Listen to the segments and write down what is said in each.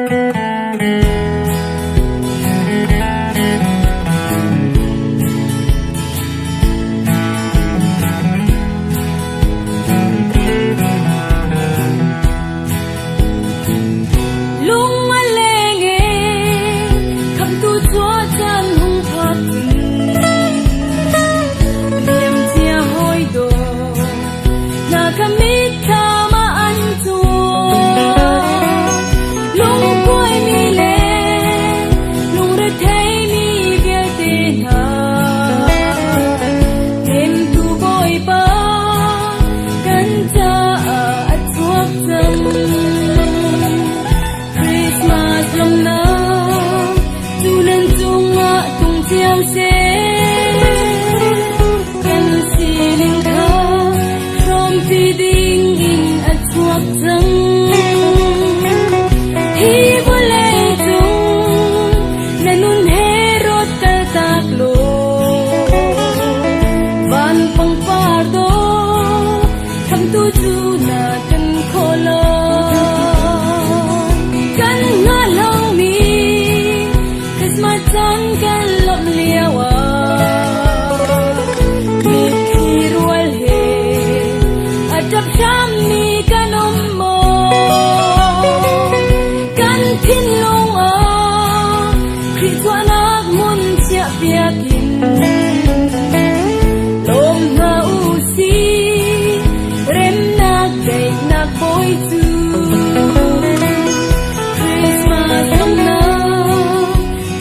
Lung a leng e, khamtu chuah caan hung phak Liamcia hawi dawt hna ka mitthlam ah an cuang. Lungkuaimi le lungretheimi vialte hna hnemtu Bawipa kan caah a chuak cang. Christmas lawmhnak cu nan cungah tlung cio seh. Kan sining kha hrawmpi ding in a chuak cang. Hi vawlei cung na nun he rawt kaltak law van pangpar dawh khamtu cu na kan khawh lo. Kan hngalhlomi Christmas caan kan lawmh lio ah mitthli rual he a ṭap hrammi kan um maw? Kan thinlung ah Khrih chuahnak hmun chiahpiak in lawm hna u sih, remnak daihnak bawi cu. Christmas lawmhnak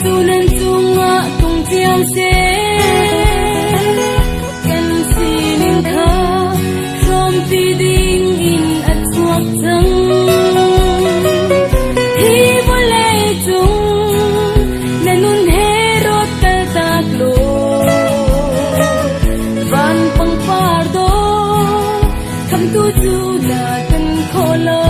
cu nan cungah tlung cio seh. Kan sining kha hrawmpi ding in a chuak cang. Hi vawlei cung na nun he rawt kaltak law van pangpar dawh khamtu cu na kan khawh lo.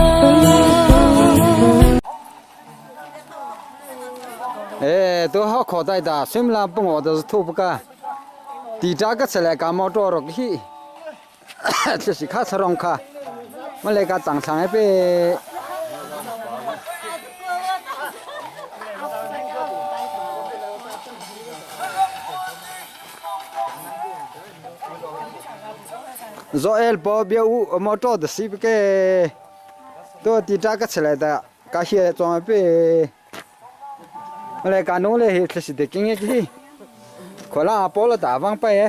哎，都好靠在的，水木不我都是土不干，地扎个出来干毛着了去，这是卡车龙卡，我来个长长的呗。Joel po bia u motor de si ke to ti ta ka chele da ka hi chong pe le ka no le hi thlasi de king ki khola po la ta wang pa ye.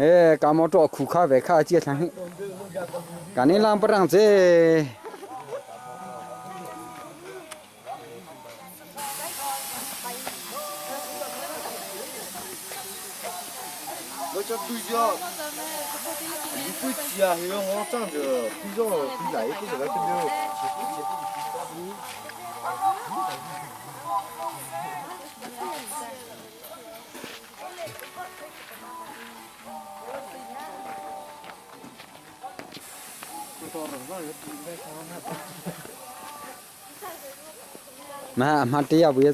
哎，干么做苦卡外卡接上，干你啷不让这？我这对焦，你不急啊？因为我长着比较比来不是那个没 Ma ma te ya bu ya.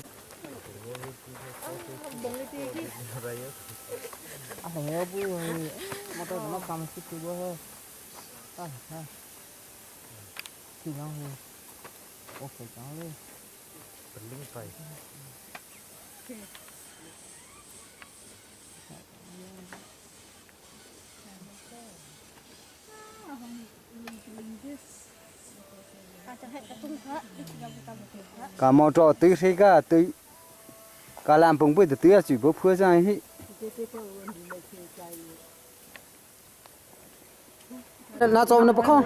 Cả mò trò tứ khi cả tứ cả làm bông bưởi tứ chỉ bố phưa ra hết. 那做那不空？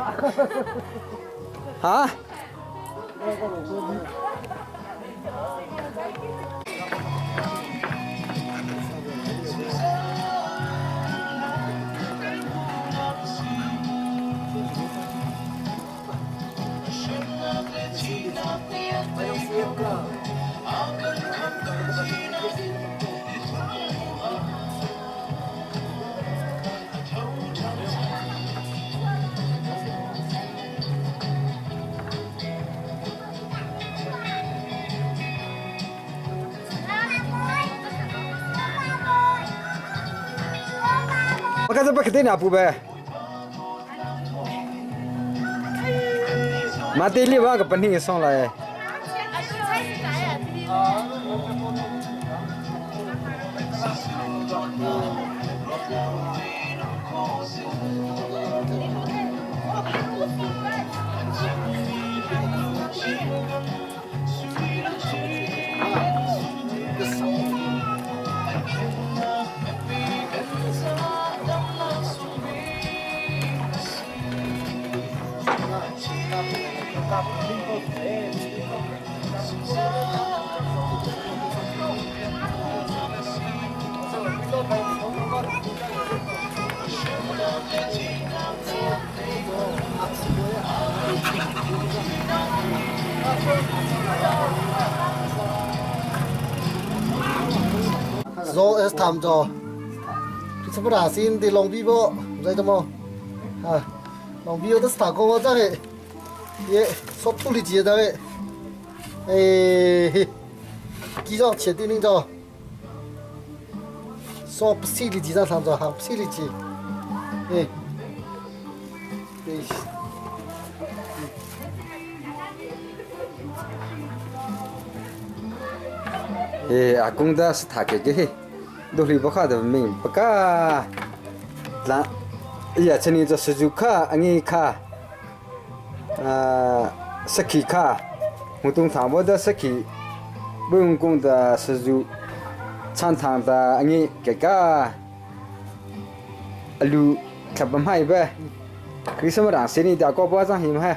啊？ Pakhat pakhat na pu be. Mate li wa ka pahnih song lai. Zo es tham cho. Sabra sin di long bi bo zai to mo. Ha. Long bi o ta ko wa cha ye so tu li ji da we. Eh. Ki jo che ti ning cho. So psi li ji da tham cho ha psi li ji. Eh. Eh akung da sa tha ke ke do li ba kha da ming pa ka la ya chani cho suju kha angi kha sakhi kha mutung thang bo da sakhi bung kung da suju chan thang da angi ke ka alu thlap mai be Christmas rang sini da ko pa chang him ha.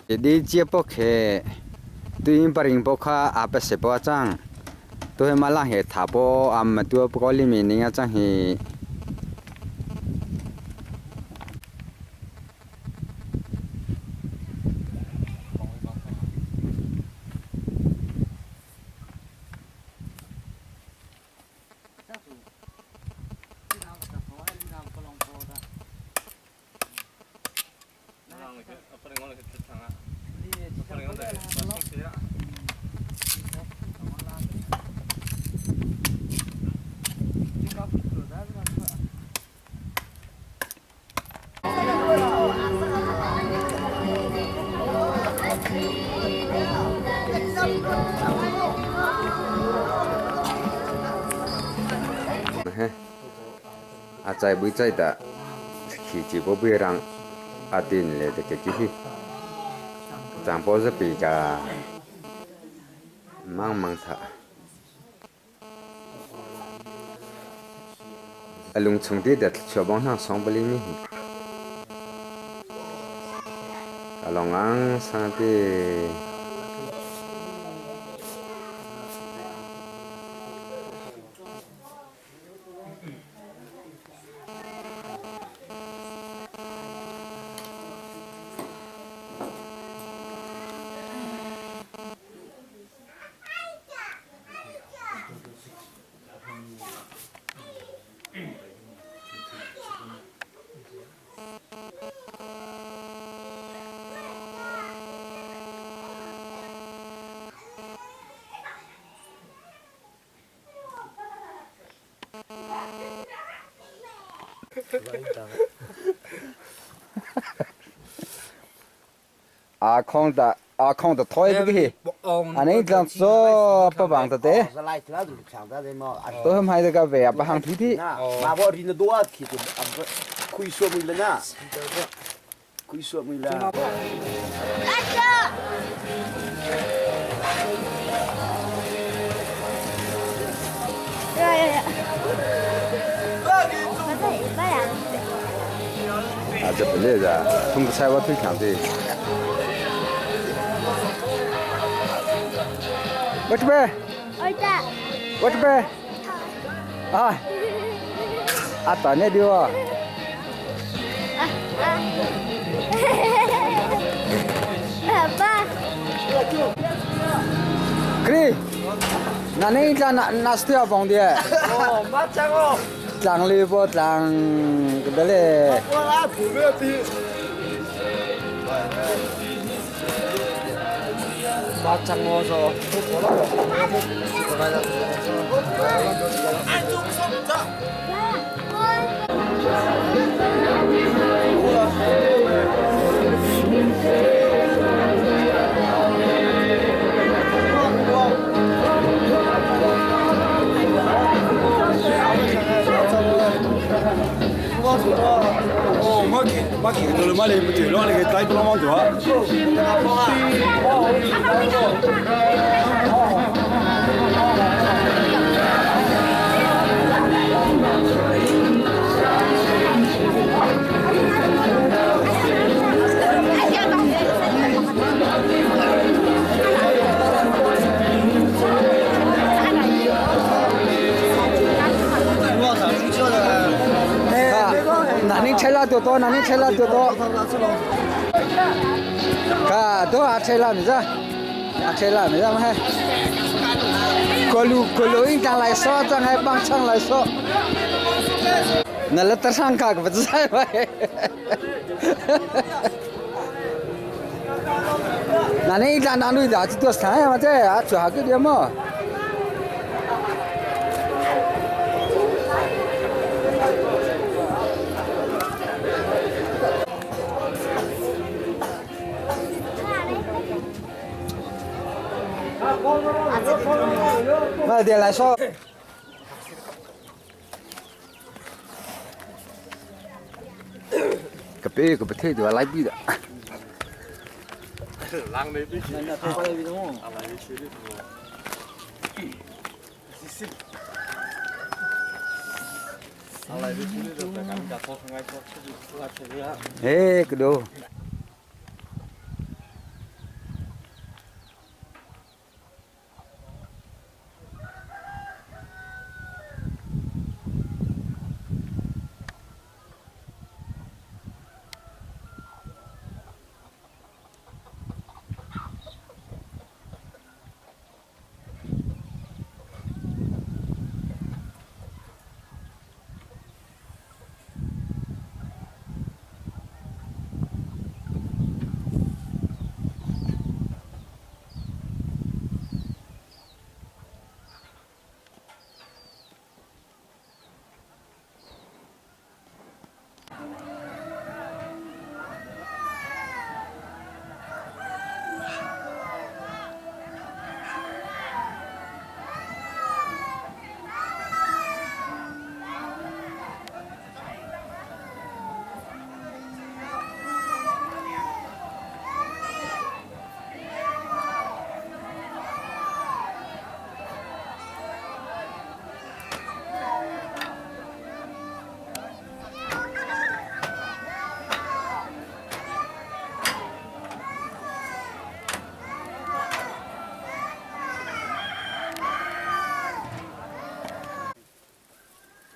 Di chia po khe tuin paring po kha a pa se po chang tu he ma lang he tha po am tu po li mi ning a chang hi. A chai bui chai da khi chi bo bui rang a tin le te ke ki hi chang po za pi ka mang mang tha a lung chung ti dat chua bong hna song bali mi hi a long ang sa ti. 阿空的阿空的拖一个去，阿你这样做不帮的的，都很还这个位啊，不行皮皮。啊，这不累的，从个菜我推强的。我这边。我这边。啊。啊，到那里哦。爸爸。 可以。那你在哪哪是要放的？哦，马上哦。 长里不长，个嘞。我拉土没有地。马上我说。哦，我见我见到你妈你住咯，你嘅仔帮忙做啊。 那你吃了多多，那你吃了多多。卡都阿吃了没子？阿吃了没子么？过路过路应当来说，咱还帮唱来说。那了得上卡不在呗？那你一张拿女的，这多啥呀嘛？这啊，做下个点嘛？ 慢点来说。个别个不退的，来比的。哎，个都。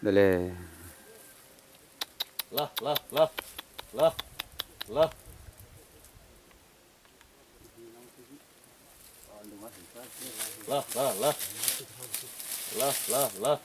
Dale. La la la la la. La la la. La la la.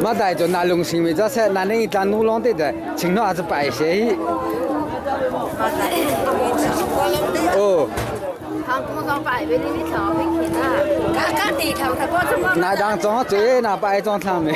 Ma dai cho na lung sing mi cho se na ning tlan nu long te de ching no a chu pai se hi. Oh. Na dang chong chui na pai chong thang me.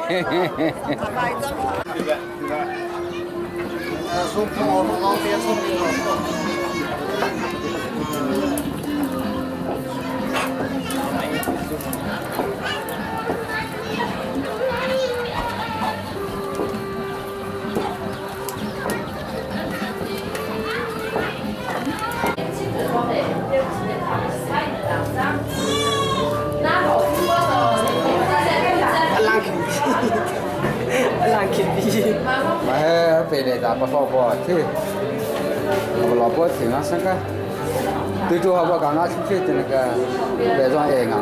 哎，白来打不好不听，我老婆听啊，三个，对住好不刚刚出去的那个白装爱昂。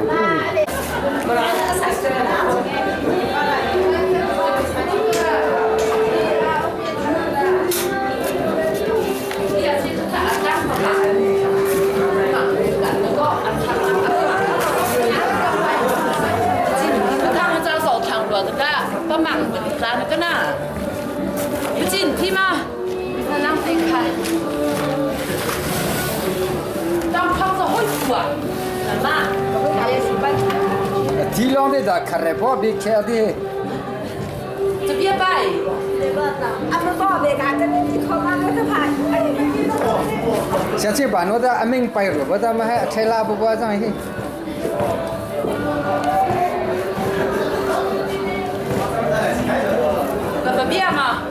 提两的在开来跑比开的。这边摆。像这把我的阿明摆了，我咱们还拆拉不过这样。不变嘛？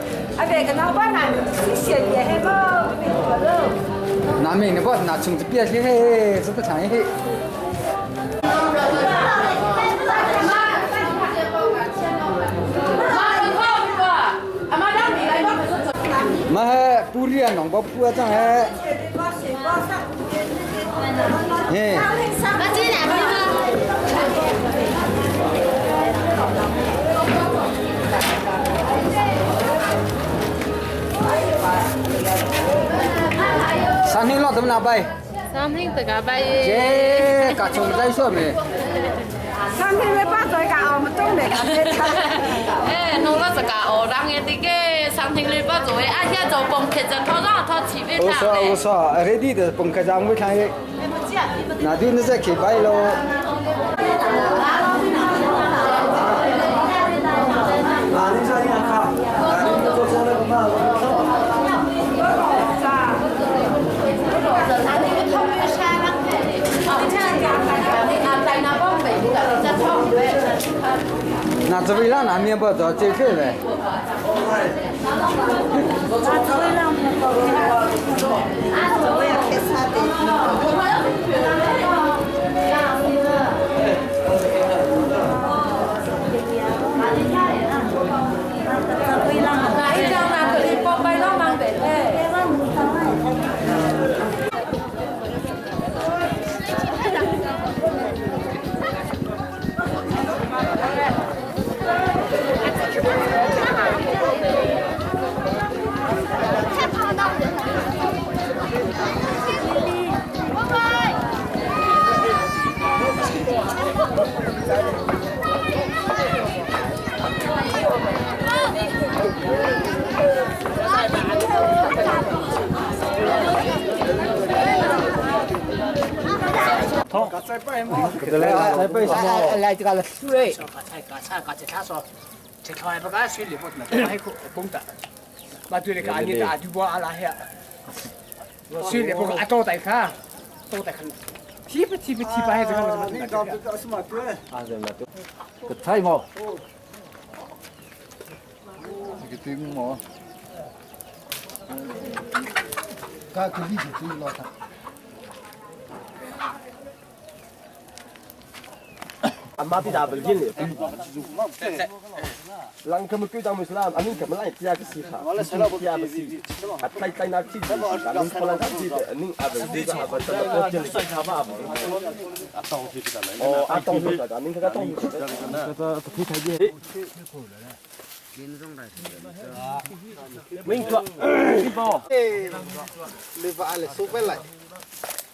那明的不，那从这边去嘿，这个产业。mà puri nong bo pua chang he he sáng nay lo tấm nào bay 三天大家拜。耶，cả chồng dây số mày 三天咧，把在教我们都未咁嘅。哎，侬那是教学人的这个三天里把做的，啊，遐做崩客栈，拖到拖起尾我说我说，ready 的崩客栈会看耶。那对你在开拜喽。那这位让那面包做这个呗。哪一张哪个你包白浪忙的嘞？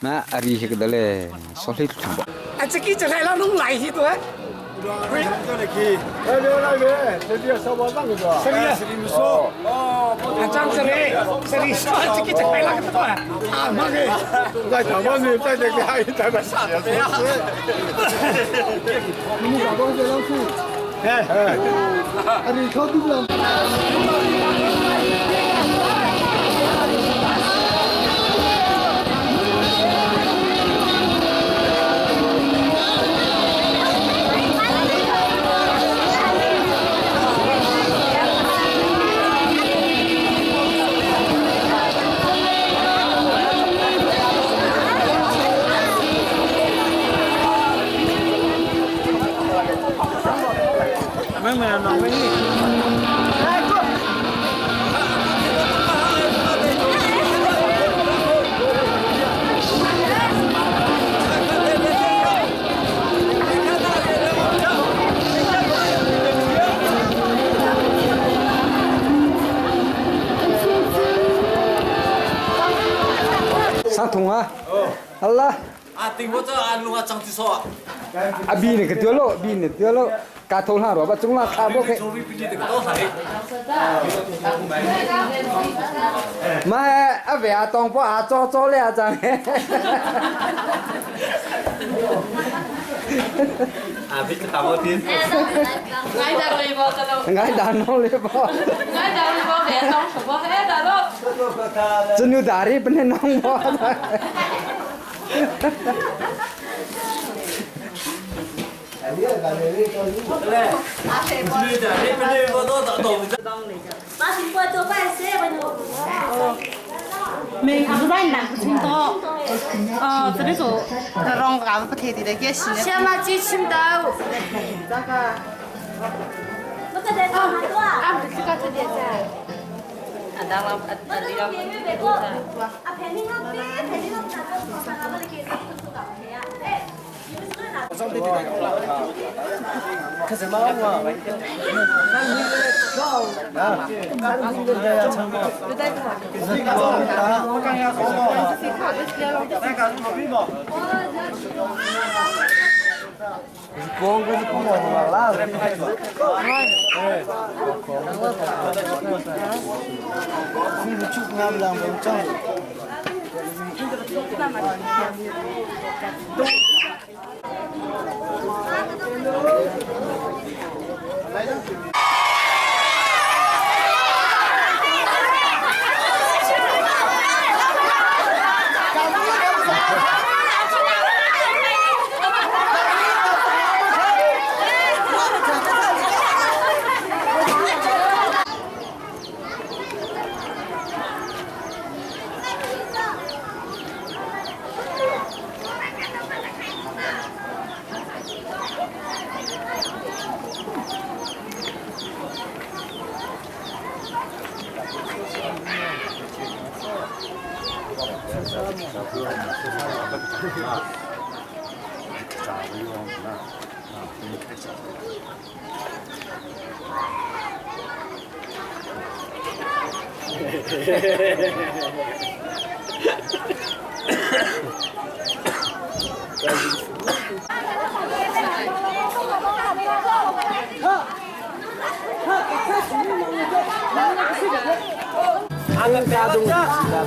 Na ari hi dale so hlei thang ba. 啊，这个就来了，弄来去多。啊，张这里，这里说这个就来了个多啊，妈的！在台湾呢，在这个还在那啥子？ Sang thung ah. Allah. 啊，顶我这安龙啊，张子说啊， A bi ne ka tiêu lo, bi ne tiêu lo. Ka thong ha ro ba chung la tha bo ke. Ma a ve a tong po a cho cho le a chang. 啊，别去打我天。 爱打微博个喽， Ngai da no le bo. 爱打微博别当什么黑打喽。 Chunu dari pne nong bo. 没，不在南不青岛。哦，这里说，让俺们不提的那个新的。先把鸡青豆。那个。啊，这个这点在。啊，当然，啊，你要。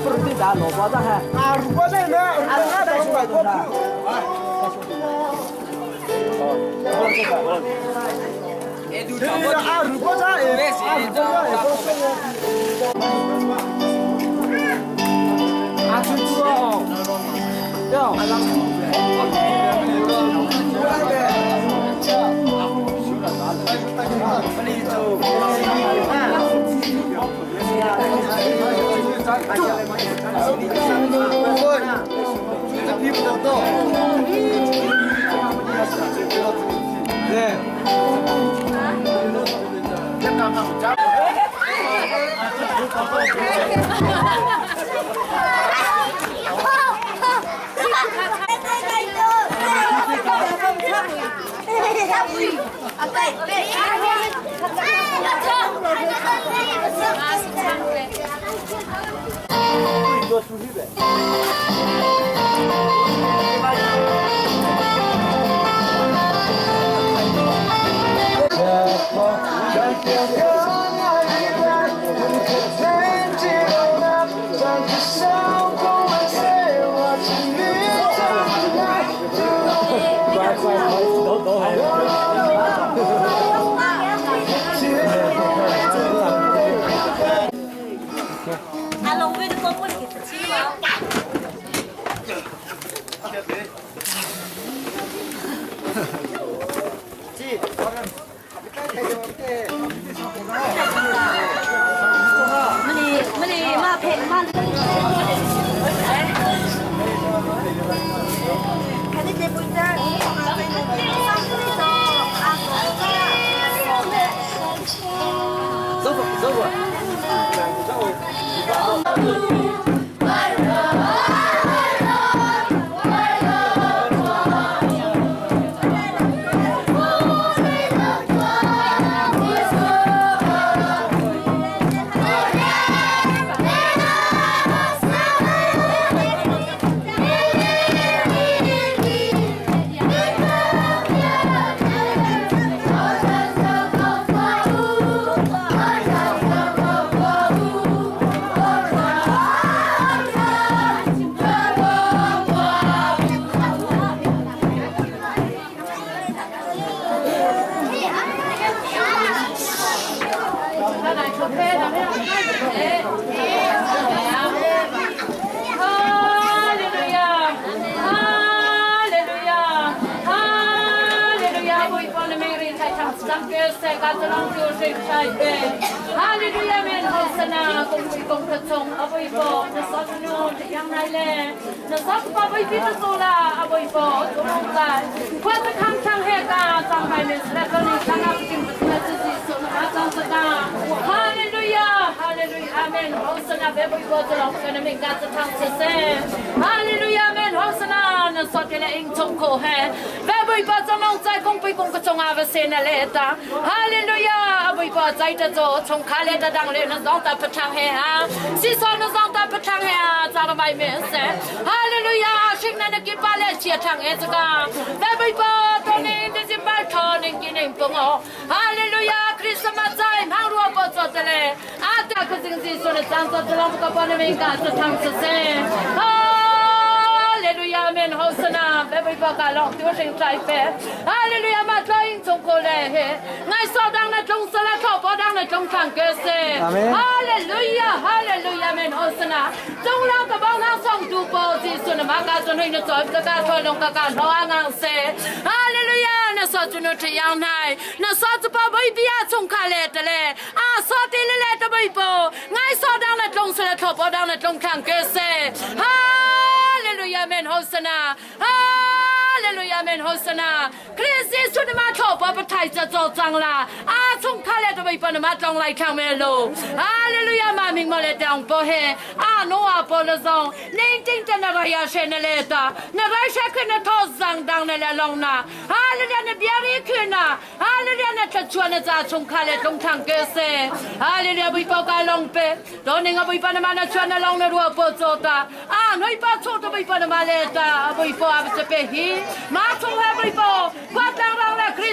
啊，如果在那，那在外国啊，如果在，啊，如果在，阿猪猪哦，哟。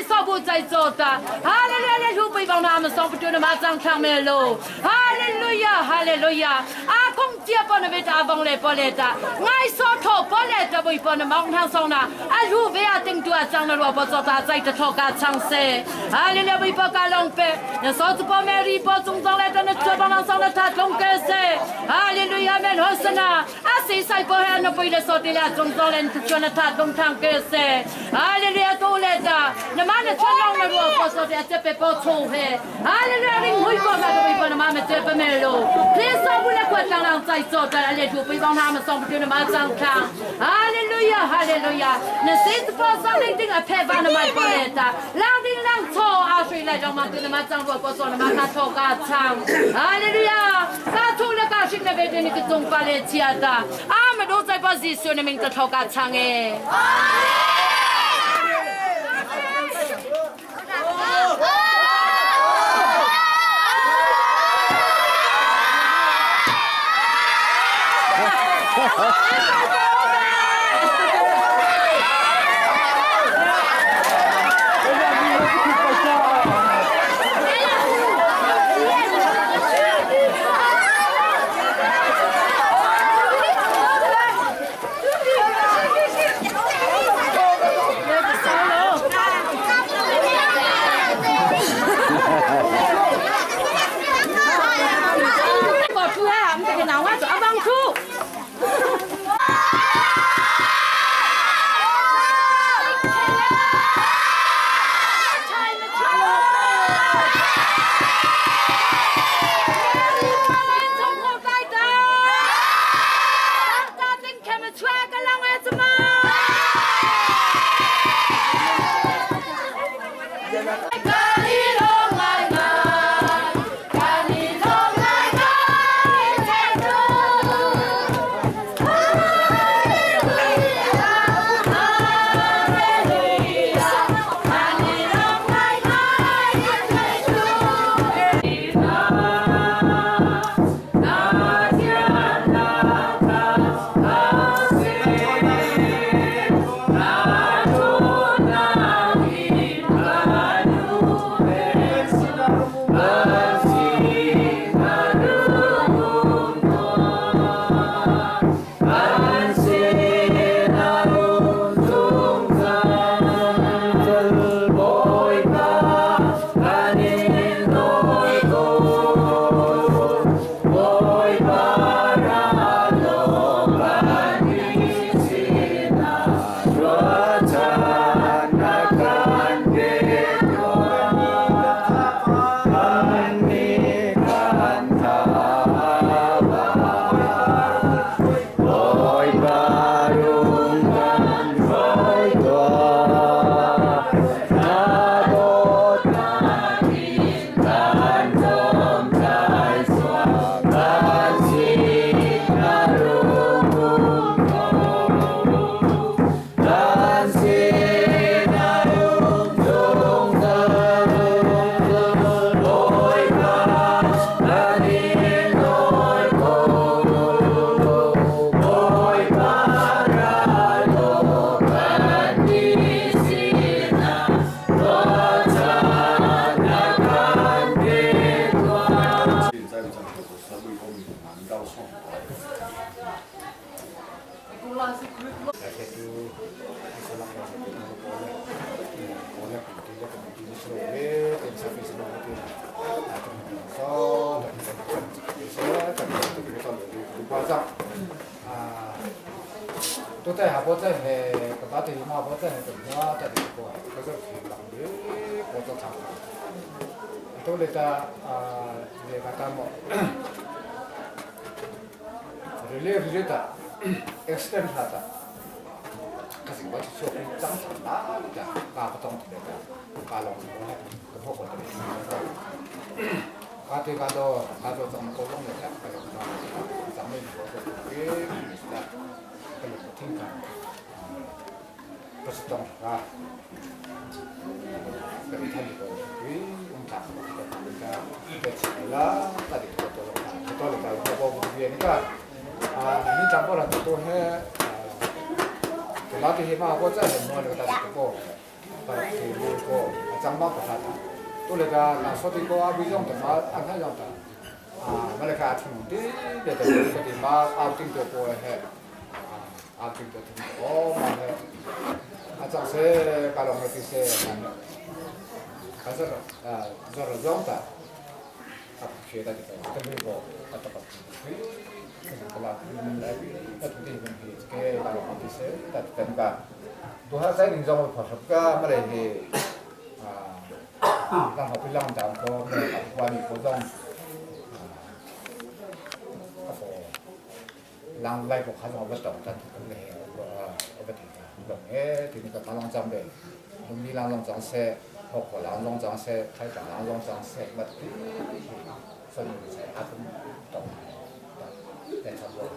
Kristo bu chai chota. Hallelujah le lu pui bang na ma song putu na ma chang thang me lo. Hallelujah hallelujah. A kong chia pa na ve ta bang le pa le ta. Ngai so tho pa le ta bui pa na maung thang song na. A lu ve a ting tu a chang na ro pa chota chai ta tho ka chang se. Hallelujah bui pa ka long pe. Na so tu pa Mary pa chung zong le ta na chua bang song na tha tlong ke se. Hallelujah amen hosana. A si sai po he na pui le so ti le chung zong le tu na tha tlong thang ke se. Hallelujah tu le ta na ma na chon long na ruo po so te che pe po chu he. Hallelujah ring hui po ma ko pa na ma me che pe me lo. Kristo bu le kwat lang lang chai cho ta le tu pui bang na ma song tu na ma chang thang. Hallelujah hallelujah. Na si po song ding ding a phe ba na mai po le ta. Lang ding lang cho a shui lai dong ma tu na ma chang ruo po so na ma ka tho ka chang. Hallelujah. Ka thu le ka shin na ve te ni ki tung pa le chia ta. A ma do chai pa Jesu na ming ta tho ka chang e. 都在下坡在系个打电话坡在系电话在电话，嗰个是人嘅工作场。都你ta le kata mo relay relay ta extend 他的，可是我就说长长啦，个加不动的个，加龙我个破过的，加对加多加多长高龙的个，长面我说给的，个不听讲，不是动啊，个一看就个， ko chang ma pa ta tu le ka na so ti ko a bi jong ta ma a na jong ta a ma le ka thung ti le ta so ti ma a ting to ko he a ting to thung o ma he a chang se ka long ti se na ka zo a zo ro jong ta a phe ta ti ta mi ko a ta pa ka la la ta tu ti ben hi ke ka long ti se ta ti ka tu ha sai ding jong pha ka ma le he 啊，让好比让咱个管理活动，啊个让外国看到不懂，但咁咧我我不提噶，用诶，对那个他让长辈，我们让让长些，包括让让长些，开讲让让长些，乜啲，所以就阿公懂，但差不多。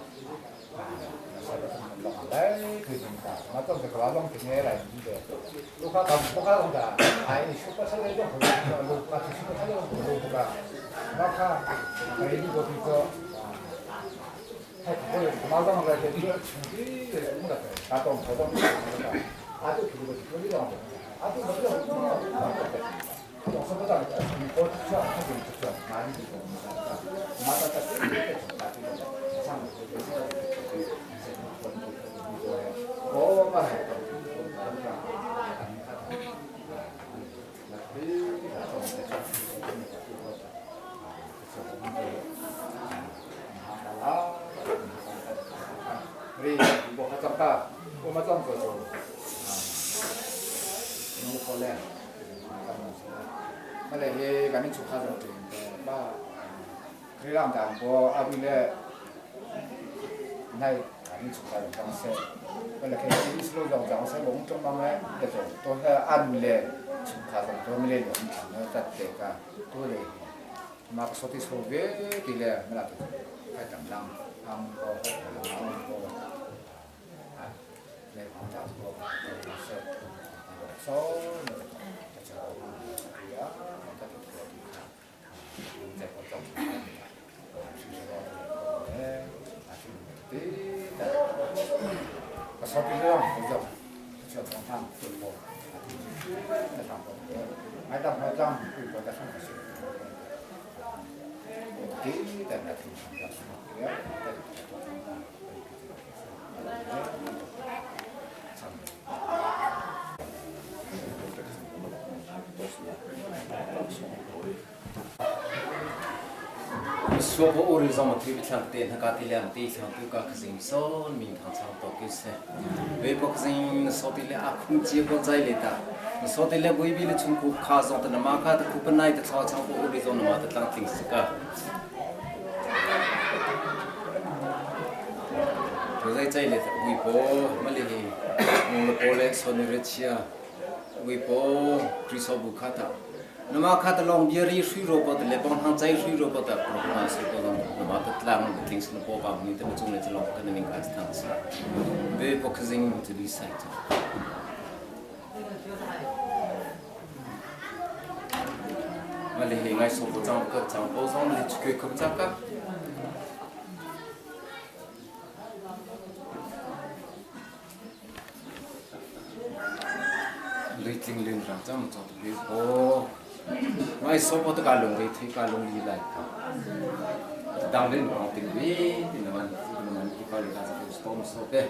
说不乌里上么推不强的，那个地两地强都个可是说名堂上多个些，微博可是说的了啊，空结果在里的，说的了微微的从古卡上的那马卡的古本来的操场不乌里上那马的当定是个。都在这里的微博没哩，我们过来说你热气啊，微博最少不卡的。那么看到龙别里水萝卜的，来帮他摘水萝卜的，不光是个龙，那么的浪，平时的波把，你怎么种来这龙，可能应该是这样子，别不可能这里晒着。我哩应该说不涨个涨，不涨你就可以涨个。雷丁林上这么做的，哦。Mai so po ta ka lung ri thi ka lung li lai dang len bang ting vi ti na man ti na man ki pa le ka sa storm so pe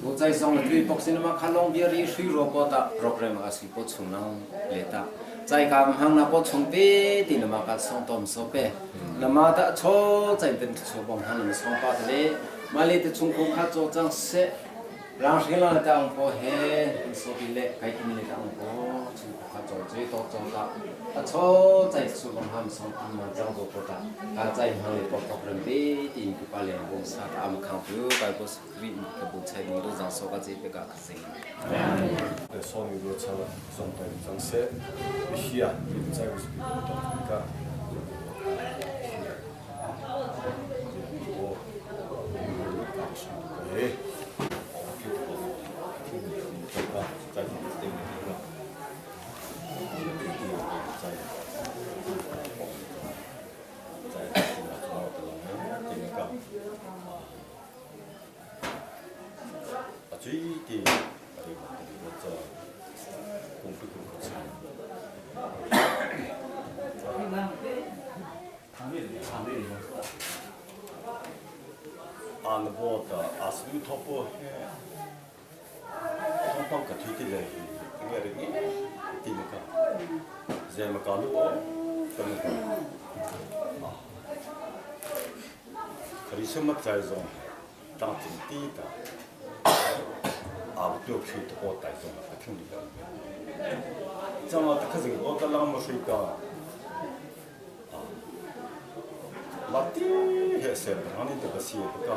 tu chai song le tui bok sin ma kha long bia ri shui ro po ta program ka si po chung nang le ta chai ka hang na po chung pe ti na ma ka song tom so pe na ma ta cho chai ten cho bong hang na song pa le ma le te chung ko kha cho chang se rang shi la ta ang po he so bi le kai kin le ta ang po chung ko kha cho je to cho ta 啊，错在书房他们上嘛讲过不大，啊在行里包括人别的个把两个啥他们看不该不是为个不才你都让说个这个个谁。对，双语罗唱双对张些，必须啊，在我是比较个。kung pi kung kha. 阿那波的阿斯路托波嘿，通邦个推的来，应该是的那个，在么搞路哦，怎么个？啊，可以什么在种，当真地的，阿不都去的波带种，不听的。这么可是我个老母睡觉。马蒂he se brani te basi e ka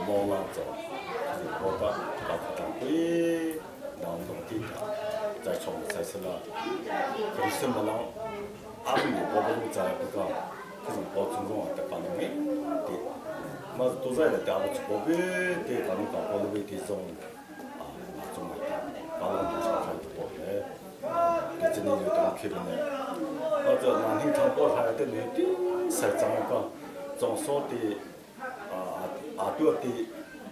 mo la zo我的老大贵，南东地的，在从在是了，可是么啷，阿米我不在不个，可是我尊重的把那个的，嘛是都在了，但不我别的把那个我那边的种啊，种来的，把那个东西开的多嘞，你这里就当去了呢。 或者南京唐波还的女的，才怎么个，总说的啊啊对的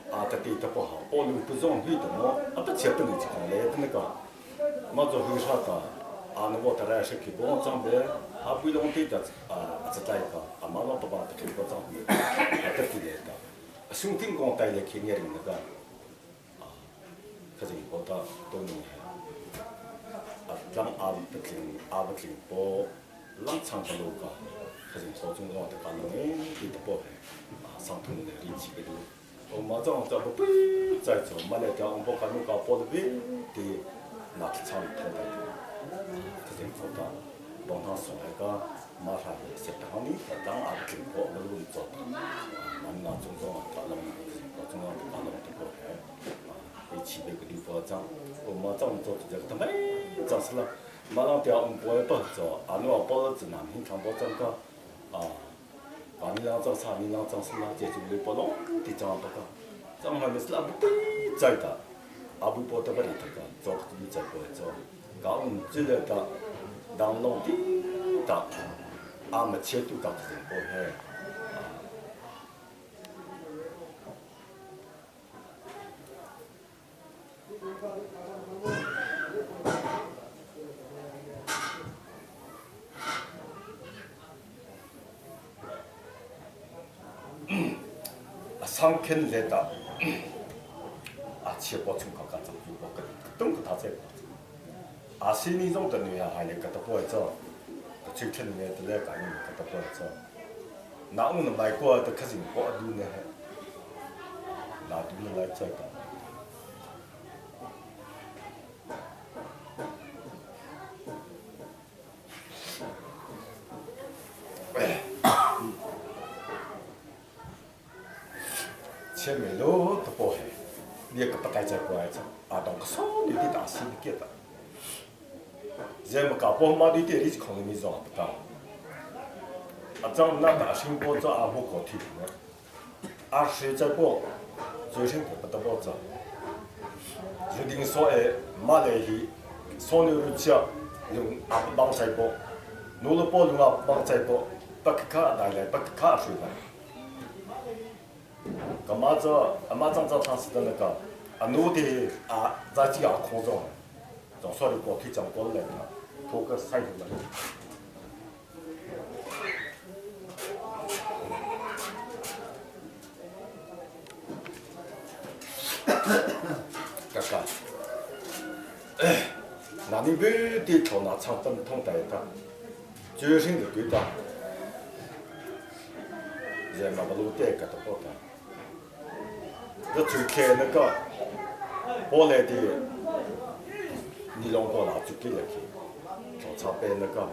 啊的的不好，保留不容易的么？啊不切不能讲来的那个，么做为啥的？啊那我当然是去帮长辈，啊不用的的啊这代个，啊马上不把的去帮长辈，啊得的来的，兄弟讲带来去年的那个，啊，可是我到都能啊，让阿不听阿不听波。 浪长的路个，可是好重要的讲侬你都不啊，上头那里几个路，我马上在不不在做，马来讲我不讲侬搞波的边的那长通的，可是好到帮他送那个马上食堂里当阿不听过，我都做的，那那中中搞了，搞中央搞了都不啊，一起那个绿包装，我马上做这个他没做死了。马上调我们不做，阿侬包子南平汤包装个，啊，把你让做啥，你让做什么，这就来包拢的装不个，装还没是阿不对在的，阿不包得不里头个，做你在过做，搞我们这个的，当拢的的，阿没切都搞成包嘿。 桑肯来的，啊，切包从刚刚长就包个，东个他在包。啊，心里中的女孩还来个都不会做，最近呢都来干你个都不会做。那我们买过的可是包都呢，那都能来这个。 前面路都不黑，你个不该在过来子，啊，当个少女的大心给的，人们搞不嘛的店里是可能你做不到，啊，咱那大新包做阿婆搞体的，啊，谁在过，最先不得包做，决定说哎，马来西少女路吃，用阿不帮在包，努了包用阿帮在包，不卡来来不卡水来。 干嘛做？阿妈长早汤是的那个，啊，努的啊，在几下空中，总说的过去讲过来的，拖个晒出来。哥哥，哎，那你别的头拿长灯通带的，决心的对的，人嘛不路带个都好的。 这最开那个，波来的，你拢个拿出去来去，做茶杯那个，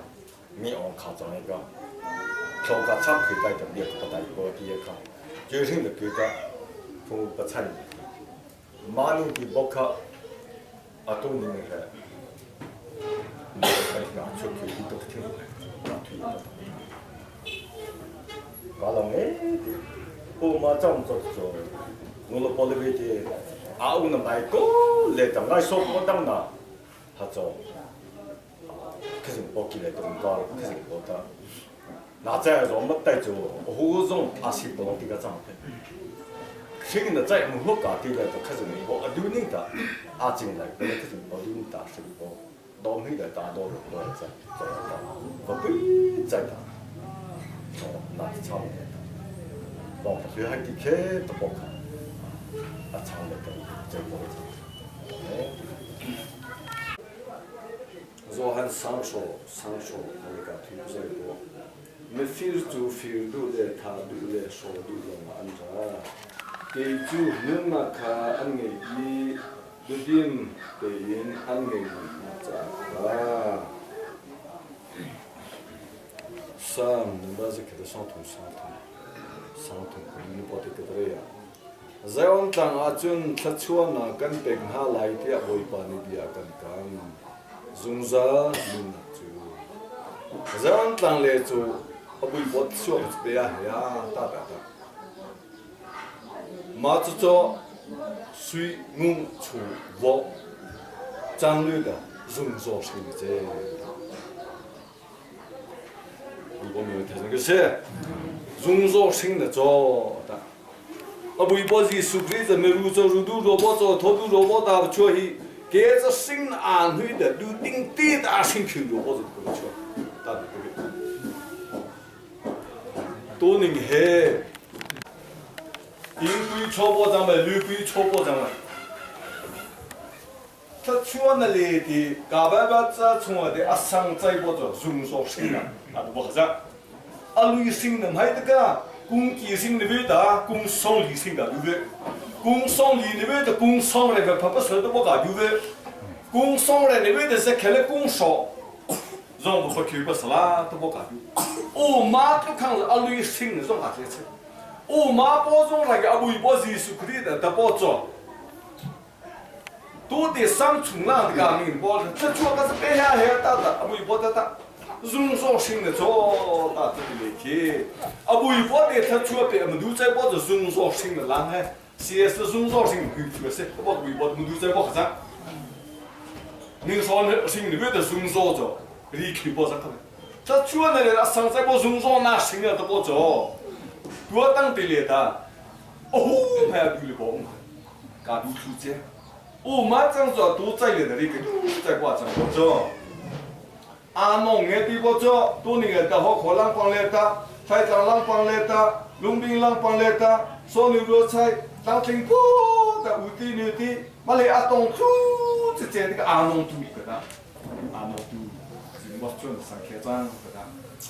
米昂卡装那个，调个茶开带的，别不带波的个，就是那个个，服务不差的，马尼的博客，阿多尼那个，拿出去你都听不来，拿推不到，搞了哎的，我马上做做。 我了玻璃杯的，啊，我能买个来当爱说不当呢，他做，可是我起来都高，可是我的，那在我们带走，我种阿西不拢这个状态。sinh的在我搞的来就开始美国，啊，六年的阿进来，本来开始美国六年大生活，到没来大多多在做到，不必再打，哦，那是差不多的，老不学还得去都不看，啊，差不多这过程，哎。 Zo han sang so sang so malika thui zai bo mifir cu fir duh le thah duh le hrawh duh lawngah an ra. Kei cu nunnak kha an ngeih i duhdim tein an ngeih nakhnga caah ka ra. Salm number zakhat 30 30 30 kum ni pawt ka rea. Zion tlang ah cun thluachuahnak kan pek hna lai tiah Bawipa nih bia a kan kam. Zungzal nunnak cu. Zion tlang le cu a buibot suak te ah ya ta ta ta. Ma cu cho sui ngung chu vo chang lu da zungzal shi ni che. Abuibo Jesuh Khrih cu miru cu rudu robo cu thodu robo ta va chuah hi ke cu sing aan hui da du ding ti ta sing khin robo cu ko chuah ta bi ko to ning he ing pui chobo jang mai lu pui chobo jang mai Thluachuah na le ti ka Baibal ca chungah te a sang cai bo cu zung sawk hring na a tu bak za. A lui hring na mai taka kung ki hring ni ve ta kung song li hring ka du ve. Kung song li ni ve ta kung song re ve pha pa sel ta bo ka du ve. Kung song re ni ve ta se khele kung so zong bo khi pa sala ta bo ka du. O ma tu khang a lui hring zong ka che che. O ma po zong ra ke abui bo Jesu Christ da po cho Tu ti sang chung lang ka min bo thluachuah ka pe ha he ta ta abui bo ta ta zung zo hring ne cho ta ta ti le khi abui bo te thluachuah pe mu du chai bo zo zung zo hring ne lang he CS zung zo hring hu chu se bo bui bo mu du chai bo kha ning so ne hring ne be ta zung zo zo ri khi bo za ka thluachuah ne le sang chai bo zung zo na hring ne ta bo cho tua tang ti le ta oh ma du le bo 家读书节，我马上做多在的那里个在挂上我做。阿农的地方做，多年的好可浪帮来打，太长浪帮来打，农民浪帮来打，所有的菜当成锅的无地牛地，马来阿东猪这这那个阿农猪个的，阿农猪是我做的上开张个的，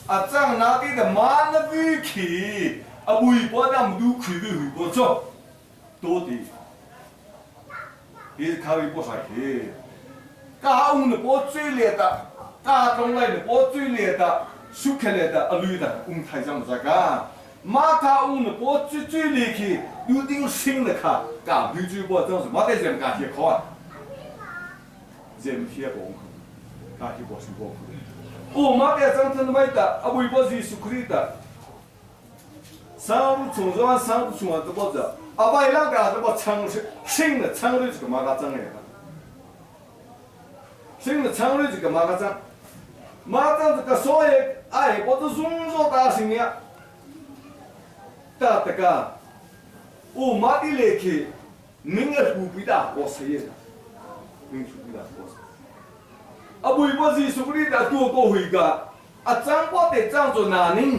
阿张那地的马那不去，阿微波那唔都去微波做，多的。你考虑不下去，家翁的波最烈的，家中来的波最烈的，输起来的阿绿的，翁太上不在个，马卡翁的波最最烈去，有点新的卡，家女主播真是没得人家去考啊，人贴光，家去过是过。哦，马个真真买的，阿微波是苏克里的，上从这上从啊这波子。阿爸伊拉个这个长新的长率这个马个长来的，新的长率这个马个长，马长这个所以哎，我是中做大型的，大这个，我马的来去，明个不比大，我谁的，明不比大我。啊，为不是说你得多过回个，啊，张我得张做哪能，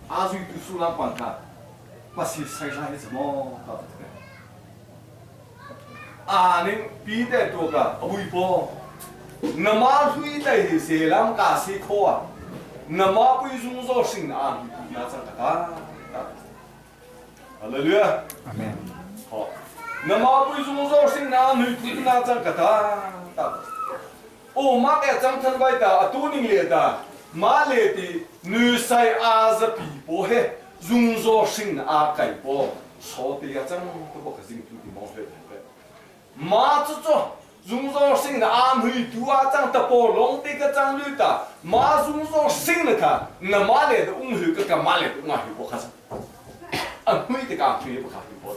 阿水读书人帮他。不是世上是什么搞的？啊，你比得多个微波，那么会在是人家是可啊，那么不用做生啊，那怎个啊？好了，对阿门。好，那么不用做生啊，你那怎个的？哦，马个张腾白的，多年来的，马来的女婿阿是比波嘿。容若性阿改波，说的呀，真都不可信，都的毛费的。马子做容若性的阿梅都阿张得波，龙的个张绿的，马容若性的看，那马来的翁后个个马来的翁后不可是，阿梅的个也不可不。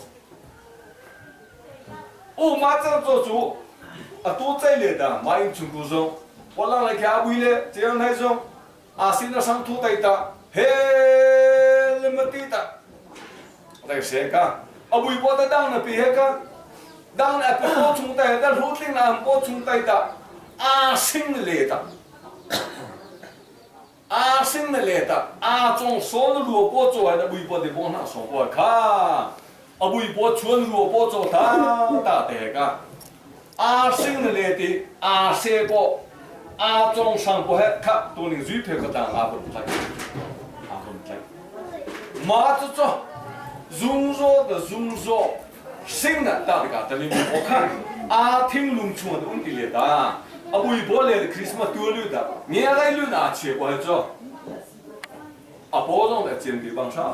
哦，马这做主，啊多在来的，马英全部说，我让来看阿梅嘞，这样来说，阿新的上土地的，嘿。Lemati ta. Lai se ka. A bui po ta dang na pi he ka dang na pi po chung tai ta hlu tling na po chung tai ta a sing le ta a sing na le ta a chong so na ruo po cho na bui po de bong na so po kha a bui po chuan ruo po cho ta ta te ka a sing na le ti a se po a chong sang po he kha tu ning zui phe ka tang a bun tlai a bun tlai ma chu cho zung zo da zung zo sing na ta ka ta lim po kha a thing lung chung un ti le ta a bui bo le Christmas tu lu da nge lai lu na che po cho a po zong da chen bi bang sha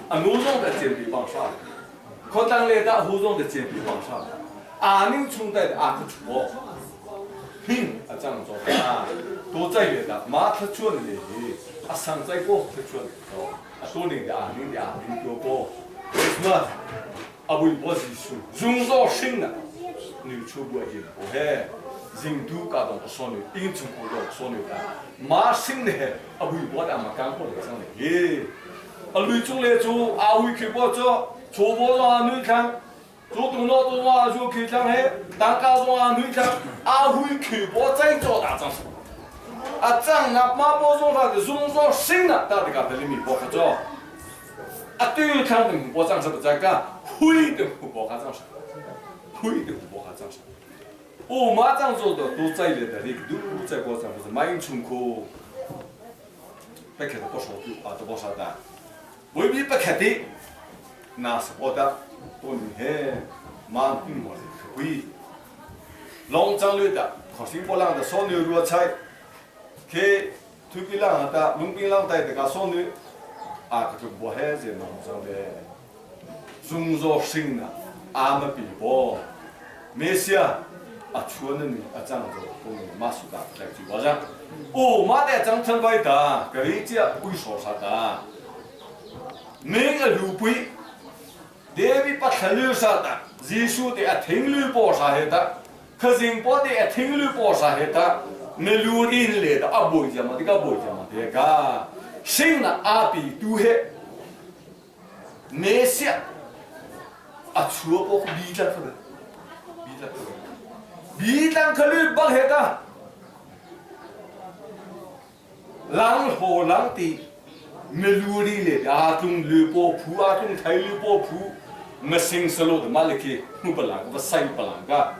a nu zong da chen bi bang sha kho tang le da hu zong da chen bi bang sha a ning chung dai a kha chu bo hing a chang zo ta to chai le da ma tha chuan le hi a sang chai ko tha chuan to a to ning da a ning da a ning to ko Christmas a bui bo Jesu zung zo hring na nu chu bu yin bo he jing du ka dong so nu ing chung ko dong so nu ta ma sing ne he a bui bo da ma kang ko le chang le he a lui chung le chu a hui khi bo cho chu bo lo a nui thang chu tu no tu ma chu khi thang he tang ka zo a nui thang a hui khi bo chai cho da chang a chang na ma bo zo ra zung zo sing na ta de ka de mi bo kha cho a tu thang de bo chang sa ba ka hui de bo kha chang sa hui de bo kha chang sa 我马上做的都在了的，你都在过程不是马英穷苦，不开的不少丢啊，都不少的，未必不开的，那是我的，多年嘿，马不么的贵，龙江路的，可新波浪的少女若菜，去土地浪的，龙兵浪带的个少女，啊，可就不还是农村的，中作性的，俺们比不，没事啊。a chuan ni a chang zo ko ni ma su da lai chu ba ja o ma de chang than bai ta ka ri chia ui so sa ta ming a lu pui David pa thalu sa ta Jisu te a thing lu po sa he ta khazing po te a thing lu po sa he ta me lu din le ta a boi ja ma ti ka boi ja ma te ka sing na a pi tu he me sia a chua po bi tlang kha bi tlang kha bi tlang kha lu bang he ta lang ho lang ti me lu ri le a tung lu po phu a tung thai lu po phu ma sing salo de ma le ki nu pa lang ka sai pa lang ka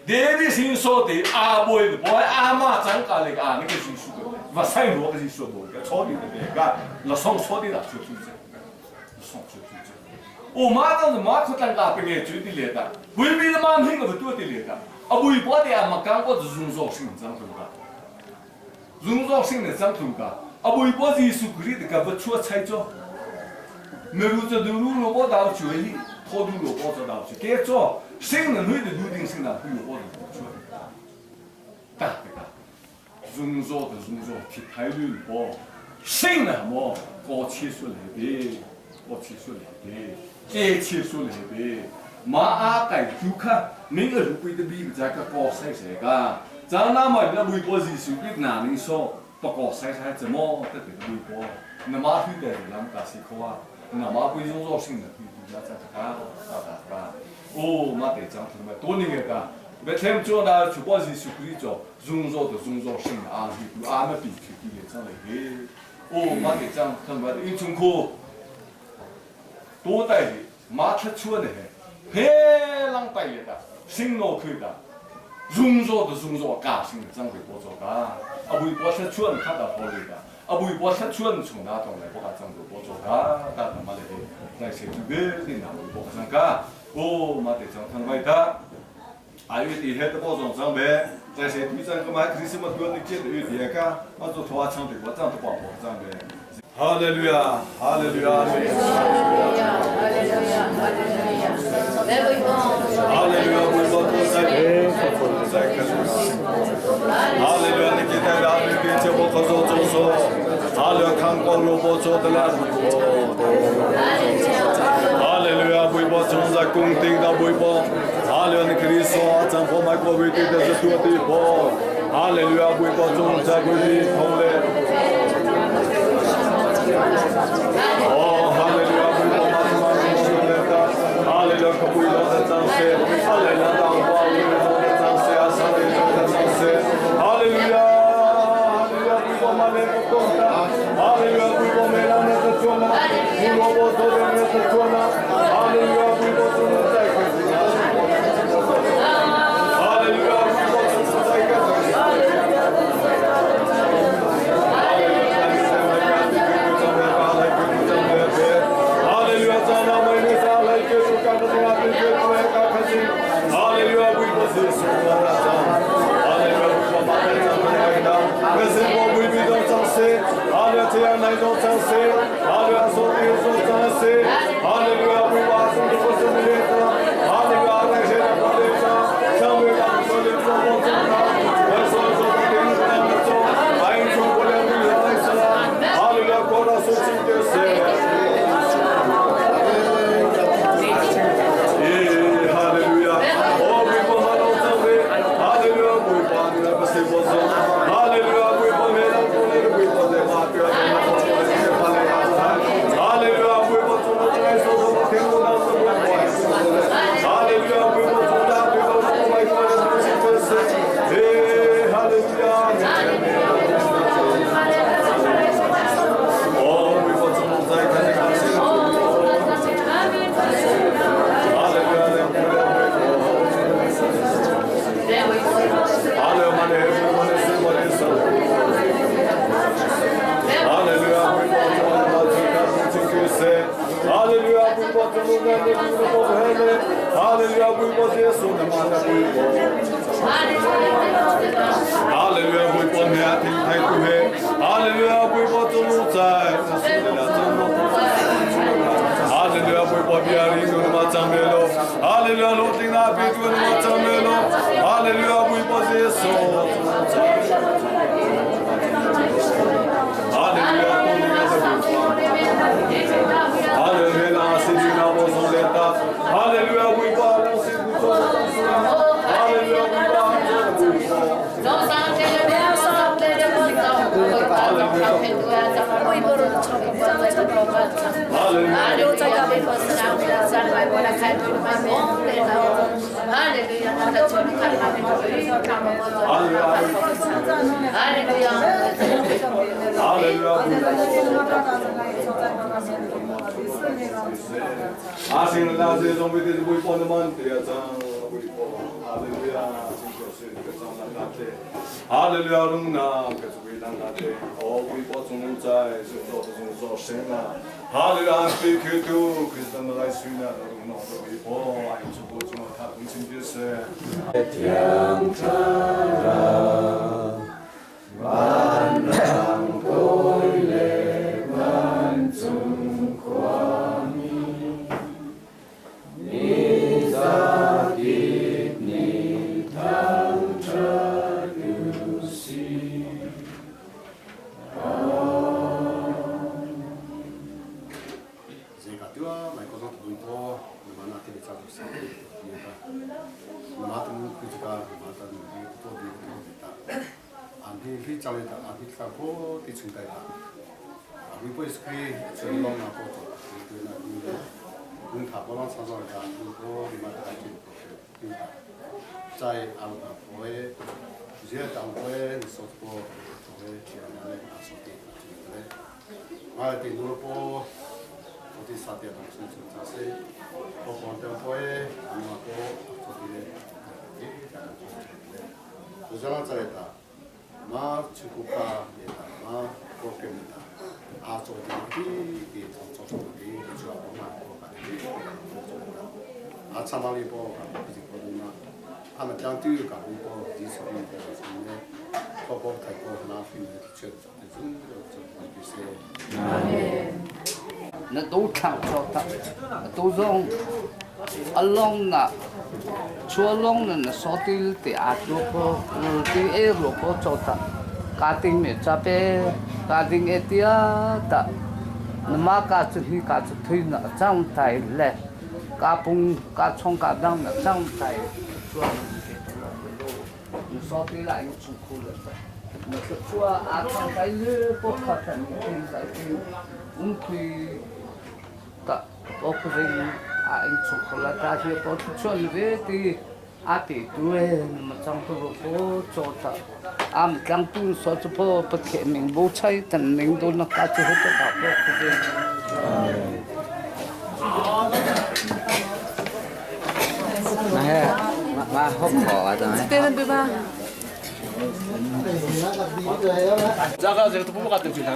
David sin so te a boy de boy a ma chang ka le ka ni ke sin su ko va sai ro ka sin so bo ka cho di de ka la song cho di da chu chu che song chu chu che o ma dang ma kho tang ka pe nge chu di le da bui bi ma hing ga tu di le da a bui bo de a ma kang ko zung zo sing zang tu ka zung zo sing ne zang tu ka a bui bo ji su kri de ka ba chu chai cho me ru cho du ru ro bo da chu hi tho du ro bo cho da chu ke cho 生的女的女定生的，有我的出来，大的个，容做的容做，去太绿不，生的么高起出来的，高起出来的，这起出来的，马阿带就看，每个如贵的比这个高些些个，咱那么那微博是属于哪里说不高些些怎么得这个微博，那马推的咱们大西科啊，那马不容做生的，那这个大大大。哦，马得讲出来，多年个，别听做那就把是属于做，容做的容做生啊，就阿们比去比来讲来嘿，哦，马得讲他们因从苦，多带的马出出的嘿，嘿，浪带的，新老去的，容做的容做，家新的长会多做个，啊，为我出出的看到好的个，啊，为我出出的从哪种来，我讲长多做个，但他妈的，那些就别的那我讲个。哦，马得讲他们的，啊，有地海的包装装备，在些队长个嘛，克里斯么多的接的有地个，我做拖长的，我长的包包装备。哈利路亚，哈利路亚，哈利路亚，哈利路亚，哈利路亚，哈利路亚，你给大家你给这我可做做说，哈利路亚，看光萝卜做的啦。哈利路亚，为我从在宫廷的为我，哈利路亚，你说咱婆买过为的是多的婆，哈利路亚，为我从在为的同嘞。哦，哈利路亚，为我妈妈妈妈的。Na tu thlang cho ta tu zong along na chua long na na so til te a tu ko ti e ro ko cho ta ka ting me cha pe ka ding e tia ta na ma ka chu hi ka chu thui na chang tai le ka pung ka chong ka dang na chang tai chua na so ti la ing chu khu le na chua a chang tai le po kha than ni tai ti ung khi ta po khu ring a ing chu khu la ta hi po chu chon ve ti a ti tu e ma chang tu ro po cho ta am tlang tu so chu po pa khe ming bo chai tan ning do na ka chu ho ta po khu ring. มามาฮกขอ啊，真对对吧？这个这个都不搞得就难。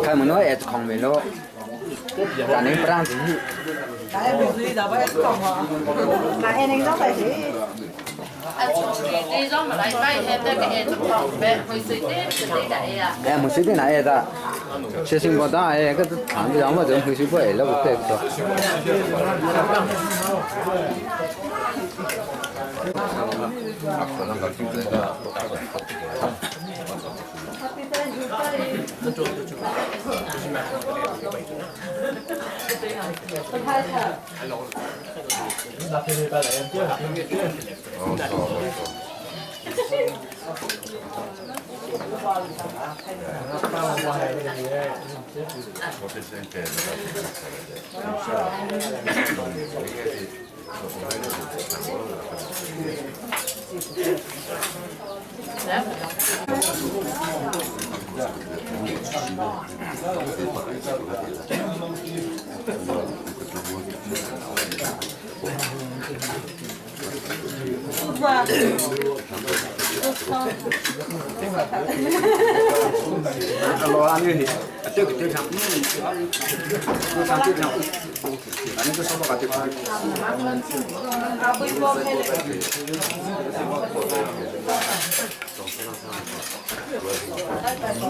开门咯，也是空门咯，但你不让进去。哎，没水的哪来的？学生不大哎，个厂子让我这回水不来了，不对不。老阿牛，这个正常，正常正常，反正都说不搞就。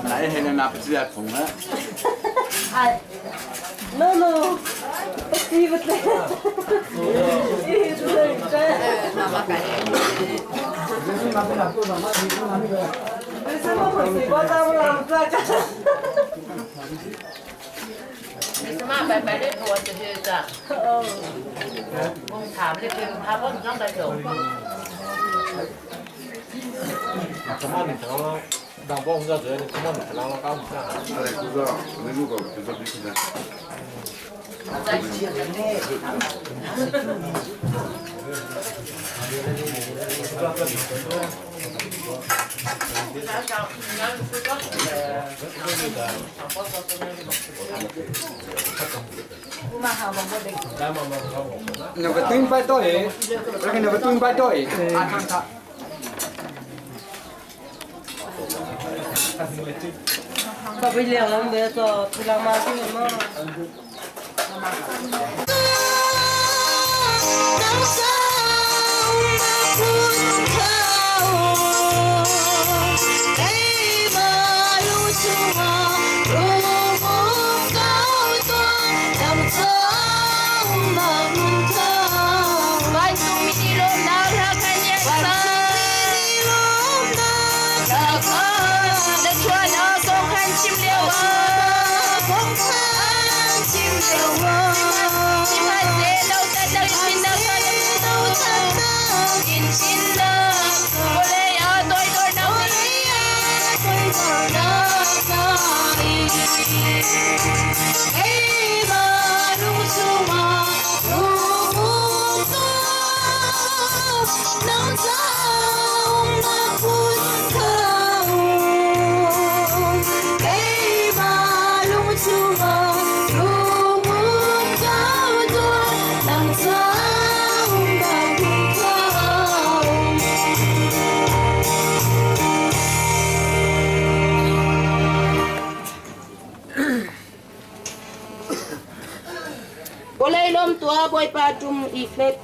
来，现在拿不起来捧了。哎，no no，不是不对， 那个灯摆对，那个那个灯摆对，阿看他。 Pabili lang beto, tulang masin mo. Bawipa tum i flet.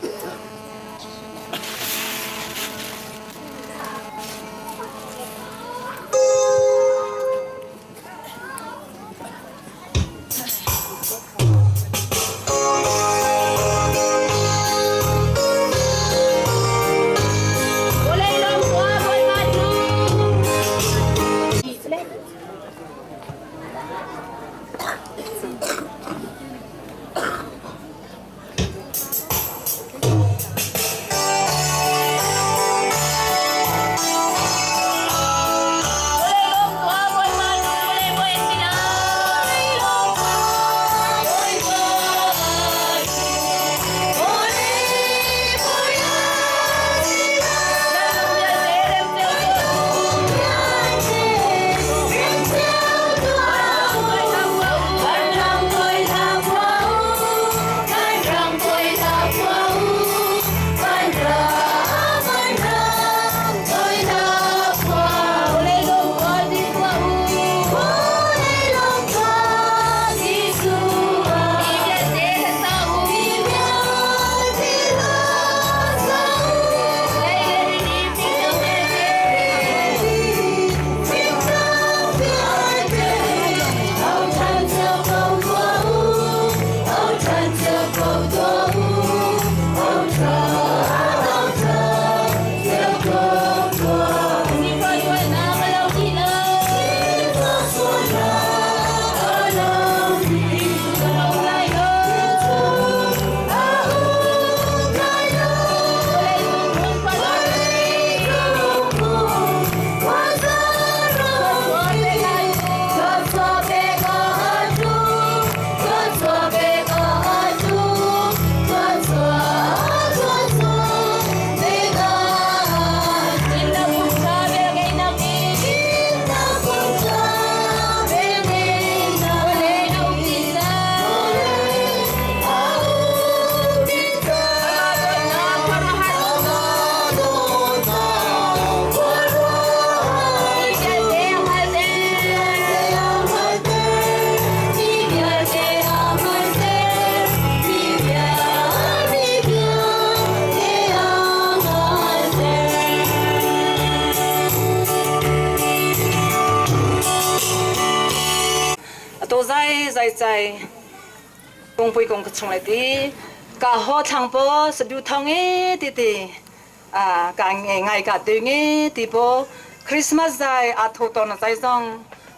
To zai zai chai kungpui kong ka chung le ti ka ho thlang po sadu thong e ti ti a ka nge ngai ka tu nge ti po Christmas zai a tho to na zai zong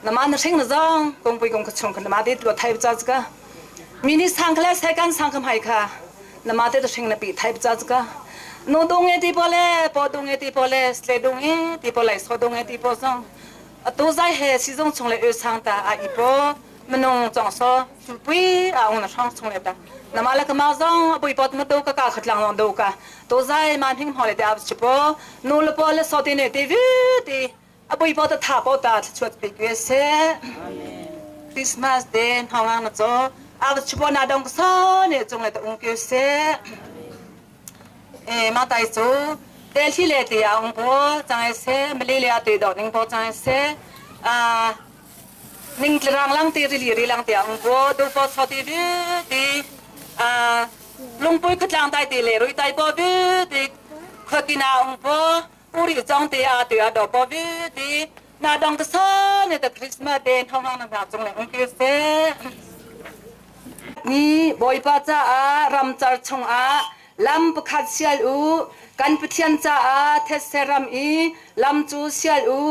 na ma na hring na zong kungpui kong ka chung ka na ma te tu thai cha ka mini sang khala second sang kham hai kha na ma te to hring na pi thai cha ka no dong e ti po le po dong e ti po le sle dong e ti po lai so dong e ti po zong atu zai he si zong chung le ö sang ta a i po minung chong so pui a ung na hrang chung le ta na ma la ka ma zong pui pot ma do ka ka khatlang long do ka to zai man hing hole te ab chipo nu le po le so ti ne ti vi ti a pui pot tha po ta chuat pi kwe se Christmas day hong na cho ab chipo na dong so ne chung le ta ung kwe se e ma tai chu te thi le ti a ung po chang se mali le a ti do ning po chang se a ning tlerang lang ti ri ri lang ti ang po du po so ti vi ti a lungpui khatlang tai ti le rui tai po vi ti khatina ung po uri chong ti a ti a do po vi ti na dong ta so ne ta Christmas den thong lang na chung le ung ki se ni Bawipa caah ramcar chungah lam pakhat sial u kan Pathian caah thetse ram i lam cu sial u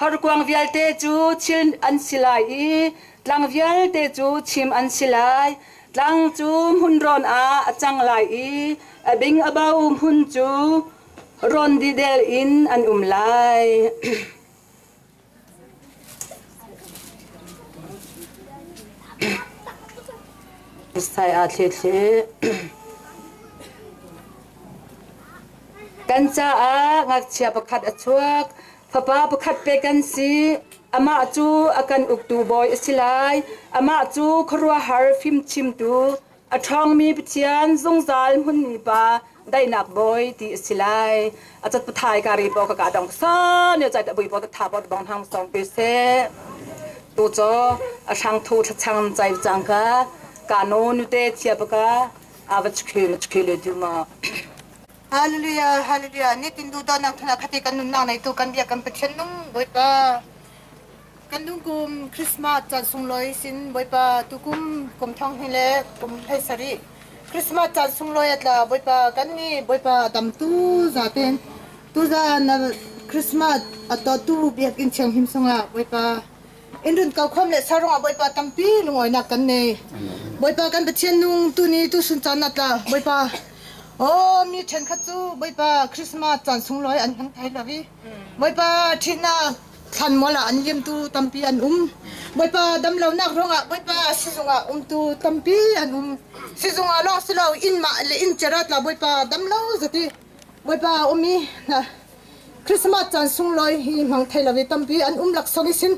horkuang vialte cu thil an si lai i tlang vialte cu chim an si lai tlang cu hmunrawn ah a cang lai i a bing a bo hmun cu rawn didel in an um lai. Sai aa thle thle. Kan caah ngakchia pakhat a chuak. Fapa pakhat pek kan si. Amah cu a kan uktu bawi a si lai. Amah cu khuaruahhar fimchimtu, a ṭhawngmi Pathian zungzal hmunmi pa daihnak bawi ti a si lai. A cat pathai ka ri po ka ka dong sa ne chai ta bui po ta tha po bong hang song pi se. Tu cho a hrang thu thlachang chai chang ka ka no nu te chia pa ka ava chkhil ma chkhil le du ma. Hallelujah, hallelujah. Ni tin du do nang thana khati kan nun nang nei tu kan bia kan Pathian nung Bawipa. Kan nung kum Christmas caan sunglawi sin Bawipa tukum kum thong hi le kum hlei sari Christmas caan sunglawi atla Bawipa kan ni Bawipa dam tu zaten tu za na Christmas ato tu biakinn thianghlim sungah Bawipa in run ko khom le sarong ah Bawipa tampi lungawinak kan nei. Bawipa kan Pathian nung tu ni tu sun caan atla Bawipa Oh mi ṭhenkhat cu Bawipa Christmas caan sunglawi an hmang thai lo i Bawipa ṭhitnak thlanmual ah an liamtu tampi an um. Bawipa damlonak ruangah Bawipa sizung ah umtu tampi an um. Sizung ah lawng si lo inn mah le inn cerat la Bawipa damlo zati Bawipa um i Christmas caan sunglawi hi hmang thei lo i tampi an um laksawng i sin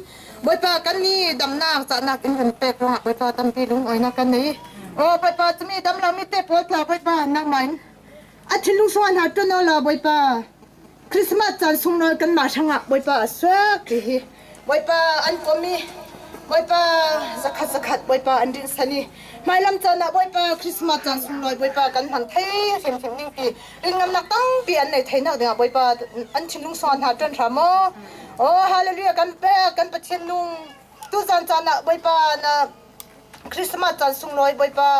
Bawipa kan ni damnak cahnak in kan pek ruangah Bawipa tampi lungawinak kan nei. Aw Bawipa cumi dam lomi te pawl tla Bawipa nangmah in a thinlung sungah hna ṭuan la Bawipa Christmas caan sunglawi kanmah hrangah Bawipa a suak ti hi Bawipa an pom i Bawipa zakhat zakhat Bawipa an rin san i hmailam caan ah Bawipa Christmas caan sunglawi Bawipa kan hmang thei hrimhrim ning ti ringamnak tampi an nei theinak dingah Bawipa an thinlung sungah hna ṭuan hram maw Oh hallelujah kan pek kan Pathian nung tuzan caan ah Bawipa na Christmas caan sunglawi Bawipa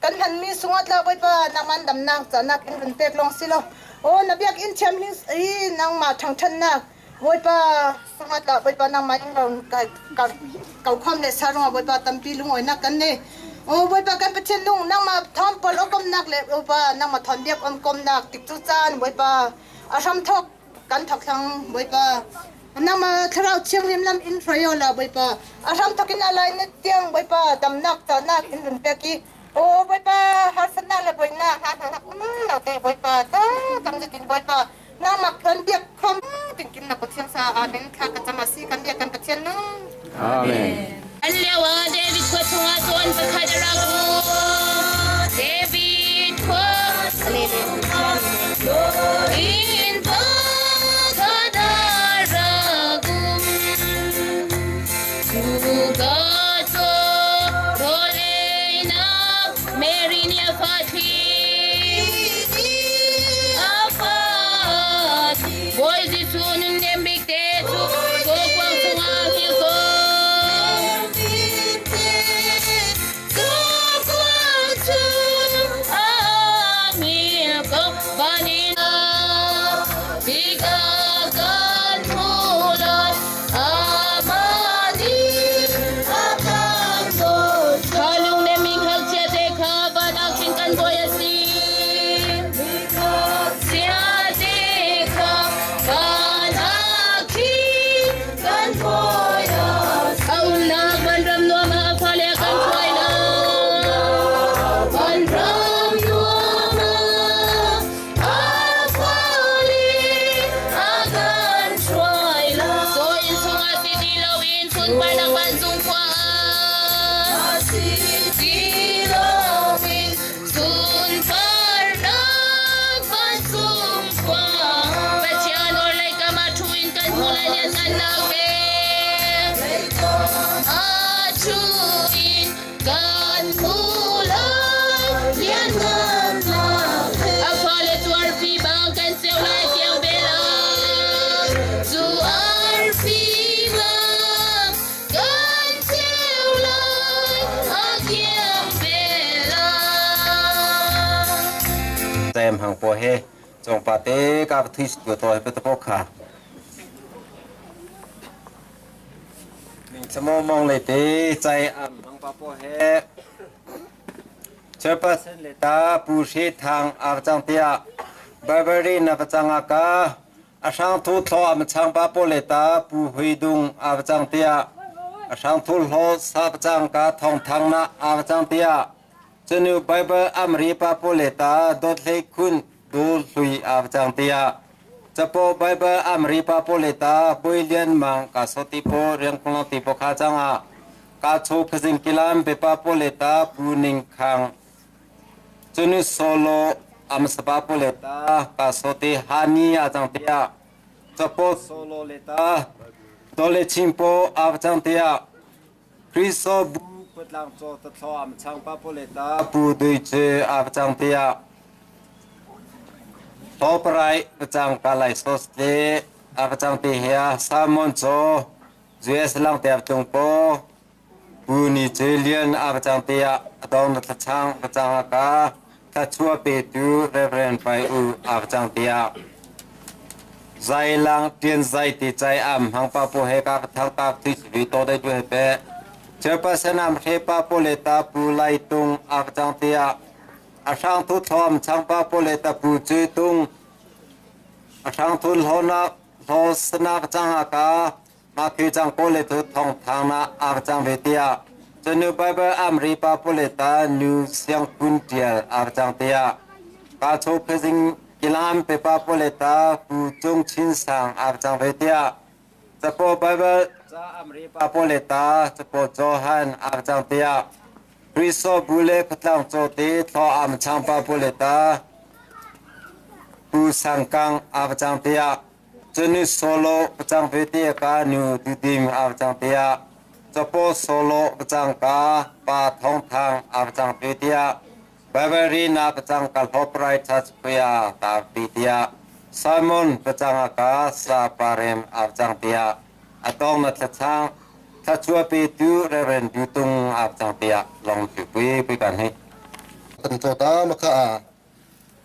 kan hmanmi sungah tla Bawipa nangman damnak canak in run pek lawng si lo oh na biakinn thiam hi nangmah ṭhangṭhannak Bawipa sungah tla Bawipa nangmah in ron kau khom le sarunga Bawipa tampi lungawinak kan nei Oh Bawipa kan Pathian nung nangmah thawng pawl awkomnak le Bawipa nangmah thawn biak awmkomnak tik cu caan Bawipa a hram thawk kan thawk thlang Bawipa nangmah thlarau thianghlim lam in hruai la Bawipa a hram thawk in a lai na tiang Bawipa damnak cahnak in run pek i o Bawipa harsatnak le buainak hna hna um te Bawipa ta tam zetin Bawipa nangmah kan biak khom tinkin na Pathian sa amen thla ka cam asi kan biak kan Pathian nung Amen. An lio ah David khua chungah cun pakhat a rak um. David khua inn pakhat a rak um. Cuka cu rawl einak Mary nih a fa thli. A fa Bawi Jesuh nunnem bik te cu kawkuang chungah hngilh ko. Sunparnak vancung khua ah si ti loin sunparnak vancung khua Pathian orhlei kam ah ṭhu in kan hmuh lai lianngannak he a ṭhu in kan hmuh lai lianngannak he a fale tuarpi bang kan ceu lai kiang ve lai cu arfi bang kan ceu lai a kiang ve lai. Tem hang po he chong pa te ka thui stu to he pe to kha Ning chamo mong le te chai am hang pa po he Chairperson le ta Pu Hre Thang a chang tia Barbary na chang ka a hrang thu thlo am chang pa po le ta Pu Hui Dung a chang tia a hrang thu hlo sa chang ka thong thang na a chang tia chunu Bible amri pa po le ta dot hlei khun du hlui a chang tia chapo Bible amri pa po le ta Bui Lian Mang ka soti po riang kong ti po kha chang a ka chu phazing kilam pe pa po le ta pu ning khang chunu solo am sapa po le ta ka soti hani a chang tia chapo solo le ta dole chimpo a chang tia Kristo bu patlang chaw ta thlo am chang pa po le ta pu dui che a chang tia Toprai pachang ka lai sos le a pachang te hia salmon chaw US lang te tung po pu ni che lian a pachang te a adong na thachang pachang ka thachua pe tu Reverend Pai U a pachang te a zai lang tian zai ti chai am hang pa po he ka thang ta ti vi to dai tu he pe chairperson am he pa po le ta pu lai tung a pachang te a a hrang thu thom changpa po le ta pu chu tung a hrang thu hlo na hlo sanak chang ha ka ma phi chang po le thu thong thang na a chang ve tia chunu bible amri pa po le ta nu siang kun tial a chang tia ka cho phezing kilam pe pa po le ta pu chung chin sang a chang ve tia chapo bible cha amri pa po le ta chapo johan a chang tia Kristo bu le khuatlang cawte thlaw am changpa pu le ta Pu Sang Kang a va cang tiah cunu solo va cang ve te ka nu dudim a va cang tiah capo solo va cang ka pa Thong Thang a va cang ve tiah Barbary na va cang ka hloprai church khuya ta pi tiah Simon va cang ka sa parem a va cang tiah a tong na thlachang thachua petu Reverend Dutung ap chang tiah long tu pui pui kan hi tan cho ta ma kha a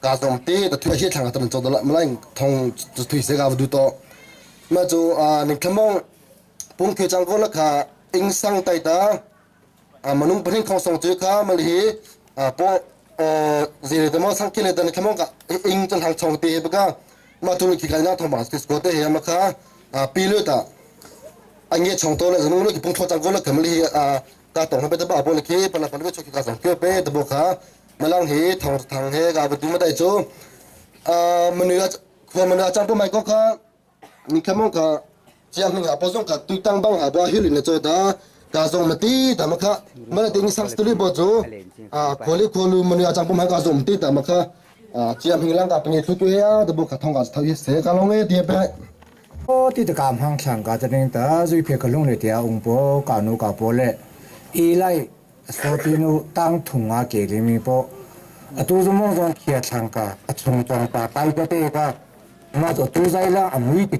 ka zom te ta thui hi thlang tan cho da malai thong thui se ga du to ma chu a ning thamong pung the chang ko la kha ing sang tai ta a manung panin khong song chu kha mal hi a po zire te mo sang ki le tan thamong ka ing chan hang chong te ba ka ma tu ki ka na thong ba ko te he ma kha a pi lu ta ange chong to le zanu le ki pung tho chang ko le kam li a ka tong pe te ba bo le ki pa la pa le chu ki ka sang ke pe te bo kha malang hi thong thang he ga bu ma dai chu a manu a khwa manu a chang po mai ko kha ni khamong ka chiang hing a po zong ka tu tang bang ha ba hi le cho da ka zong ma ti ta ma kha ma le ting sang stuli bo chu a kholi kholu manu a chang po mai ka zong ti ta ma kha a chiang hing lang ka pengi thu tu he a te bo kha thong ka thau hi se ka long e ti pe 哦，对的，干行强个这边的，最撇个弄的点，红波搞奴搞波嘞，依赖说的奴当同啊给的咪波，啊都是梦中贴长个，啊从装把带个这个，那就都在了啊每的，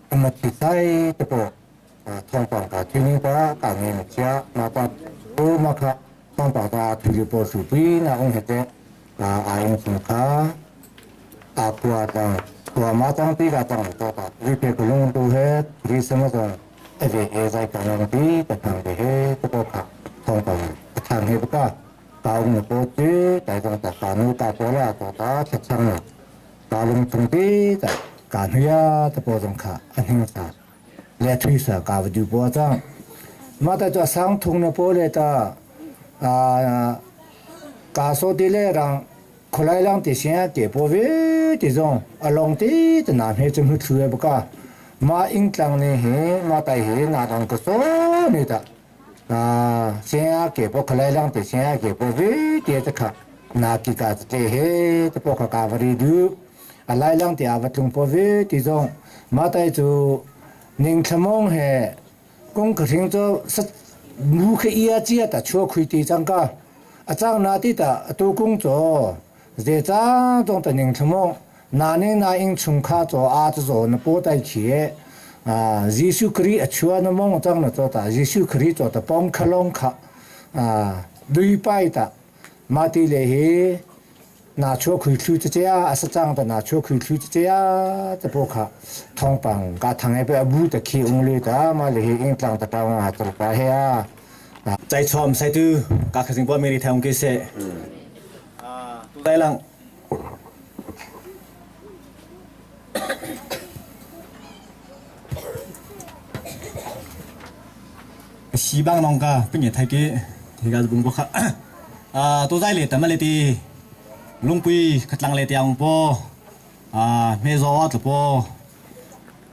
啊么比赛的波，啊通帮个听你把搞你家那把，都嘛个通帮个推波手臂那红的，啊啊红从卡，啊不啊当。ตัวมาตั้งตีกาตั้งตัวตาวิเปกลงตัวเฮริสมาจงเอเวเอใจกังตีแต่ทางเฮตัวขับทองไปทางเฮปก็ตาอุโปจีแต่ตรงแต่ตานูตาโปลาตัวตาชักชังตาลงตรงตีแต่การเฮียตะโปจงขาอันหิงสาและทุยสากาวดูปัวจังมาแต่ตัวสังทุงนโปเลตาอ่ากาโซติเลรัง 可来两的先给波位这种啊，浪的的那边怎么出来不个？ Ma ing tlang ni hi ma tai hi na dong ko so ni ta à xe ke po khalai lang te xe ke po vi te te kha na ki ka te he te po kha ka vari du alai lang te awa tlung po vi ti zong ma tai chu ning thlamong he kong ka ring cho sa mu khe ia chia ta chua khui ti chang ka achang na ti ta tu kung cho ze chang tong ta ning thlamong na ne na ing chung kha cho a cho na po tai khi 啊，耶稣基督出那梦中那做的，耶稣基督做的帮克隆克，啊，礼拜的，马蒂雷嘿，拿出开出这家，阿是长的拿出开出这家，这不卡，通帮个唐那边乌的去用来的，马里嘿应当的帮啊，这个嘿啊。在错唔使都，家其实我未嚟听几些，啊，都低能。西邦农家不热太给，这个是公婆卡啊，都在里，咱们里的龙龟可当来的红包啊，没做啊，这包，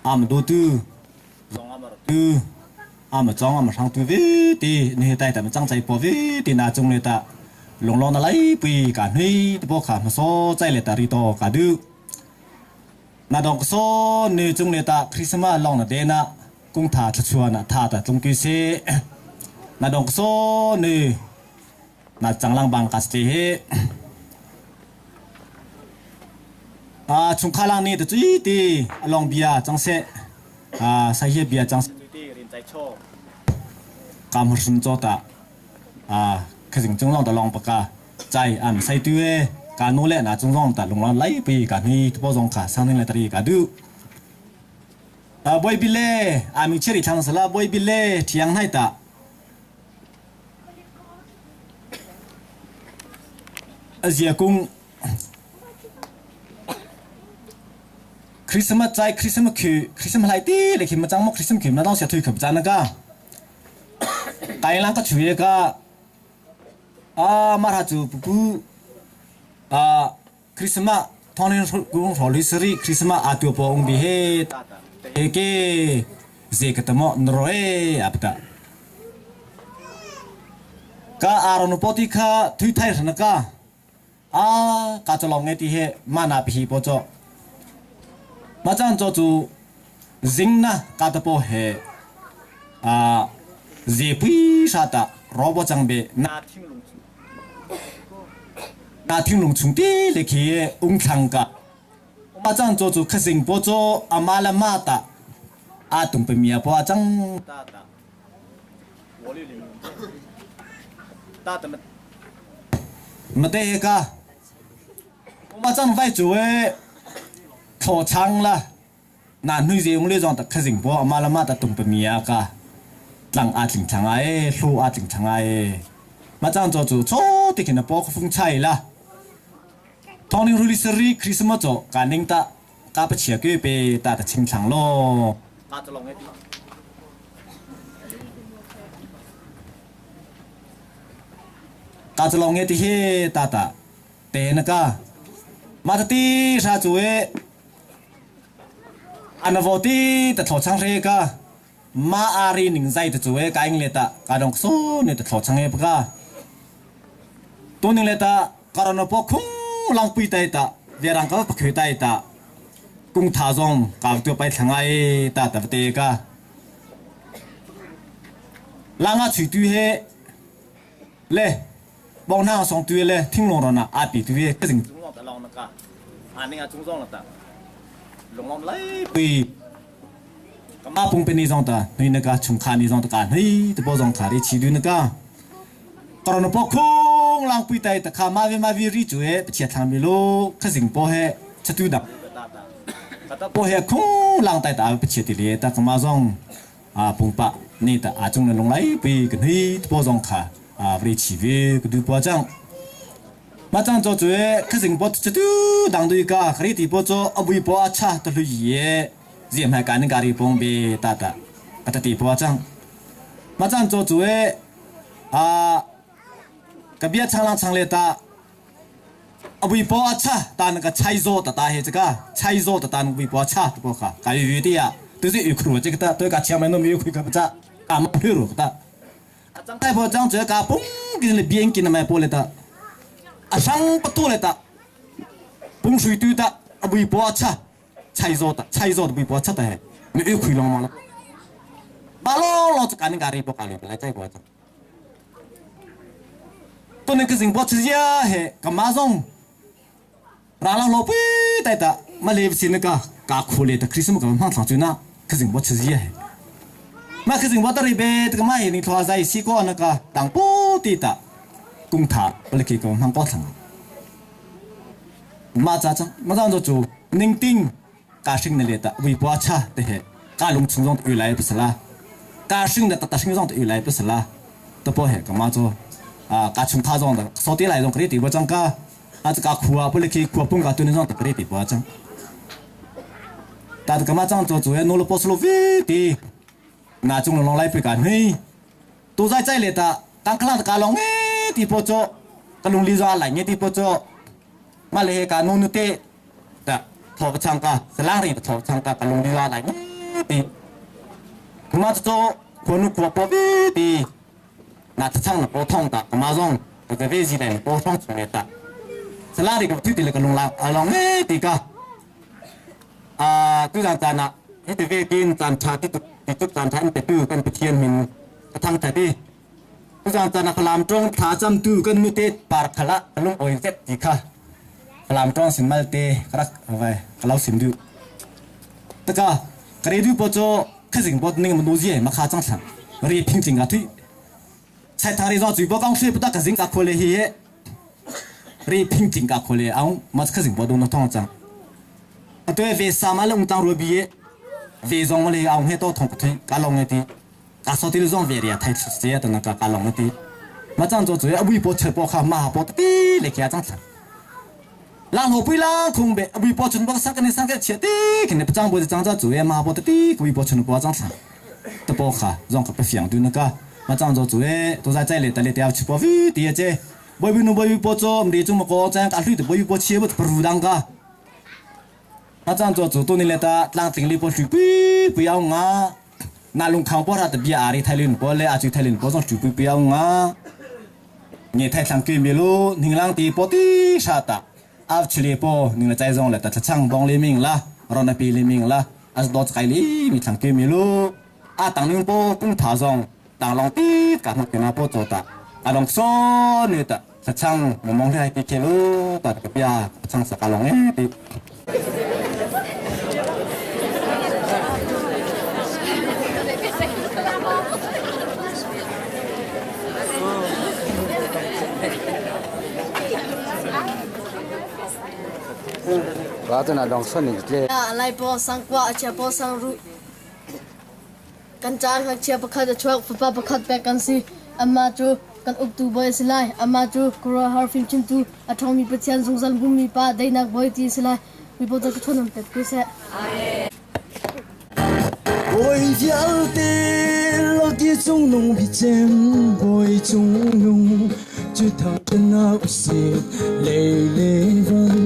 俺们都都，都，俺们装俺们上都为的，你带咱们装在包为的那种来的，龙龙那来不干黑的包卡，没说在里的里头干都，那当说你种来的คริสต์มาสลอง那的那。กุ้งถาชวนนะถาแต่ตรงกิเซนาดองโซนี่นาจังลังบางกัสติเฮอ่าชุงคาลังนี่แต่จุยตีลองเบียจังเซอ่าใส่เบียจังเซตีรินใจโชกามหุนโจตาอ่าคือสิ่งจงลองแต่ลองปากกาใจอ่านใส่ตัวการโนเล่นะจงลองแต่ลงลองไล่ไปการนี้ทุกจงขาสร้างนี่แหละตรีการดูboy bile ami cheri thang sala boy bile thiang nai ta azia kung Christmas chai Christmas khu Christmas lai ti le khim chang mo Christmas khim na dong sia thui khap chan ka kai lang ka chuye ka a mara chu pu pu a Christmas thonin gung holi sri Christmas a tu po ung bi he ta ta eke ze katamo nroe apta ka aron poti kha thui thai rna ka a ka cholong nge ti he mana pi po cho ma chan cho chu jing na ka ta po he a ze pui sha ta robo chang be na thing lung na thing lung chung ti le khi ung thang ka ma chang cho chu khasing po cho amala ma ta a tung pe mia po chang ta ta ta ta ma te ka ma chang vai chu e tho chang la na nui je ung le jong ta khasing po amala ma ta tung pe mia ka tlang a tling chang a e hlu a tling chang a e ma chang cho chu cho ti khin po phung chai la 当年如里是里 Christmas 做，干领ta 加不切佢被打得清场咯。加咗浪嘅啲嘿打打，对那个，马特蒂啥做诶？อันวอตีแต่ถอดช่างเรกะมาอารีหนึ่งใจแต่ตัวเองเลตะกาดองโซเนี่ยแต่ถอดช่างเอปกะตัวหนึ่งเลตะการอนปอคุงลังปุยไตตะเวรังก็ปะคุยไตตะกุ้งทาซงกาวตัวไปทางไอตาตะเตกะลังอาชุยตุเฮเล่บองหน้าสองตัวเล่ทิ้งลงรนะอาปีตัวเฮก็ถึงจุงลงตะลองนะกะอันนี้อะจุงลงละตะลงลงไล่ปีกมาปุงเป็นนี่จงตานี่นะกะชุงคานี่จงตะกะนี่ตะปอจงขาดิชีดูนะกะตอนนั้นปอคงลังปุยไตตะขามาเวมาวิริจุเอเฉียทางมิโลขสิงปอเฮชตุดับปอเฮคงลังไตตาเฉียติเลตะกมาจงอาปุงปะนี่ตะอาจงนลงไลปีกันนี่ตะปอจงขาอาบริชีเวกดูปอจังมาจังจอจุเอขสิงปอชตุดังดูกะครีติปอจออบุยปออาชาตะลุยเยเจียมให้การการีปงเบตาตะกะติปอจังมาจังจอจุเออากะเบียช่างลังช่างเลตาอบุยปออาชาตานกะใช้โซตาตาเฮจกะใช้โซตาตานบุยปออาชาตปอค่ะกายวิเดีย Tu si khru chi ta to ka chiang mai no mi khui ka cha ka ma phi ru ta chang tai bo chang che ka pung ki le bien kin mai po le ta a sang pa tu le ta pung shui tu ta abui po cha chai zo ta chai zo bui po cha ta he mi yu khui long ma la ba lo lo ka ni ka ri po ka le lai chai bo cha to ne ke jing bo chi ya he ka ma zong ra la lo pi tai ta ma le sin ka ka khu le ta christmas ka ma thang chu na ke jing bo chi ya he ma ke jing bo ta ri be ta ma he ni thwa zai si ko na ka tang pu ti ta kung tha pa le ki ko mang ko thang ma cha chang ma zang zo chu ning ting ka hring na le ta wi po cha te he ka lung chung zong tu lai pasala ka hring na ta ta hring zong tu lai pasala to po he ka ma cho a ka chung tha zong da so ti lai zong kri ti bo chang ka a ka khua pu le ki khua pung ka tu ni zong ta kri ti bo chang ta ka ma chang cho chu no lo po slo vi ti na chung long lai pi ka ni tu zai chai le ta tang khla ka long e ti po cho ka lung li za lai nge ti po cho ma le ka nu nu te ta tho chang ka salang ri tho chang ka ka lung li za lai nge ti kuma cho ko nu ko po vi ti na chang na po thong ta ma zong ta ve ji lai po thong chu ne ta salang ri ko tu ti le ka lung la along e ti ka a tu jang ta na he ti ve kin chan tha ti tu ti tu chan tha te tu kan pathian min ka thang tha ti tu jang ta na khalam tong tha cham tu kan nu te par khala lung oi zet ti kha khalam tong sin mal te krak vai khalau sim du ta ka kare du po cho khazing bot ning mo ji ma kha chang thang ri phing ching ga thui sai thang ri zo chu bo kong sui pa ta khazing ka khole hi ri phing ching ka khole ang ma khazing bo do no thong chang atwe ve sa ma lung tang ro bi ye ve zong le ang he to thong thui ka long ti ka so ti zong ve ria thai se ta na ka ka long ti ma chang cho chu abui po che po kha ma po ti le kya chang thang lang ho pui lang khung be abui po chun bo sa ka ni sang ke che ti khin ne chang bo chang cha chu ye ma po ti kui po chun po chang thang ta po kha zong ka pe fiang du na ka ma chang cho chu ye to za chai le ta le te chi po vi ti ye che boi bi nu boi bi po cho mri chu ma ko chang ka hlui te boi bi po che bo pru dang ka ma chang cho chu tu ni le ta tlang tling li po hlui pui pui au nga na lung khang po ra ta bia ari thailin po le a chu thailin po zong chu pui pui au nga nge thai thlang ki mi lu ning lang ti po ti sha ta av chile po ning la chai zong le ta chang bong le ming la ron pi le ming la as dot kai li mi thlang ki mi lu a tang ning po kung tha zong tang long ti ka mak na po cho ta a long so ni ta sa chang mo mong le ti ke lu ta ka pia chang sa ka long e ti Ba tu na dong son ni tle Lai po sang kwa a chia po sang ru kan caan ngakchia pakhat a chuak fapa pakhat pek kan si amah cu kan uktu bawi a si lai amah cu khuaruahhar fimchimtu a ṭhawngmi Pathian zungzal hmumi pa daihnak bawi ti a si lai mi pawl cu ṭhawnam pek ko seh Bawi vialte laki cung nung bicem bawi cung nung cu tha na usih lei le van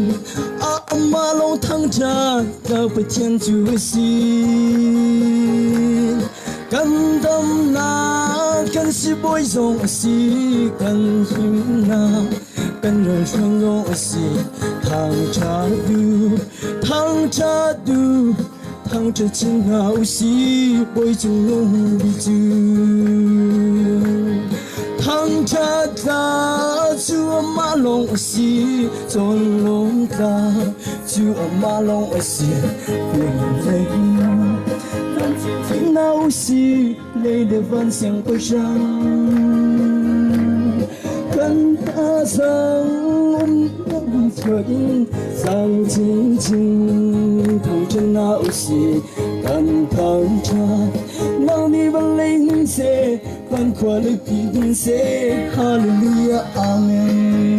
amah lawng thangṭhat ka Pathian cu a si. Kan damnak kan sibawi zong a si, kan himnak kan ralhrang zong a si. Thangṭhat duh, thangṭhat duh, thangṭhat chin hna usih, bawi cung nung bik cu. Thangṭhat tla cu amah lawng a si, cawnlawm tla cu amah lawng a si. Hna usih, lei le van siangpahrang. Kan thazaang um chuak in sang chinchin thangṭhat hna usih, kan thangṭhat. Nang nih vawlei hmun seh, kan khualipi hmun seh, Hallelujah, Amen.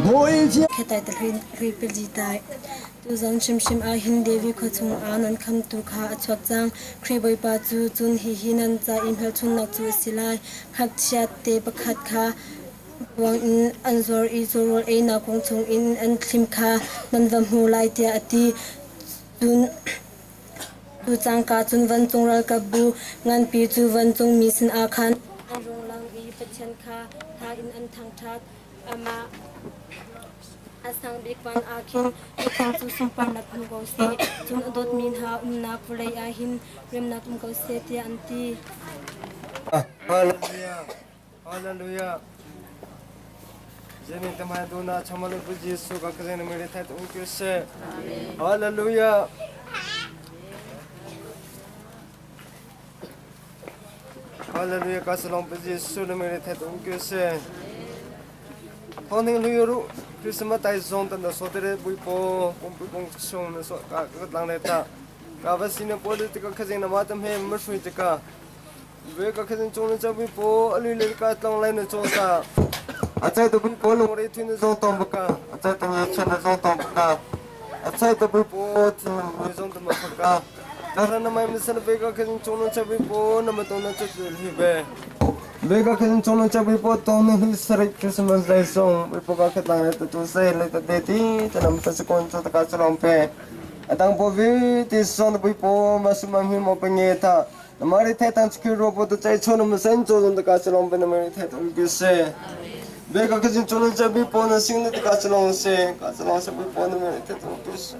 Bawi Khetai ta hlui pili tai. Tuzan hrimhrim ah hin Levi khua chungah nan khamtu kha a chuak cang. Khrih Bawipa cu cun hihi nan ca i hmelchunhnak cu a si lai. Ngakchia te pakhat kha kuang in an zuar i cawrawl einak kung chungin an thlim kha nan va hmu lai, tiah a ti. Cun. Cu cangka cun vancung ralkapbu nganpi cu vancungmi sinah khan an rung lang i Pathian kha hla in an thangṭhat. Amah a sang bik van ah khin Pathian cu sunparnak hmu ko seh, cun a dawtmi hna umnak vawlei ah hin remnak um ko seh, tiah an ti. Hallelujah. Hallelujah. Jene tamai dona chamale bu Jesu ka kazene mere thai tung kyu se. Hallelujah. Hallelujah ka salong bu Jesu na mere thai tung kyu se. Thong lu ru Christmas tai zong tan da so tere bui po pum pui pung chung na so ka ka tlang le ta. Ka va sin po le ka khazeng na ma tam he ma shui te ka. Ve ka khin chung na chabi po ali le ka tlang lai na cho ta achai to bun po lung re thin zo tom ka achai to ye chen zo tom ka achai to bu po thin ye zong to ma ka ka na mai misal ve ka khin chung na chabi po na ma to na chu hi be ve ka khin chung na chabi po to na hi sare Christmas lai song ve po ka khat lang le to tu se le ta de ti ta nam ta se kon cho ta ka chalom pe atang po vi ti son bu po ma su ma hi mo pe nge ta Namari the tang chki ro po to chai chono ma sen cho don ka chalong pe namari the tang ki se. Be ka kajin chono cha bi po na sing na ka chalong se ka chalong se bi po namari the tang ki se.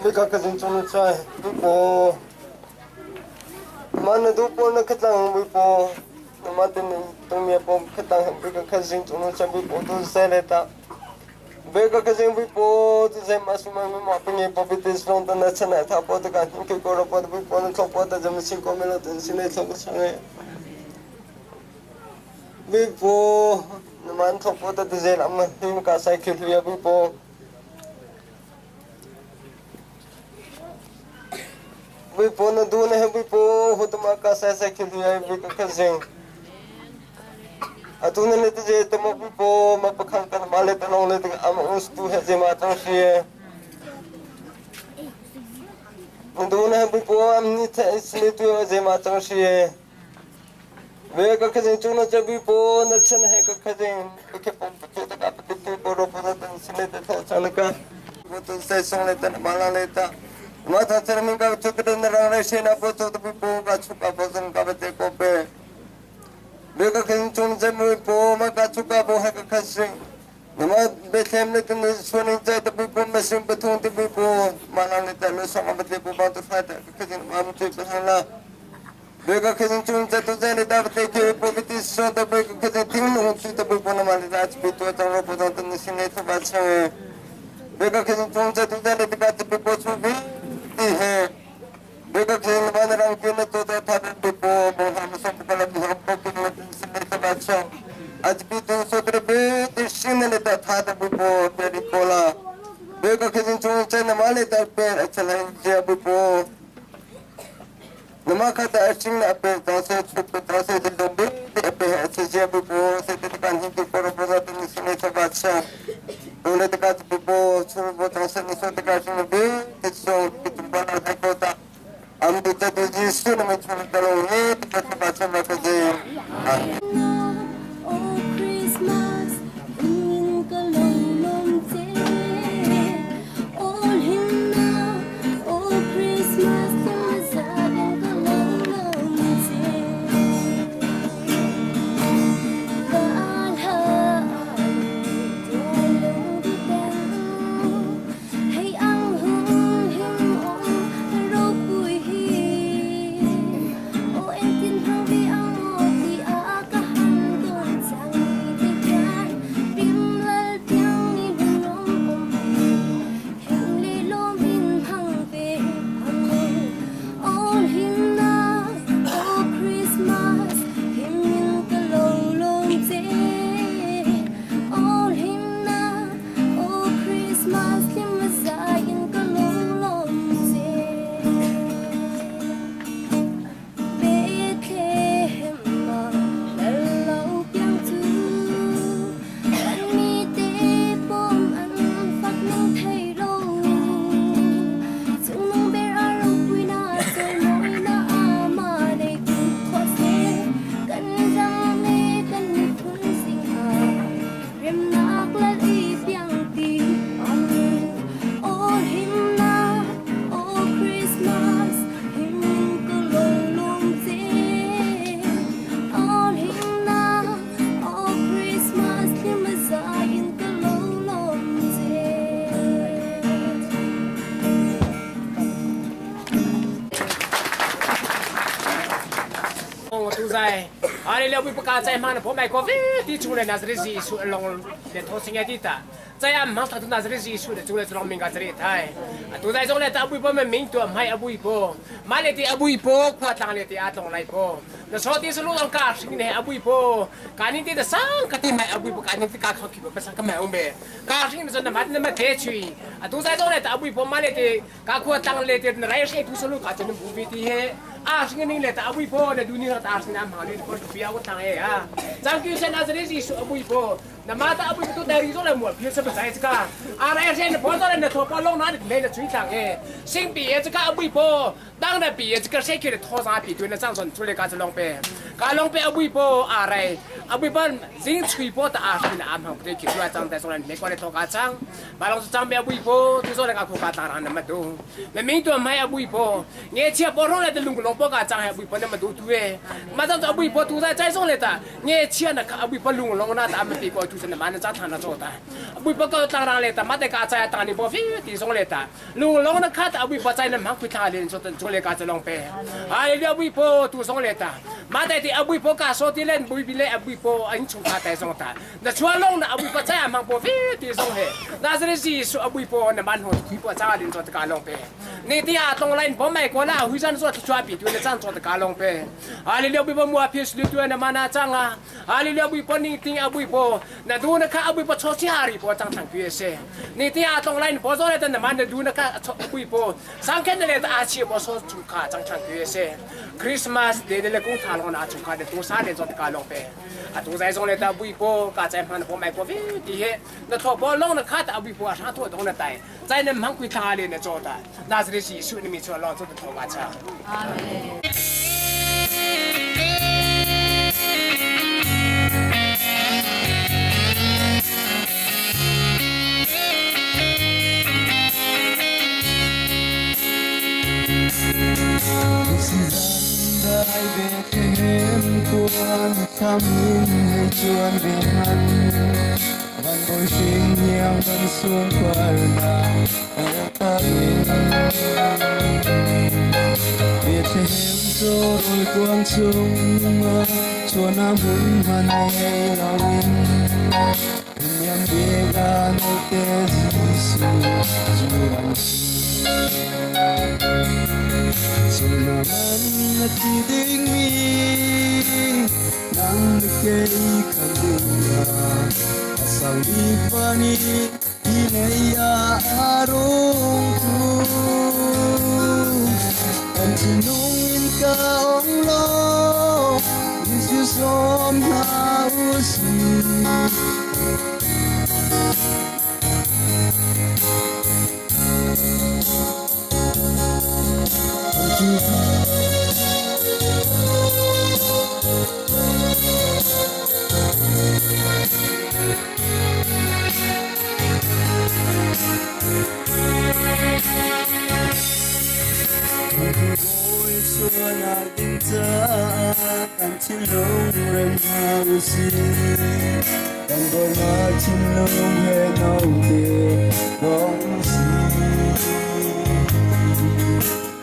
Be ka kajin chono cha bi po ma na du po na khatlang bi po na ma te tung mi po khatlang bi ka kajin chono cha bi po to se le ta. Beka kajing bi po tu zai ma su ma ma pingi po bi tis long ta na chana tha po ta ka ke ko ro po bi po na tho po ta jam sing ko me lo tin sin ne tho ko chang e bi po na man tho po ta tu zai lam ma him ka sai khil ya bi po bi po na du na he bi po hu tu ma ka sai sai khil ya bi ka kajing Atu na le te te mo pu po ma pakhang kan ma le te long le te am us tu he je ma tang shi du na pu po am ni the is le tu je ma tang shi ve ka kha chu na che bi po na chen he ka kha jing ke pom ke ta ka te tu po ro po ta sin le te tho chan ka po tu se song le ta ma la le ta ma tha chen mi ka chu te na rang re she na po chu te pu ka chu ka po san ka te ko pe 내가 존재 보마가 주가 보하가 카싱 नमा बेथेम ने तुम सोने जाए तब भी मशीन बथों तब भी पो माला ने तलो समा बते पो बात फाता खजिन माम चे बहला बेगा खजिन चुन चे तो जाने दाव ते के पो बिति सो तब खजिन तिन नु छु तब पो न माले राज भी तो चलो पो तो निसिने तो बादशाह बेगा खजिन चुन चे तो जाने दिका तब पो छु भी ती है बेगा खजिन मान रंग के न तो था भी पो मोहन सब कल भी हम पो के निसिने तो बादशाह आज भी तो सोत्र बे तिशिन ले ता था तब पो तेरी कोला बेगा खजिन चुन चे न माले ता पे अच्छा जे अब पो नमा खाता अर्चिंग na ape tase chup tase dildombe ape ache je abu po se te kan hin ke poro poro te nisine sa bacha dole te ka po chu bo tase niso te ka ching be te so ke tumba na te ko ta am de te jisu na me chu talo ne te bacha ma ka je Oh Christmas, ungin ka long long te. All hinna, oh Christmas, tamazagan ka long long te. Kaalhaan, tulong bitang, hay ang hung hing ong ro pui hi. O en tin hang vi ang o ti a ka ha. tung tu zai ale le bui pa chai ma na pho mai ko ve ti chu le Nazareth Jesu long le tho sing ti ta chai am mang tha tu Nazareth Jesu le chu le long ming ka chari thai tu zai zong le ta bui po ma ming tu mai abui po ma le ti abui po khwa tlang le ti a tlong lai po na so ti sulu ang ka sing ne abui po ka nin ti da sang ka ti mai abui po ka nin ti ka kho ki po sa ka mai umbe ka sing na na mat na ma the chui tu zai zong le ta abui po ma le ti ka khua tlang le te na rai she tu solu ka chen bu bi ti he a sing ning le ta abui po na du ni ta sing na ma ni po tu pia ko tang e ha chang ki sen azri ji su abui po na ma ta abui tu dai ri zo le mo phi se ba sai ka a rai she na po zo le na tho po long na le na chui tang e sing bi e ka abui po dang na bi e ka she ki le tho sa bi tu na chang son chu le ka long pe ka long pe abui po a rai abui pan jing chui po ta a sing na am hang te ki chu chang dai so le me ko le tho ka chang ba long chang be abui po tu zo le ka khu ka ta ra na ma tu na ming tu mai abui po nge chia po ro le te lung long po ka chang abui po na ma tu tu e ma chang abui po tu za chai song le ta nge chia na ka abui po lung long na ta ma pi ko tu na ma na cha tha na zo ta abui po ka tang rang le ta ma te ka cha ta ni po fi ti song le ta lung long na kha ta abui po chai na mang phi tha le so tan chu le ka cha long pe ai le abui po tu song le ta ma te ti abui po ka so ti len bui bi le abui po an chung kha tai song ta na chua long na abui po chai mang po fi ti song he na zre ji su abui po na man ho khi po cha lin so ta ka long pe ni ti a tong line po mai ko la hui san so chua pi tu le chan so ta ka long pe ali le abui po mua phi su tu na mana chang a ali le abui po ni ting abui po na du na kha abui po cho chi hari po chang thang pi se ni ti a tong line po zo le ta na man na du na kha abui po sang khen le ta a chi po so chu kha chang thang pi se Christmas de le kung tha long na chu kha de tu sa le zo ta ka long pe a tu zai zong le ta bui po ka chai man po mai ko vi ti he na tho po long na kha ta bui po a sha tho dong na tai zai na mang kui tha le na cho ta na zri si su ni mi cho long cho tho ma cha Amen. Dai Bethlehem tuan thăm in hay chuan về han van bồi sinh nhang van xuống qua na ta in Bethlehem cho rồi quang chung chùa nam hun han hay lao in nham bê ga nô te Giêsu chuan Sunaman na tiding mi nang kay kalunga asang ipani inaya arong tu Ang tinungin ka ong lo Jesus om hausi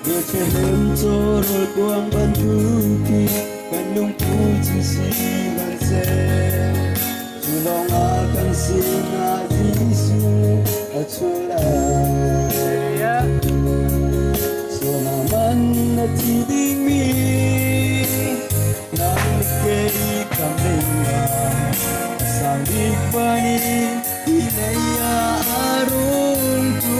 Bethlehem chorol kuang bantuki kanung puji si manse Tulong akan sina Jisu achula Sunaman na tiding mi nang kay kamlinga Asang ikpani ilaya arong tu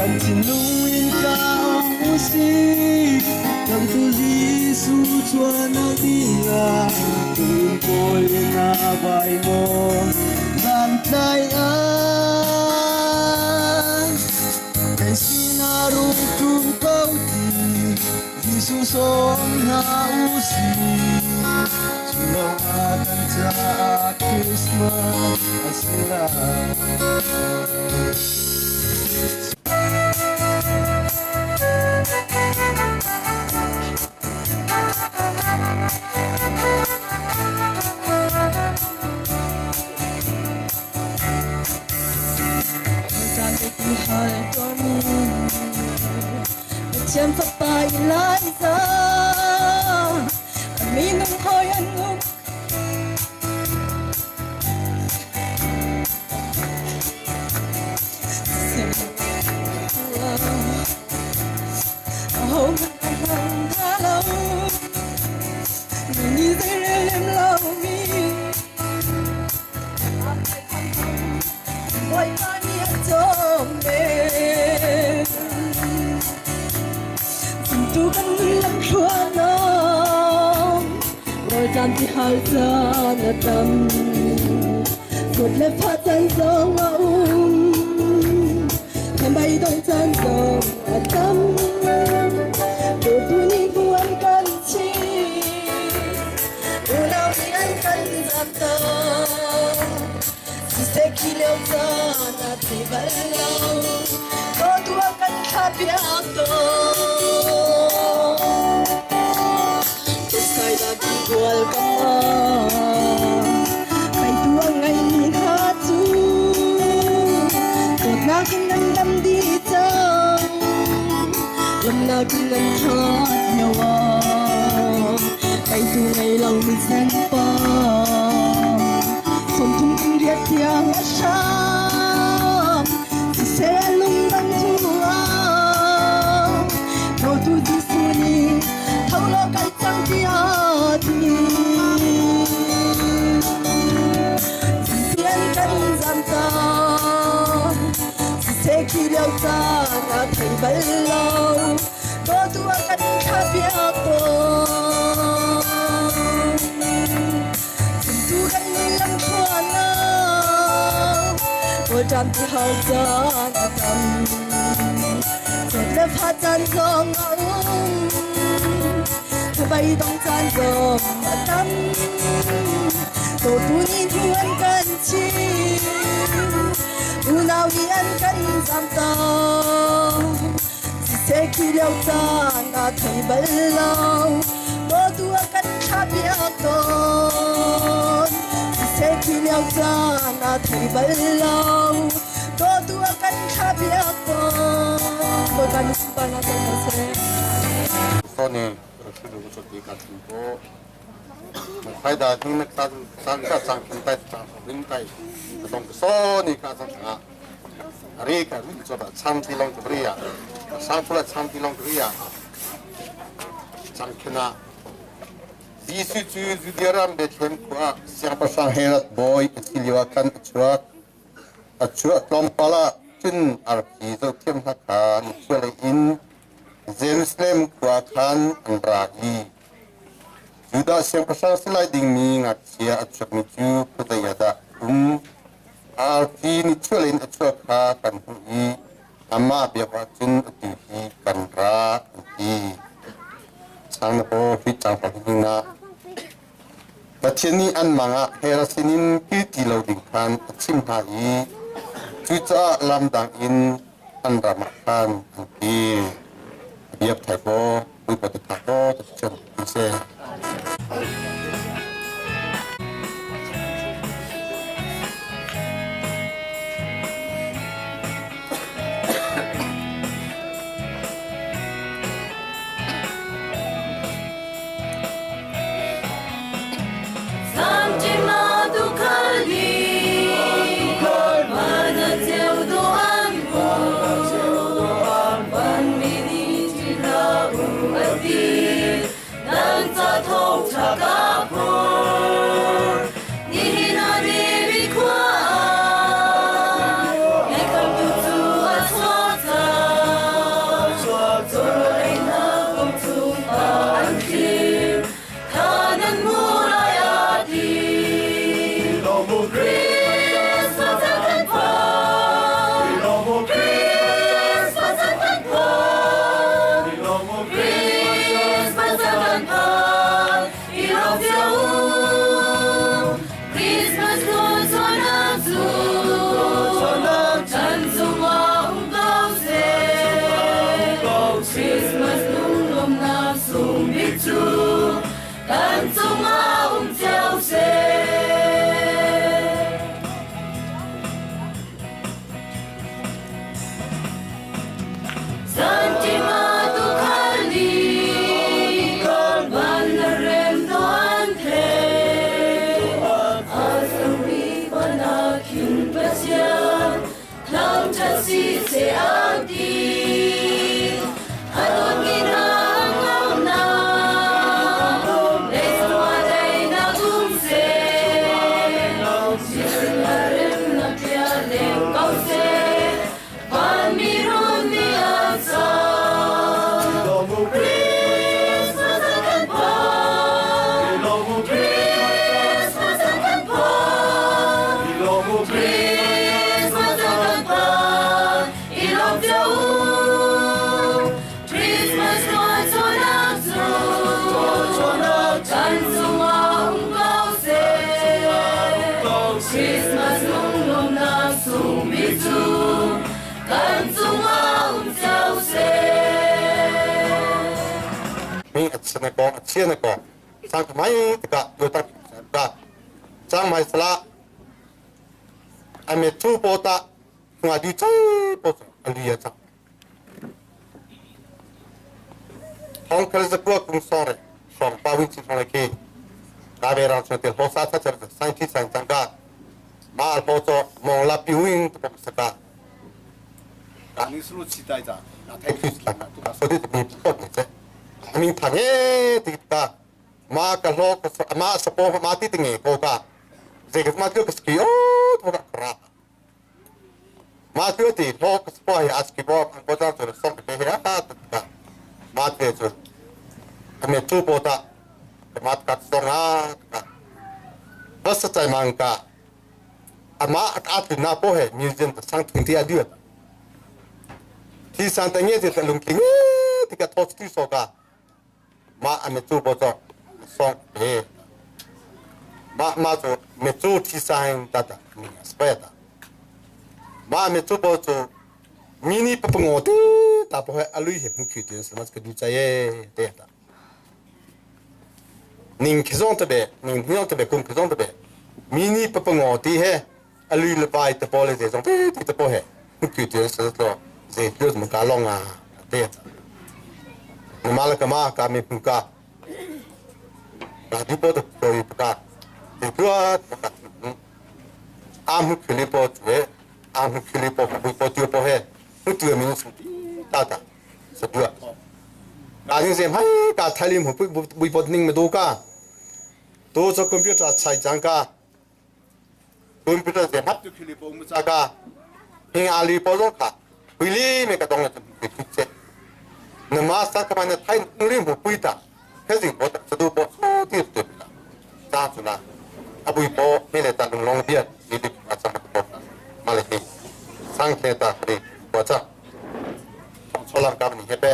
Kan tinungin ka ang usik Kan tu Jisu chuan ang dinga Tungkol na bay mo Bantay ang Kay sinarong tungkaw ti Jesus om hausi Tulong akan sa Christmas asila Pathian fapa Elijah a minung hawi an um. Ahohmanh a hmang hna lo. Mi nih zeirel lem lomi Bawipa nih a cawm men. Zumtu kan nun lamthluan ah rawlṭam tihal caan a tam. Kut le fa caan zong a um. Hnabei dong caan zong a tam. Dawtu nih hmu an kan chih. Unau nih an kan zamter. Siseh khi lio caan a thei bal lo. Dawtu a kan thlahpiak tawn. Bethsaida ki kual kam ah meitu a ngeimi hna cu dawtnak in nan dam dih cang. Lawmhnak in nan khat lio ah meitu ngei lomi zenpa 30 in riat tiang a hram. Siseh a lungdang cu ah Dawtu Jesuh nih tho law kal cang tiah a ti. Siseh an kan zamtak, siseh khi lio caan a thei bal lo. Dawtu a kan thlahpiak tawn. Zumtu kan nun lamthluan ah rawlṭam tihal caan a tam. Zawt le fa caan zong a um. Hnabei dong caan zong a tam. Dawtu nih hnu an kan chim. Unau nih an kan zamter. Siseh khi lio caan a thei bal lo. Dawtu a kan thlahpiak tawn. Siseh khi lio caan a thei bal lo. Dawtu a kan thlahpiak tawn. Bawipa nih sunparnak co ko seh. Sone shudu ko ti ka chu ko khai da ni na ta sang ka sang kin tai chang ling tai dong so ni ka sang a ri ka mi cho da chang ti long ri ya sang pula chang ti long ri ya chang khina Jesuh cu Judea ram Bethlehem khua ah siangpahrang Herod bawi a si lio ah khan a chuak. A chuah tlawmpal ah cun arfi zohthiam hna kha nichuahlei in Jerusalem khua khan an ra i Judah siangpahrang si lai dingmi ngakchia a chuakmi cu khuazei ah dah a um? Arfi nichuahlei in a chuak kha kan hmuh i amah biak ahcun atu hi kan ra, an ti. Sang na paw hi cang pa ah Pathian nih an mang ah Herod sinin kil ti lo ding khan a chim hna i cucaah lam dang in an ram ah khan an kir. Biak thai paw, puipa te thak paw, ta ti seh. Kan cungah um cio seh. an ti. A dawtmi hna ngamnak, leicung ah daihnak um seh. Jesuh a remnak bia leng ko seh, vanmi run nih an sak. Christmas a kan phan, Christmas a kan phan, Christmas a kan phan, i lawm cio u. Christmas tuahchuahnak cu kan cungah um ko seh. Christmas lunglawmhnak sungmi cu kan cungah um cio seh. Mi a chana ko a chiana ko sang mai tika do ta ka chang mai sala ame chu po ta nga di chai po ali ya cha Thong khal zakua kung song re song pa win chi thong le ki ka ve rang chung te ho sa cha char sang chi sang chang ka ma al po cho mong la pi wing to sa ka 你是路期待着，那太 so ti mi pot ni che min thang e ti ta ma ka lo ma sa po ma ti ti nge ko ka ze ka ma ku ka ski o to ka ra ma tu ti lo ka spo hi as ki bo ang po chang chu song pe he ha ta ta ma te chu ame chu po ta ma ka song ha ka bas sa chai mang ka ama at at na po he museum ta sang thing ti a du ti san ta nge ti ta lung ki ti ka thot ti so ka ma ame chu po cha song he ma ma chu me chu ti san ta ta mi spa ta ma me chu po chu mini pa ngo te ta po he alui he mu khu te sa ma ka du cha ye te ta ning khizong te be ning nyong te be kum khizong te be mini pa ngo ti he alui le pai te po le ze zong te ti te po he mu khu te sa lo ze plus mo ka long a te ma la ka ma ka me pu ka ka di po te po yu ka te pu a ka a mu khu le po te a mu khu le po pu po ti po he mu tu mi su ta ta sa tu a ni se mai ka thali mu pu bu po ning me do ka to cho computer chai chang ka computer se hap tu khu le po mu cha ka hing ali po lo ka hui li me ka dong la tu che na ma sa ka ma na thai li mu pui ta he jing po ta tu po ti tu la ta chu la a bui po me le ta lung long bia ni di a cha po ma le hi sang khe ta ri po cha cho lam ka ni he pe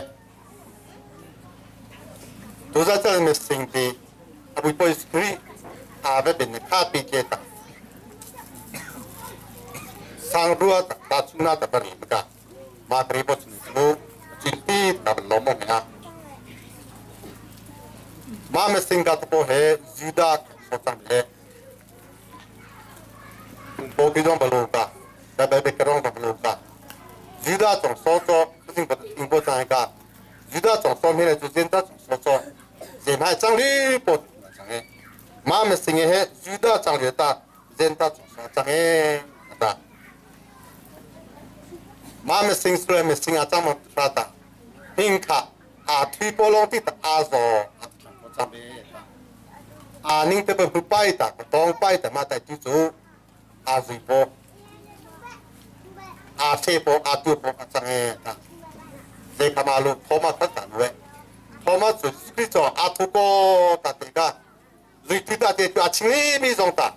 tu za cha me sing ti a bui po skri a ve ben kha pi ke ta sang rua ta chu na ta pa ri ka ma tri po chu mu chi ti ta lo mo ha ma me sing ka po he juda so chang he po ki jong ba lo ka da ba be ka rong ba lo ka juda chong so cho sing ba ing po chang ka juda chong so me le chu jen ta chong so cho ze mai chang li po chang he ma me sing he juda chang le ta jen ta chong so chang he ta ma me sing sle me sing a chang ma tra ta hing kha a thui po long ti ta a zo a ning te pu pai ta tong pai ta ma ta tu chu a zui po a se po a tu po a chang he ta ze kha ma lu tho ma kha ta we tho ma chu ski cho a thu ko ta te ka zui tu ta te tu a ching li mi zong ta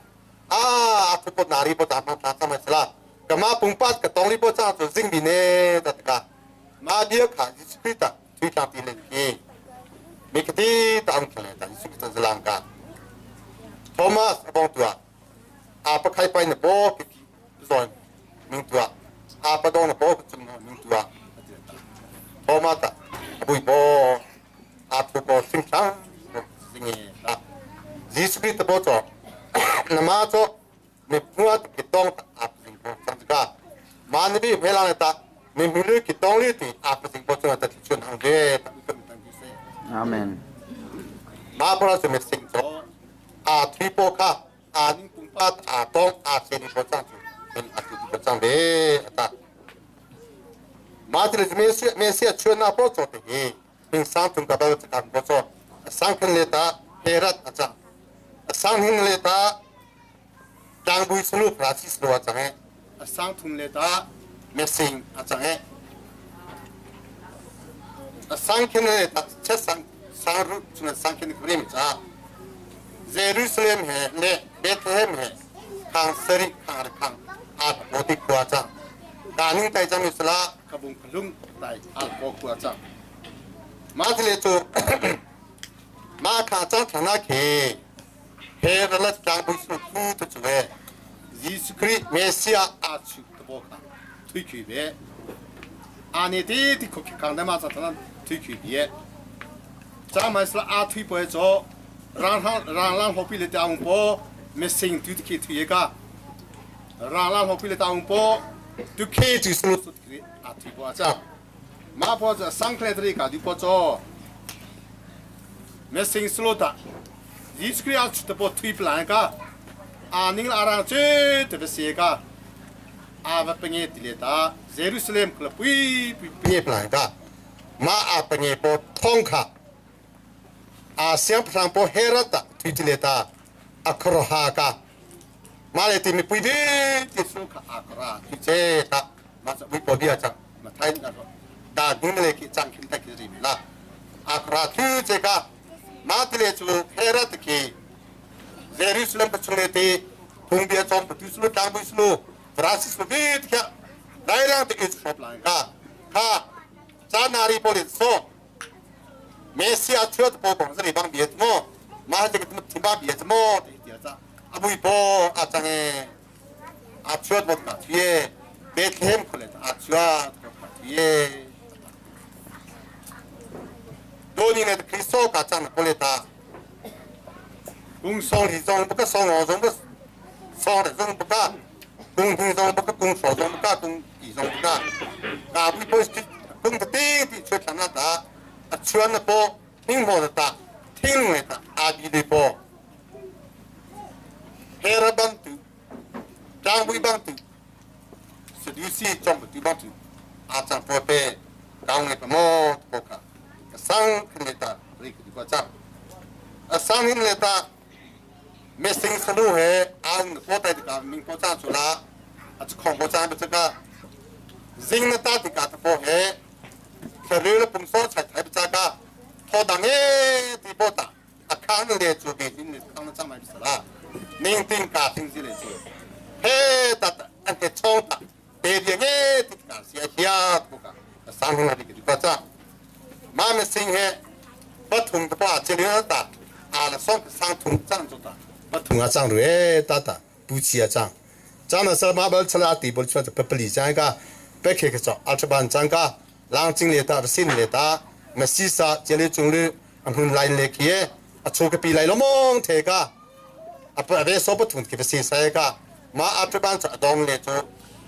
a a thu po na ri po ta ma ta ta ma sla ka ma pung pat ka tong li po cha chu jing bi ne ta ka ma bia kha ski ta tu ta ti le ki mi ki ti ta ang khle ta ski ta zlang ka Thomas abong tua a pa khai pai na bo ki zon ming tua a pa dong na bo ki chum ming tua Thomas ta bui bo a thu bo sing chang sing e ta Jesu Christ bo cho na ma cho me pua ki tong a sing bo chang ka ma ni bi me la na ta me mi lu ki tong li ti a sing bo cho ta ti chun hang ge Amen. Ma pa ra me sing cho a thui po kha a ning pung pa a tong a se ni bo chang chu men a tu bo chang be ta Ma ti le Mesia chuan na po cho te hi hing sang thung ka bal ka po cho sang khin le ta Herod a chang sang hin le ta Tlangpui sulu Francis lo a cang e sang thum le ta Messing a cang e sang khin le ta che sang sang ru chung sang khin krim cha Jerusalem he le Bethlehem he khang sari khang khang a ko ti khua cha ka ning tai chang isla kabung khlung tai a ko khua cha ma le chu ma kha cha thana khe he rala tlangpui su thu tu chu ve Jesuh Khrih Messiah a chu te bo kha thui khi ve a ne te ti kho khi kang da ma cha thanan thui khi bi cha mai sla a thui po cho rang rang lang hopi le taung po missing tu ti khi thui ka rang lang hopi le taung po tu khe tu su a thui po a cha ma po cha sang khle tri ka du po cho missing slow ta Jesuh Khrih a te po thui plan ka a ning la arang che te be se ka a va penge ti le ta Jerusalem kla pui pui penge plan ka ma a penge po thong kha a siang phrang po Herod ta thui ti le ta a khro ha ka ma le ti mi pui bi ti su kha a kra ti che ta ma sa pui po bia chang ma thai na da ding le ki chang khim ta ki ri la a kra thu che ka Ma tile cu Herod khi Jerusalem pa chung le ti phungbia cawm pa tu sulu tlangpui sulu Francis pa bit kha dairang te is shop lai ka kha chanari pawl in so Mesia chuat po bang zari bang biat mo ma te tum thimba biat mo ti tia cha abui po a change a chuat bot ka thie Bethlehem khole a chuat ka thie Tony ne Kristo ka chan kole ta kung song hi zong bu ka song o zong bu song re zong bu ka kung hung zong bu ka kung so zong bu ka kung i zong bu ka ka bu po kung ta ti ti chue than na ta a chuan na po hing mo ta thing le ta a bi de po hera bang tu tang bui bang tu sedusi chong bu tu bang tu a chang po pe kaung le pa mo po ka sang khin le ta ri ku ko cha a sang hin le ta missing sanu he ang po tai ka ming po cha chu la a chu khong po cha ba cha ka zing na ta ti ka ta po he kharu le pung so chai thai ba cha ka tho dang e ti po ta a khang le chu be hin le khang na cha mai sa la ning ting ka ting ji le chu he ta an te chong ta te dia nge ti ka sia hia ku ka sang hin la di ko cha ma me sing he ba thung ta pa che le ta a la song sang thung chang chu ta ba thung a chang ru e ta ta bu chi a chang chang na sa ma bal chala ti bol chua pe pli chang ka pe khe ke cha a cha ban chang ka lang ching le ta sin le ta ma si sa che le chung le a hun lai le khi a chu ke pi lai lo mong the ka a pa ve so pa thun ki si sa ka ma a cha ban cha dong le chu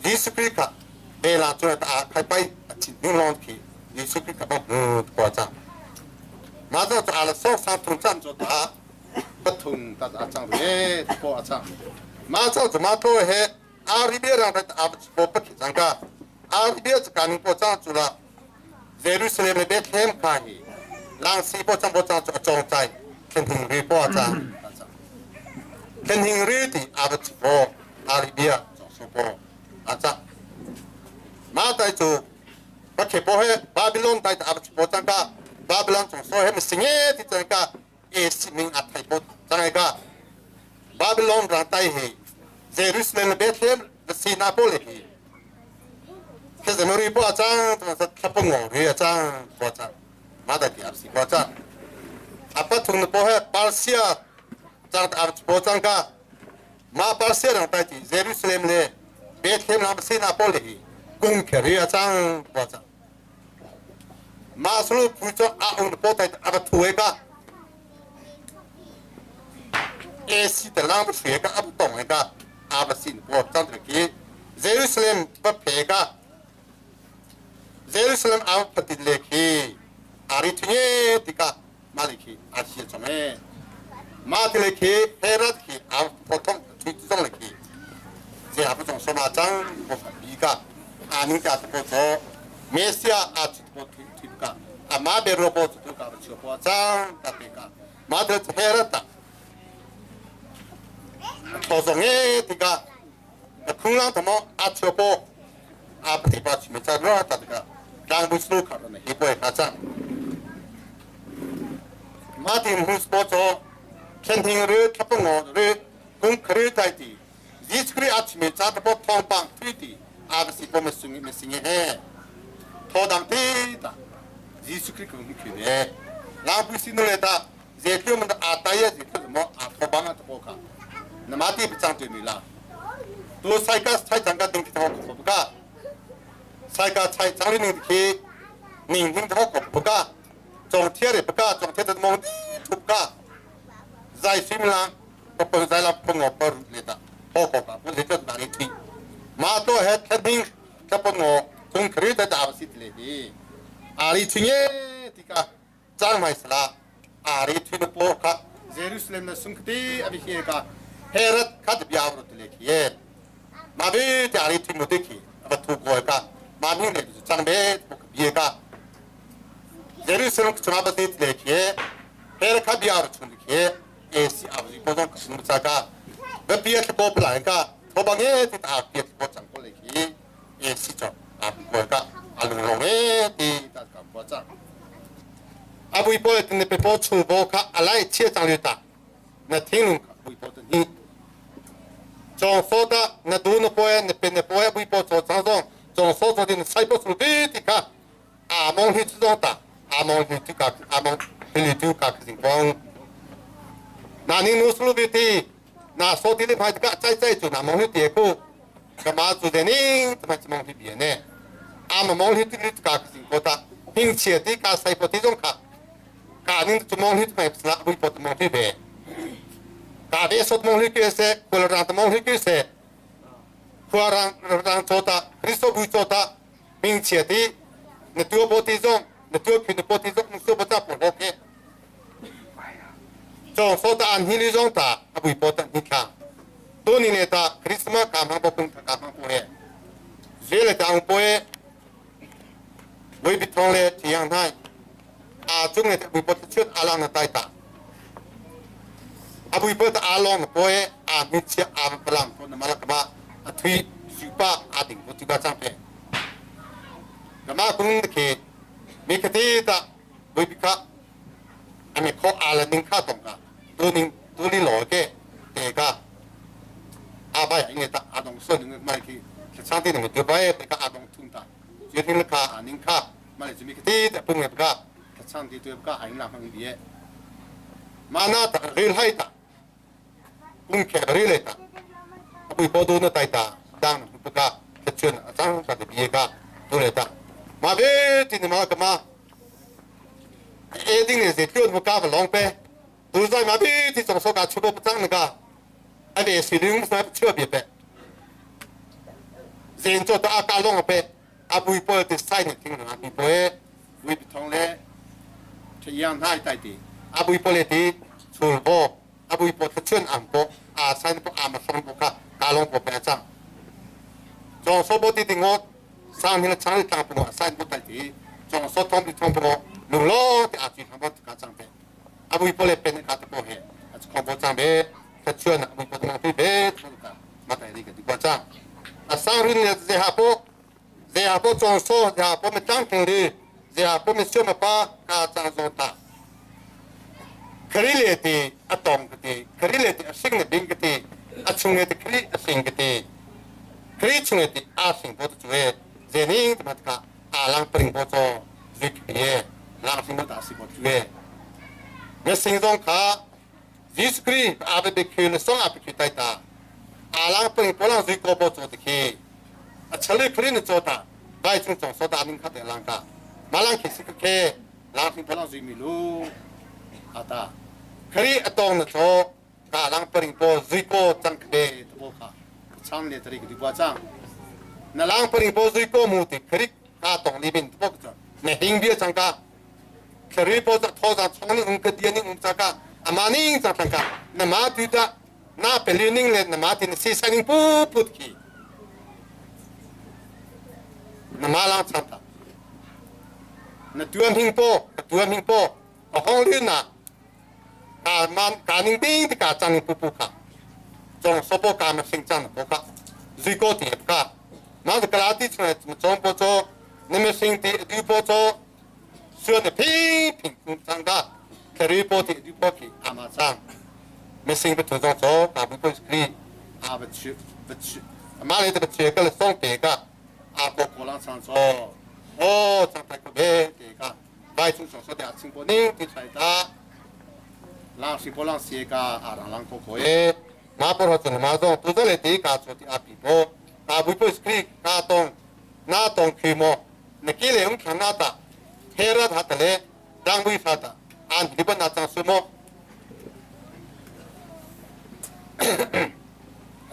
Jesu Christ ka ve la chu ta khai pai a chin ning long khi Jesu Christ ka ba bu ko cha ma zo cha la so sa thung chan cho ta pa thung ta a chang re po a chang ma zo cha ma to he a ri be rang ta a po pa khi chang ka a ri be cha kan po cha chu la Jerusalem le Bethlehem kha hi lang si po chang po chang chu chong chai khen hing ri po chang khen hing ri ti a ba chi po a ri bia chong su po a cha ma tai chu pa khe po he Babylon tai ta a ba chi po chang ka Babylon chong so he mi singe ti chang ka e si ming a thai po chang ka Babylon ra tai he Jerusalem le Bethlehem le Sina po le hi 其实我哋波张，但是他不我哋张波张，马达第二是波张。阿不同的波系巴西亚，张阿波张个，马巴西亚人带去耶路撒冷咧，别天那西那波里，公开的张波张。马苏鲁普着阿翁的波带阿不土一个，A C 的啷不水个阿不懂一个，阿不信波张的给。Jerusalem pa pheka Jerusalem a pati le khi ari thine tika maliki a si chame ma ti le khi Herod khi a pothong thi chong le khi je a chong soma chang ko bi ka a ni ka to cho Messiah a chut po thi thi ka ama be ro po chu ka chu po chang ta te ka ma the hera ta to zong e ti ka khung lang thamo a chu po a pati pa chu me cha ro ta ka tang bu su kha ne hi po ka cha ma tin hu spo cho chen thing ru thap ngo ru kung khri tai ti Jesu Christ a chime cha ta po thong pang thui ti a si po me sung me sing he tho dang ti ta Jesu Christ ko mu khi ne la bu si no le ta je tu man a ta ye je tu mo a tho bang a po ka na ma ti chang tu mi la tu sai ka sai chang ka ding tho ko ka sai ka sai chang ri ning khi ning ding tho ko ka chong thia re ka chong thia ta mong ti thup ka zai sim la ko pa zai la po ngo pa le ta po ko ka po le ta na ri thi ma to he tha ding ta po ngo kung khri ta da si le hi a ri thi nge ti ka chang mai sla a ri thi no po ka Jerusalem na sungkti abi hi ka Herod khat bia ro le khi ye ma bi ti a ri thi mo te khi ba thu ko ka ma mi le chang be po bie ka Jerusalem chuma ba ti le khi Herod khat bia ro chung khi AC a po zong ka sum cha ka ba pia ko pla ka tho bang e ti ta pia ko chang ko le khi AC cho a ko ka a lung long e ti ta ka ko cha a bui po te ne pe po chu bo ka a lai che chang le ta na thing lung ka bui po te ni chong so ta na du no po e ne pe ne po e bui po cho chang zong chong so cho tin sai po su ti ti ka a mong hi chu zong ta a mong hi chu ka a mong hi chu ka jing pong 那你努苏鲁比蒂，那说的你派个在在做那蒙去叠过，干嘛做的呢？怎么怎么去别呢？阿么蒙去的个是个他，并且的个西部这种卡，卡你做蒙去买不是微博的蒙去别，卡别说蒙去个些，或者让他蒙去个些，或让让做他，你说不做他，并且的，你多波这种，你多平的波这种，你说不咋不 OK。 จงโซตาอันฮิลิจงตาอบุยปอตันฮิคาตัวนี้เนี่ยตาคริสต์มาสกามหังปงกามหังปงเนี่ยเจเลตาองปวยวิบิทองเลที่ยังไงอาจุงเนี่ยบุยปอตชุดอาลังนตายตาอบุยปอตอาลองปวยอามิเชอาพลังคนมาละกมาอทุยสุปาอาดิงปตุกาจังเพกมาคุงเคมีคติตาบุยปิกะอันนี้เขาอาลังนึงข้าตรงกัน 都宁都你老个，这个阿爸应该他阿东说你买去，上帝那个对白这个阿东通的，决定了卡阿宁卡，买来准备个的不买不个，上帝对不个阿英那方面，马那他瑞海他，公开瑞来他，阿不波多那带他，当不个，他去那张他的别个，都来他，马别听你妈个嘛，一定是叫不个不浪费。 ดูใจมาพี่ที่ส่งโซกาชุบปจังนะกะอันนี้สิลิงสนับเชื่อเบียเปเซนโจตอากาลงเปอาบุยปอยติไซน์ทิ้งนะบุยปอยวิบิทองเล 这样太带的 อาบุยปอยเลยที่ชูโบอาบุยปอยเชื่อนอ่ำปอาไซน์ปอามาส่งปกะกาลงปเปจังจงโซบติติงอสร้างนี่ละช่างต่างปงไซน์ปตัยที่จงโซทอมติทองปงลุงโลที่อาจีทำปกะจังเป 阿布波嘞变卡特波嘿，阿是康波张呗，他穿阿布波的那呗，马代里个地方张，阿上日呢在下波，在下波装修，在下波么张平的，在下波么小么巴卡张装大，可里嘞的阿东个的，可里嘞的阿新的兵个的，阿穷的可里阿新个的，可里穷的阿新波的主耶，在宁的马卡阿郎不灵波做，最可郎新波大西波主耶。 เสิงจงขายิสครีอาเบคิลสงอาเบคิไตตาอาลังเป็นปลังซุยโกโบโจตคีอาชลีครีนโจตาไปจึงจงโซดานิงคาเตลังกามาลังคิสิกเคลังสิงปลังซุยมิลูอาตาครีอตองนโจกาลังปริงโปซุยโกจังเคตโบคา ช่างเลตรีกดีกว่าจ้างนาลังปริงโปซุยโกมูติครีกาตองลีบินตโบกจเนหิงเบียจังกา ครีโปจะทอจังชงนี่อุกเดียนี่อุจักะอามานิ่งจังกะนามาตุดานาเปลี่นิ่งเลยนามาตินซีสันิงปูปุดขีนามาลังชันตา Na tuam hing po, ka tuam hing po, a hong li na ka man ka ning ding ti ka chang pu pu kha chong so po ka ma sing chang po kha zui ko ti ka ma de kala ti chuna chong po cho ne me sing ti du po cho suan ne phi phing kum chang ka kari po ti du po ki ama chang me sing pe cho cho ka bu po skri a ba chu ba chu ma le te che ka le song te ka a po ko lang chang cho o chang tai ko be te ka bai chung song so de a ching po ning ti chai ta lang si po lang si ka a rang lang ko ko e ma po ro chun ma zong tu le ti ka cho ti a pi po ka bu po skri ka tong na tong khi mo ne ki le um khan na ta he ra tha ta le dang bui sa ta an di ba na chang su mo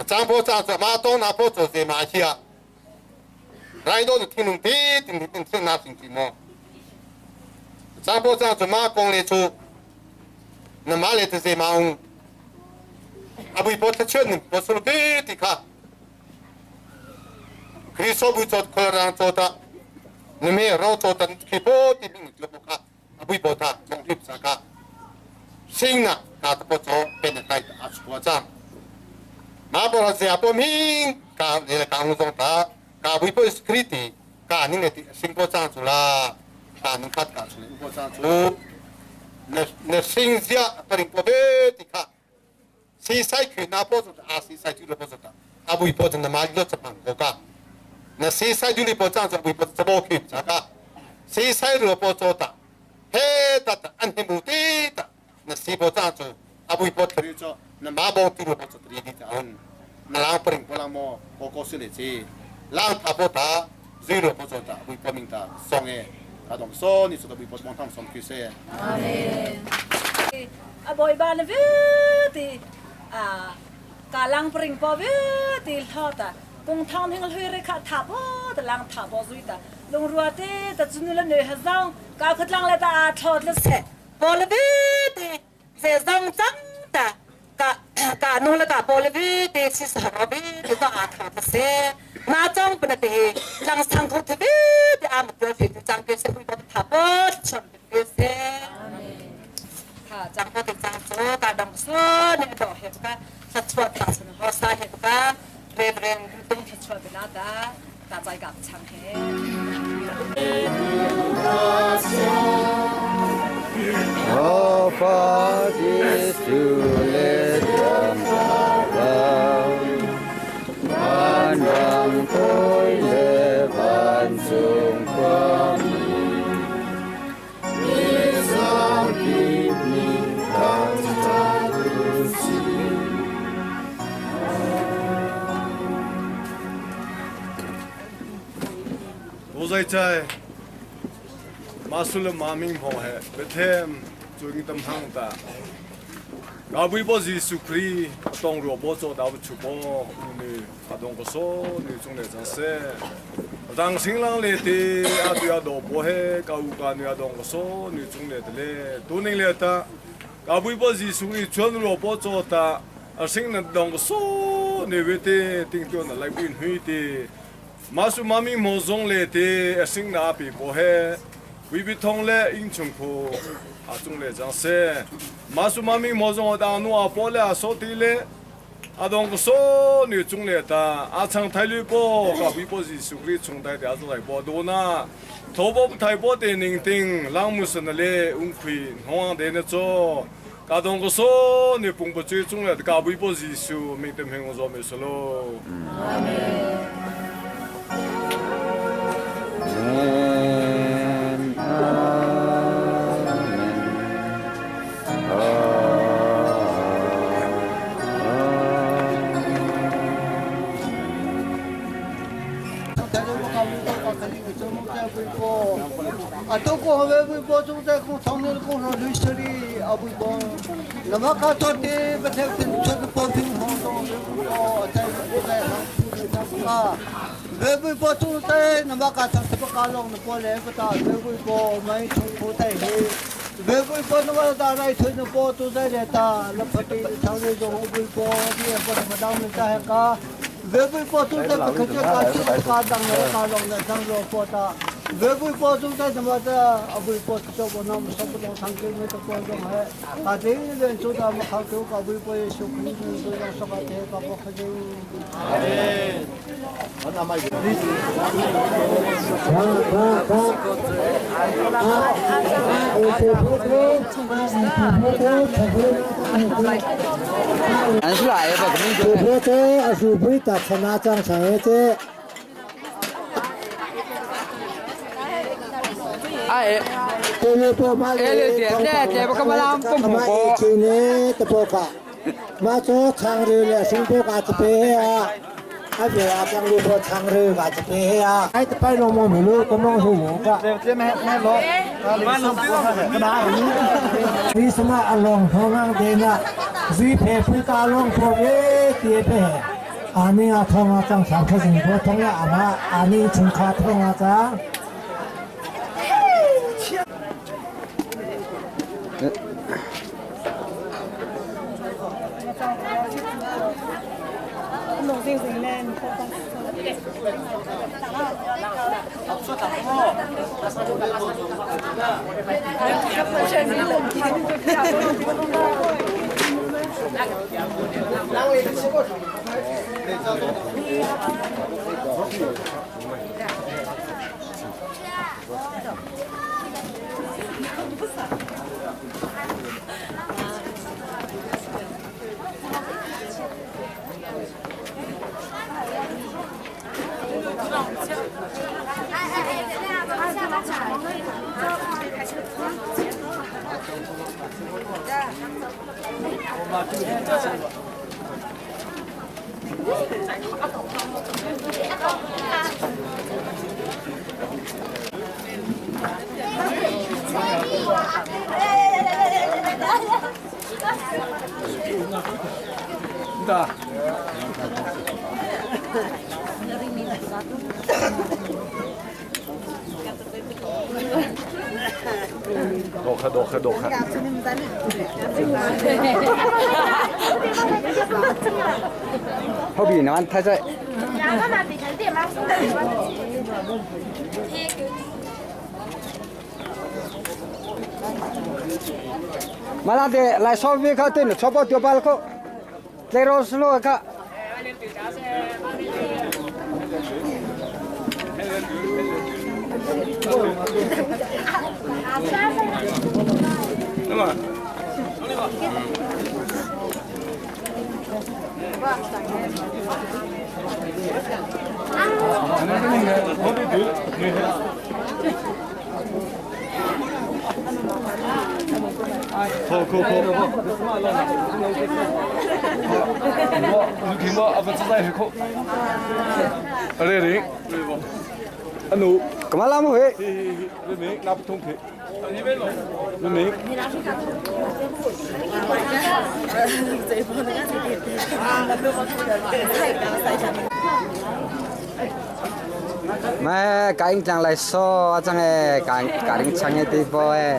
张波张这马东那波做这马去啊，来到就听侬听听听听那听听么？张波张这马公里出，那马来这些马翁，阿不波他劝你，我说了对的卡，可以说不做，可让做的，你没有让做的，可以波的命就不卡，阿不波他从绿啥卡，新呢，他不做变得太阿出张。马波罗是阿波明，卡你来卡乌松他，卡不波斯克里卡你那新波张出啦，卡你卡卡出来，波张出，那那新家不灵波贝的卡，西塞区那波出阿西塞区的波出的，阿不波真的马里洛这旁个卡，那西塞区的波张出不波这波区啥卡，西塞罗波做的，嘿哒哒安黑木地的，那西波张出阿不波特。 na ma bo ti ro po tri di ta on na lang pring po lang mo ko ko si le chi lang tha po ta zero po cho ta bu po ming ta song e ka dong so ni so ta bu po mong thang som ki se amen a boy ba na ve ti a ka lang pring po ve ti tho ta kung thong hing hlui re kha tha po ta lang tha po zui ta lung rua te ta chunu la ne ha zang ka khat lang le ta a thot le se po le ve ti se zang chang ta ka ka nu la ka pol vi te si sa ro vi te ta a tha ta se na chong pa na te lang sang thu te vi te a ma te fi te chang ke se pu pa tha po chom te se tha chang pa te chang so ka dong so ne do he ka sa chua ta sun ho sa he ka reverend tung tha chua be na ta ta chai ka chang he Oh, for this to let them Van rang tôi lệ van chung qua mi sang kịp mi thang cha tu si 我在在马苏了马明鹏还白天做个灯行的， 阿威波是苏克里，当萝卜做到不出波，你阿东个说你种来张些，当新郎来的阿对阿萝卜嘿，高乌干你阿东个说你种来的嘞，多年来的，阿威波是苏克里全萝卜做的，阿新郎当个说你为的顶多那来问会的，马苏妈咪莫种来的，阿新那比波嘿。 วิบิทงเลอิงชงคูอาจงเลจังเซมาสุมามิมอจงอดานัวปอเลอาโซติเลอาดงโซนิจงเลตาอาชังไทลุปอกะวิปจิสุกริชงไทเดอาจงไลปอโดนาทบปไทปอเตนิงติงลางมุสนเลอุงคุยฮวงเดนโจกาดงโซนิปุงปจุจงเลกะวิปจิสุมิเต็มเฮงโซเมสโลอาเมน 啊，都过后面不总在工厂里工厂里这里啊不过，那么看到的不太这个保平方中哦，在在啊，不不总在那么看他这个卡龙的过来不打，不不买从不带黑，不不那么打来推的波都在这打，那不对，厂里中不不的不怎么当们在个，不不都在不可这个这个卡当的卡龙的当着波打。外国包中在什么的，啊不包做不那么说不能长久没得包中还，啊这个人做到么好多搞不包也小可能就让说个这搞不可就。俺是来吧，主播这二十五打从哪张上来这？哎，哎，这不干嘛啦？不不不。今年的报告，马祖长日了，新报告这边啊，啊对啊，长日报长日嘎这边啊，哎，白龙毛米路，东东是五个。为什么阿龙同样的呢？谁佩服大龙婆耶？别别，阿尼阿通阿张上课时婆通了阿妈，阿尼从卡通阿张。 多喝多喝多喝。后边那他在。马拉的来烧饼卡对了，超包丢包了个，来肉丝罗卡。那么。好，好，好。我听到阿不只在一口。二零零，阿奴，干嘛那么会？明明拿不通皮。明明。 Mà cái anh chàng lại so chàng ấy cái cái anh chàng ấy đi bộ ấy.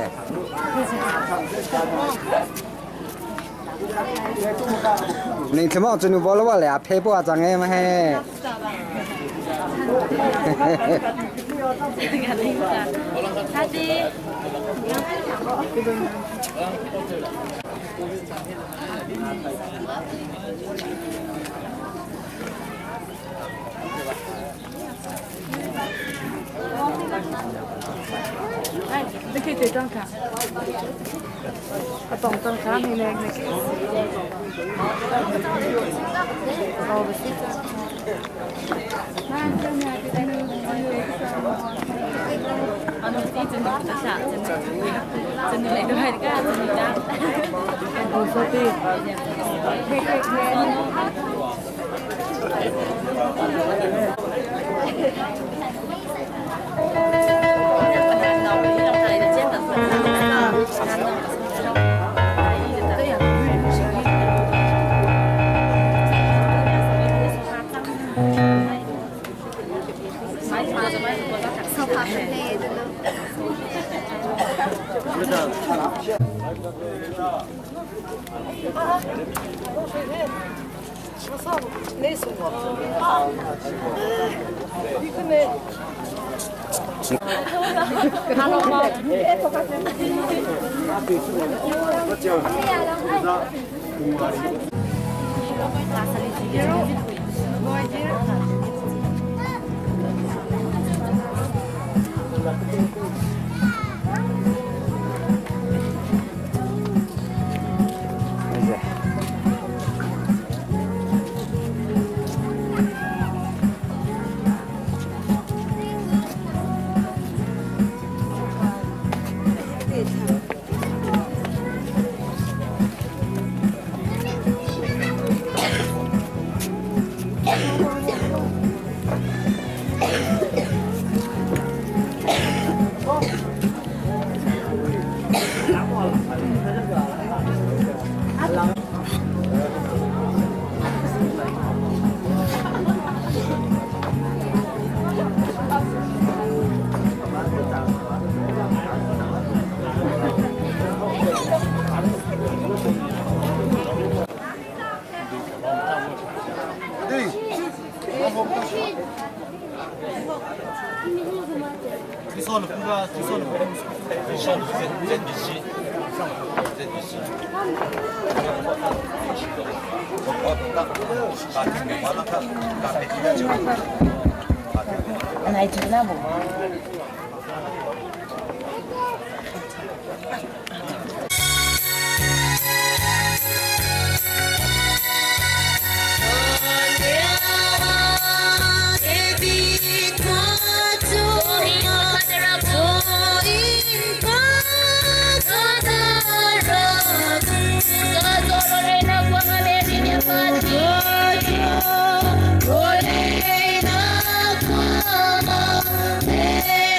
你他妈真的包了我俩配不chàng ấy mà he. 你可以对张卡，啊，懂张卡你那个。哦，不是。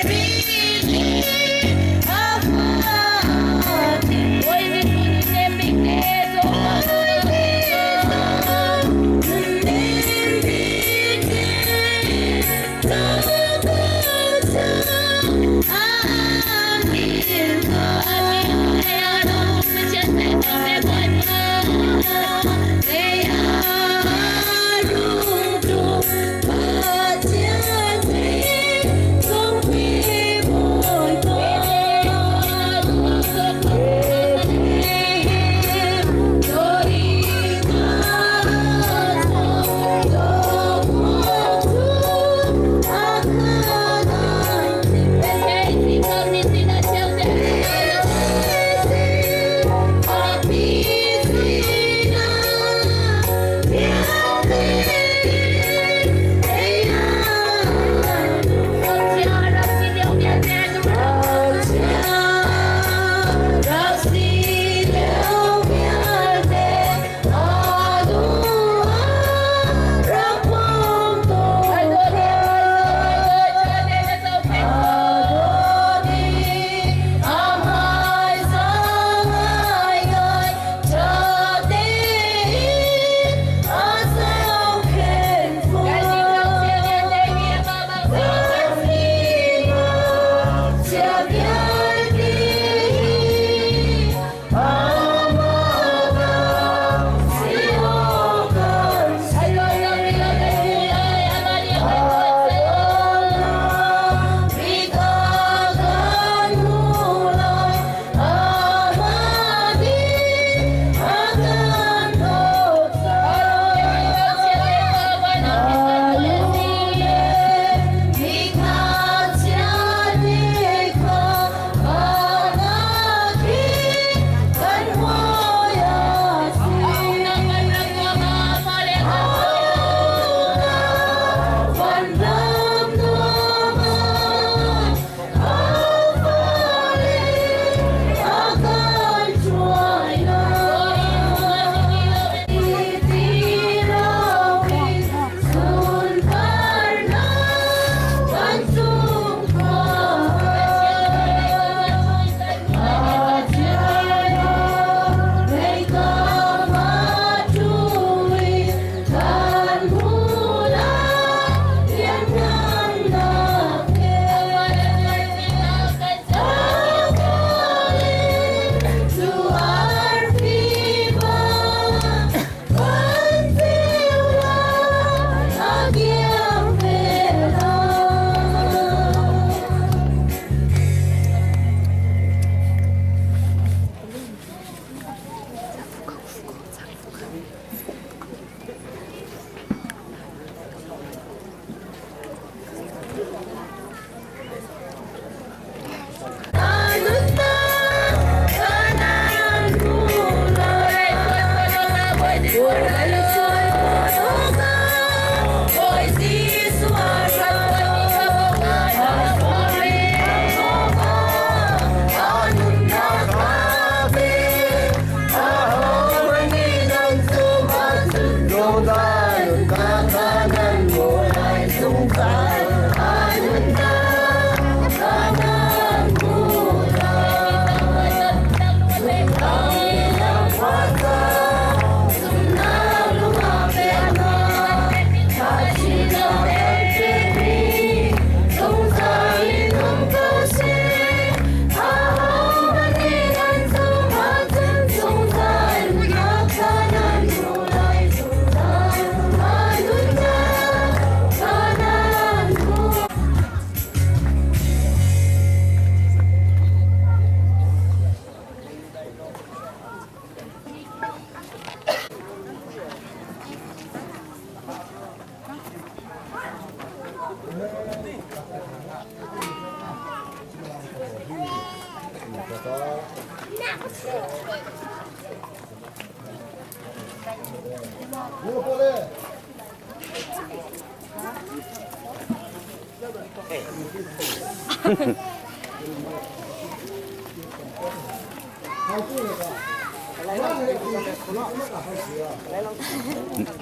Mary.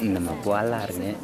Nama pualar ni.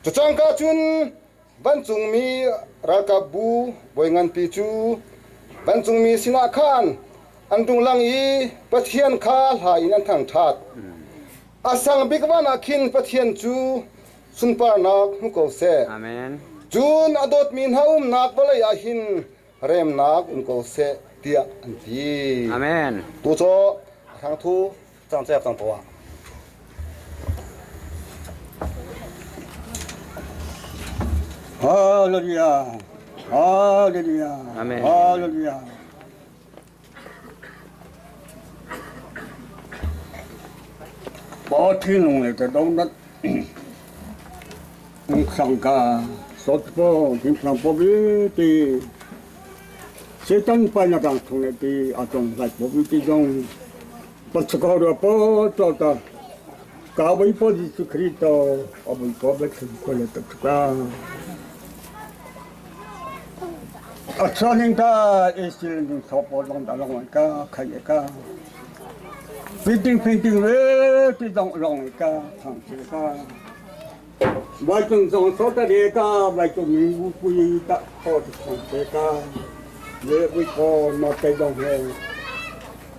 Cucangka cun vancungmi ralkapbu bawi nganpi cu vancungmi sinah khan an rung lang i Pathian kha hla in an thangṭhat. A sang bik van ah khin Pathian cu sunparnak hmu ko seh. Amen. Cun a dawtmi hna umnak vawlei ah hin remnak um ko seh tiah an ti. Amen. Tucaw hrangthu cangcep cang tuah. Hallelujah. Hallelujah. Amen. Hallelujah. 包天龙来的都那，你上个说不，你上不比的，谁当班那当从来的阿种来不比这种，不吃高的不做的，搞微波的就可以到，我们搞不吃过来的这个。啊，少年他一些人说不拢的拢个可以个。平定平定嘞，这种拢个长这个。外公总说的那个，外公民无不一的，好的长这个，也不可没这种的。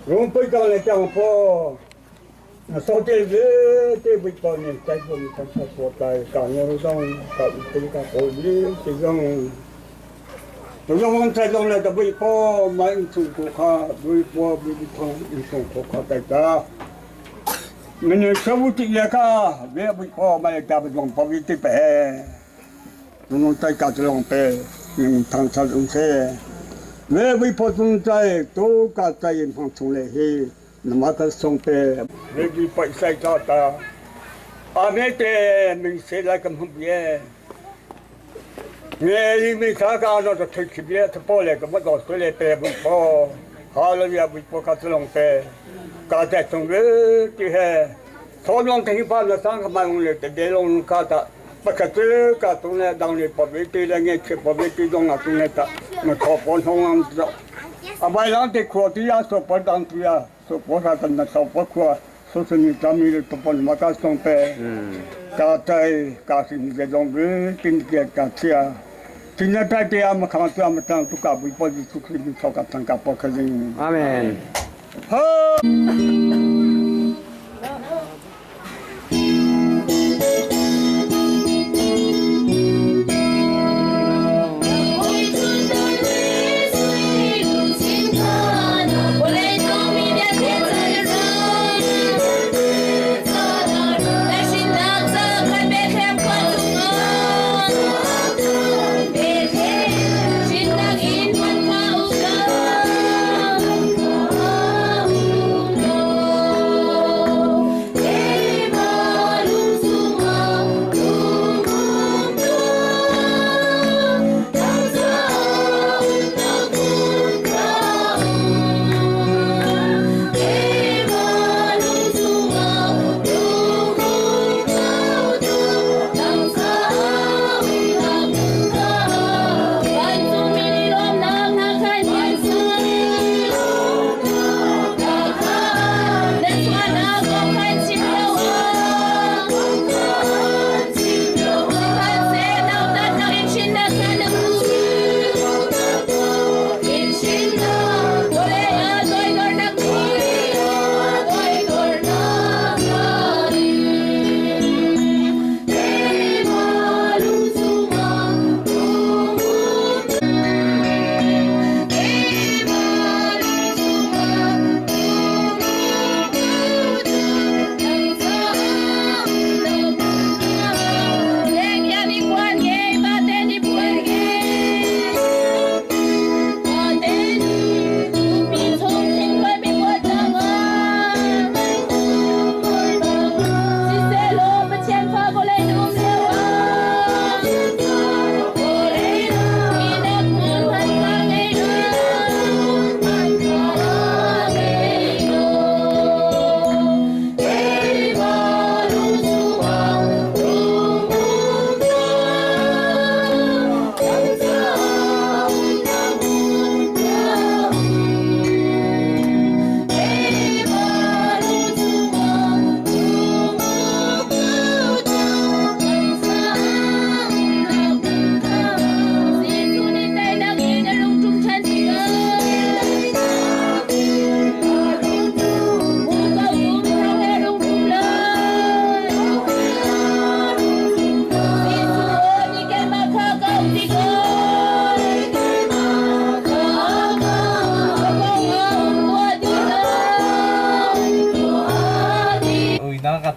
我不讲来讲破，那说的嘞，这不讲呢，再不讲说说在讲我种，讲这个好的这种。我在中来的微波，满中国卡，微波微通，一中国卡在家。明年十五的个，别微波买家不用包一的呗，侬在家就用呗，用汤茶用菜。别微波中在都家在银行从来去，那么个送呗，别去白晒家的，阿妹的明谁来个么别？你没啥干，那就推起别，他包来个么搞出来白不包，好了也不包卡子弄白，刚才从这这些，头两天把那三个买回来的，这弄卡的，不可这个东来当你不别对了，你吃不别对东啊东来的，那靠普通人知道，啊，外人的苦的呀，说不当的呀，说不啥的那说不苦，说是你咱们的都不么个送白，家在家是你这种人，今天家吃啊。今天在这阿们看这阿们当都搞不不是出去炒个汤搞不可能。阿门。好。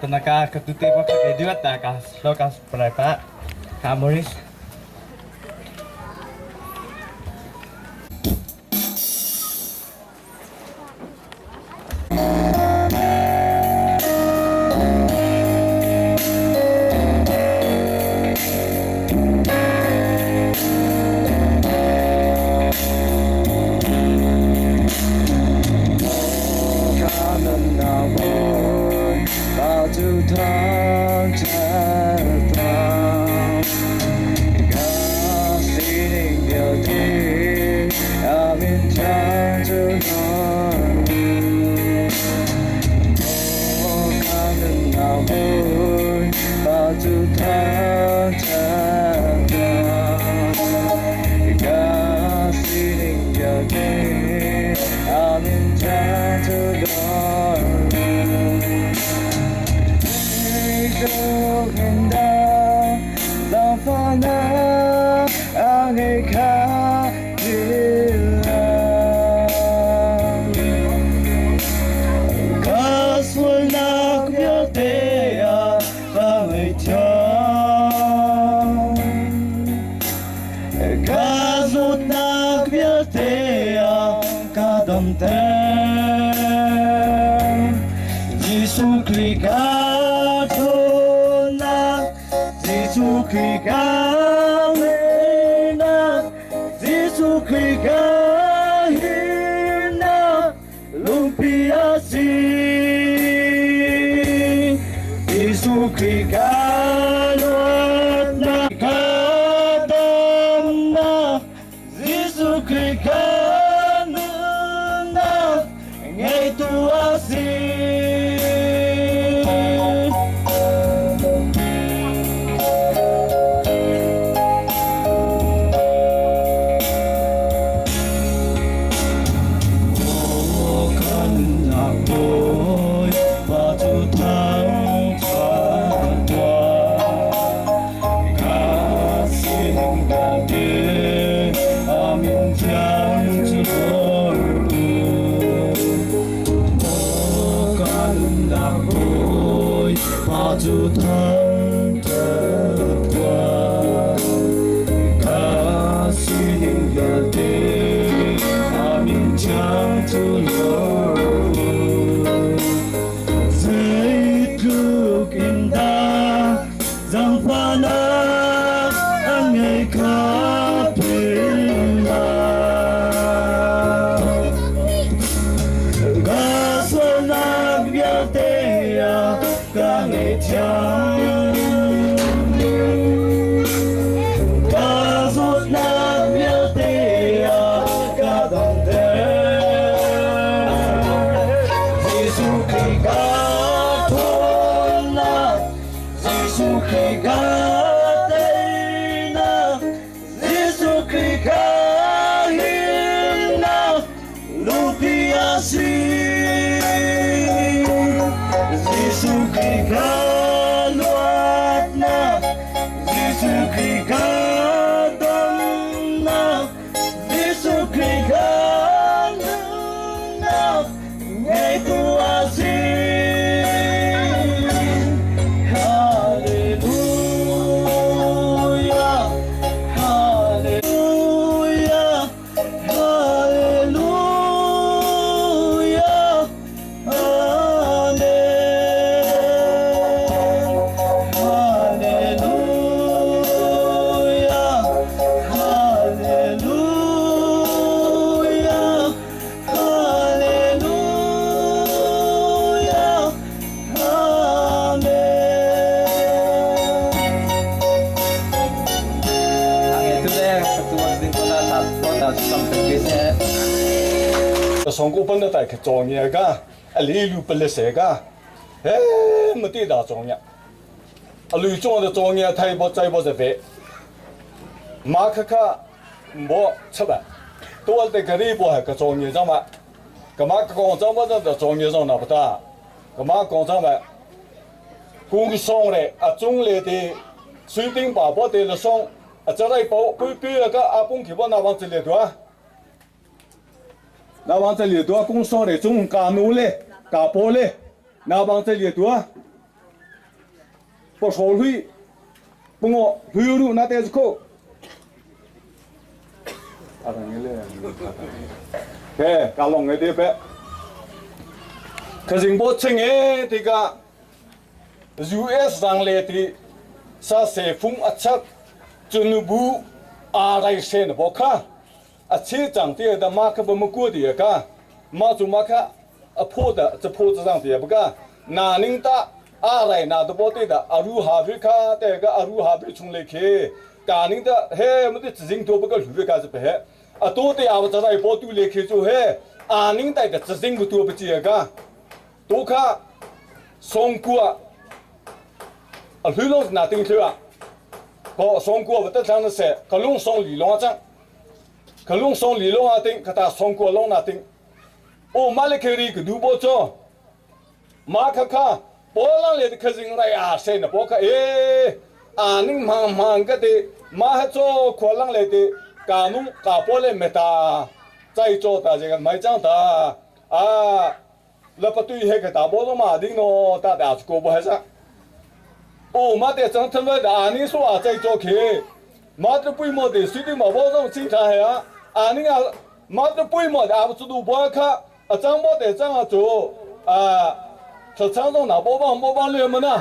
Tanaka ka tu te pa ka ke diwat ta ka lo ka prai pa ka Maurice. 上古本的带去做嘢噶，啊你路不来塞噶，哎没得大做嘢，啊路中的做嘢太不在不在飞，马克克没吃饭，多得个里不还个做嘢上嘛，干嘛广州不在做嘢上那不大，干嘛广州嘛，工商嘞啊中来的，水顶宝宝的了上，啊这来包不不那个阿公去不那往这里多。那往这里多，工商的中加奴嘞，加波嘞，那往这里多。Po hro hui pungo hui ru na te ko ke ka long ngai te pe khazing bo ching e ti ka US rang le ti sa se fung achak chunubu a rai se na bo kha a che chang te da ma kha ba ma ku ti ka ma chu ma kha a pho da cha pho cha chang ti ba ka na ning ta a rai na to bo te da aru ha vi kha te ka aru ha vi chung le khe ka ning ta he ma te jing to ba ka lu ka pe he a to te a cha dai po tu le khe chu he a ning tai ka jing bu tu ba chi ka to kha song kua a hlui long na ting thlu a ko song kua ba ta thang na se ka lung song li long a chang ka lung song li long a ting ka ta song kua long na ting o ma le kheri ka du bo cho ma kha kha po lang le kha jing rai a se na po kha e a ning mang mang ka te ma ha cho khwa lang le te ka nu ka po le me ta chai cho ta je kan mai chang ta a la pa tui he ka ta bo no ma ding no ta da ko bo ha sa o ma te chang than wa da ni so a chai cho khe ma te pui mo de si di ma bo zong chi tha he a a ning a ma te pui mo da bu du bo kha a chang bo te chang a chu a cha chang zong na bo bang bo bang le ma na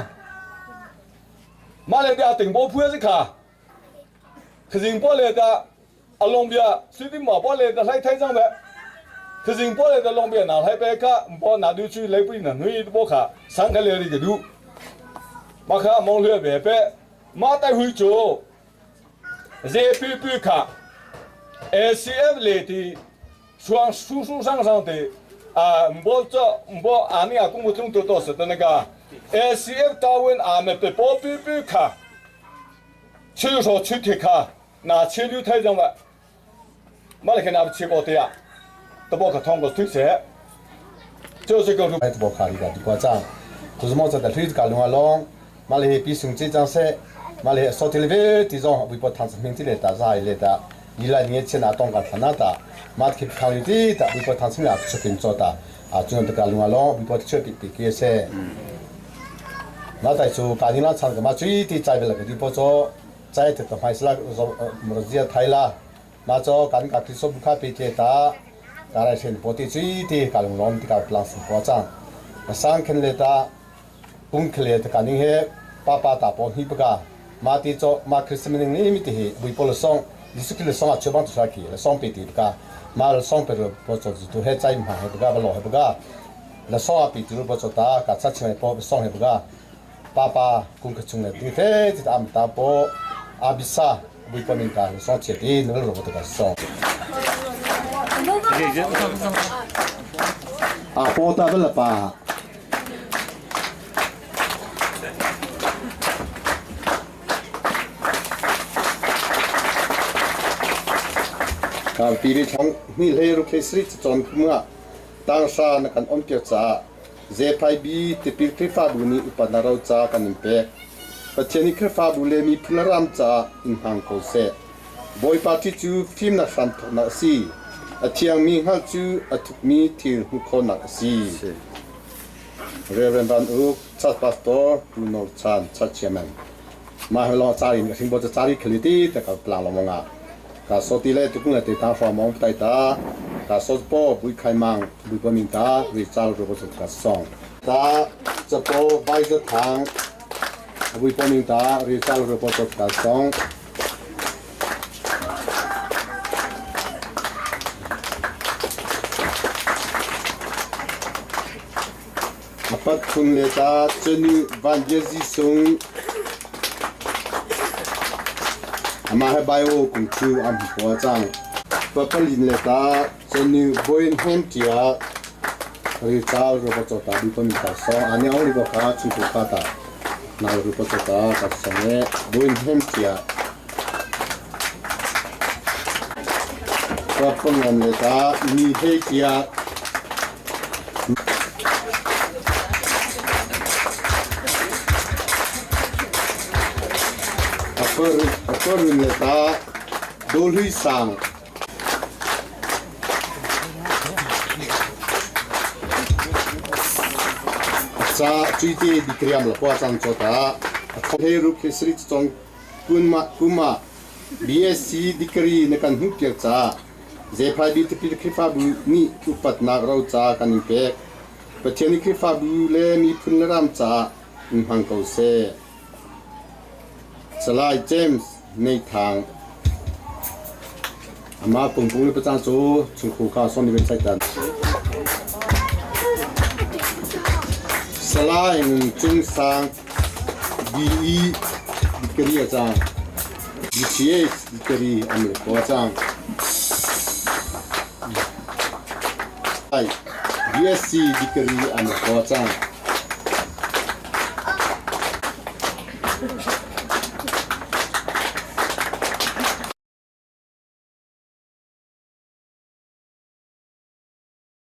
ma le da ting bo phu si kha khajing bo le da a long bia si di ma bo le da lai thai chang ba khajing bo le da long bia na lai pe ka bo na du chu le pui na nui bo kha sang kha le ri ge du ma kha mong le be pe ma tai hui chu ZPP 卡 ACF 里的双书书上上的啊，唔做唔波阿尼亚公务中都都是的那个 ACF 大文阿们的波比比卡，去说去铁卡，那去六太上了，马来看那去过的呀，都包括通过推车，就是个。哎，包卡里个地瓜账，就是么子的推子龙啊龙，马来比上这张些。มาเลยสอติเลเวที่จงวิปทานสมิงที่เลตาใจเลตาอีลาเนี่ยเชนาต้องการฐานะตามาคิดคาวที่ตาวิปทานสมิงอาจจะเป็นจอตาอาจจะตะการลุงอาลองวิปทช่วยปิดปิดเกเซมาแต่จูการนี้เราทำกันมาช่วยที่ใจเป็นหลักที่พอจใจติดต่อไปสลักมรเซียไทยละมาจอการกับที่สบุคาปิเจตาการเช่นปกติช่วยที่การลงล้อมที่การพลังสุขจังสร้างขึ้นเลตาปุ่งเคลียร์การนี้เฮป้าป้าตาปอฮิปกามาตีโจมาคริสต์มันนี่มิติเหบุยปอลซองยิสุคิลซองอาจจะบังตุสากีและซองปีติปกามาซองเปรูปจตุเฮใจมหาเฮปกาบลอเฮปกาและซองอาปิติรูปจตากาชัดเชยปอซองเฮปกาปาปากุงกจุงเลติเทติตามตาปออาบิซาบุยปอมินกาซองเจดีนรบตกาซองอาโปตาเบลปาการปีนี้ทั้งนี่เลยรุกเลยสริจนเมื่อตั้งชาในการอมเปียจ้าเจพายบีติปิลคริฟาบุนีอุปนาเราจ้ากันเปกปัจเจนิคริฟาบุเลมีพลรามจ้าอินหังโคเซบอยปาที่จูฟิมนักสันทนักซีอาเทียงมีฮัลจูอาทุกมีทิลหุคนักซีเรเวนบันอุกชัดพาสตอร์รูโนชันชัดเชียมันมาให้ลองจารินถึงบทจะจาริคลิตี้แต่กับปลาลงงะกาโซติเลตุกุงเลติตาฟอมองไตตากาโซปอบุยไขมังบุยปมินตาวิจารโรบสกัสซองตาจะโปไวจะทางบุยปมินตาวิจารโรบสกัสซองอปัดคุณเลตาเจนุวันเยซิซุงมาให้ใบโอกุงชูอัมปัวจังปะปลินเลตาเจนิบอยเฮมเจียริจาลรูปจตาบิปมิตาสองอันนี้เอาริบขาชุกุขาตานารูปจตาตัดสองเอบอยเฮมเจียปะปงอมเลตามีเฮเจียก็รุนเลตาดูลุยสังจ้าจุยเตดิครียมละกว่าจังจตา He ruk he sri chong kun ma kuma BSc degree na kan hmuh piak caah Zephai bi tipil Khrihfabu nih upatnak roca kan in pek. Pathian nih Khrihfabu le miphun le ram caah in hmang ko seh. Salai James Nei Thang Amah pungpung le pacang cu chungkhu kha son ni sai tan. Salai Ngun Cung Sang BE degree a cang. BCH degree am le ko a cang. BSc degree am le ko a cang.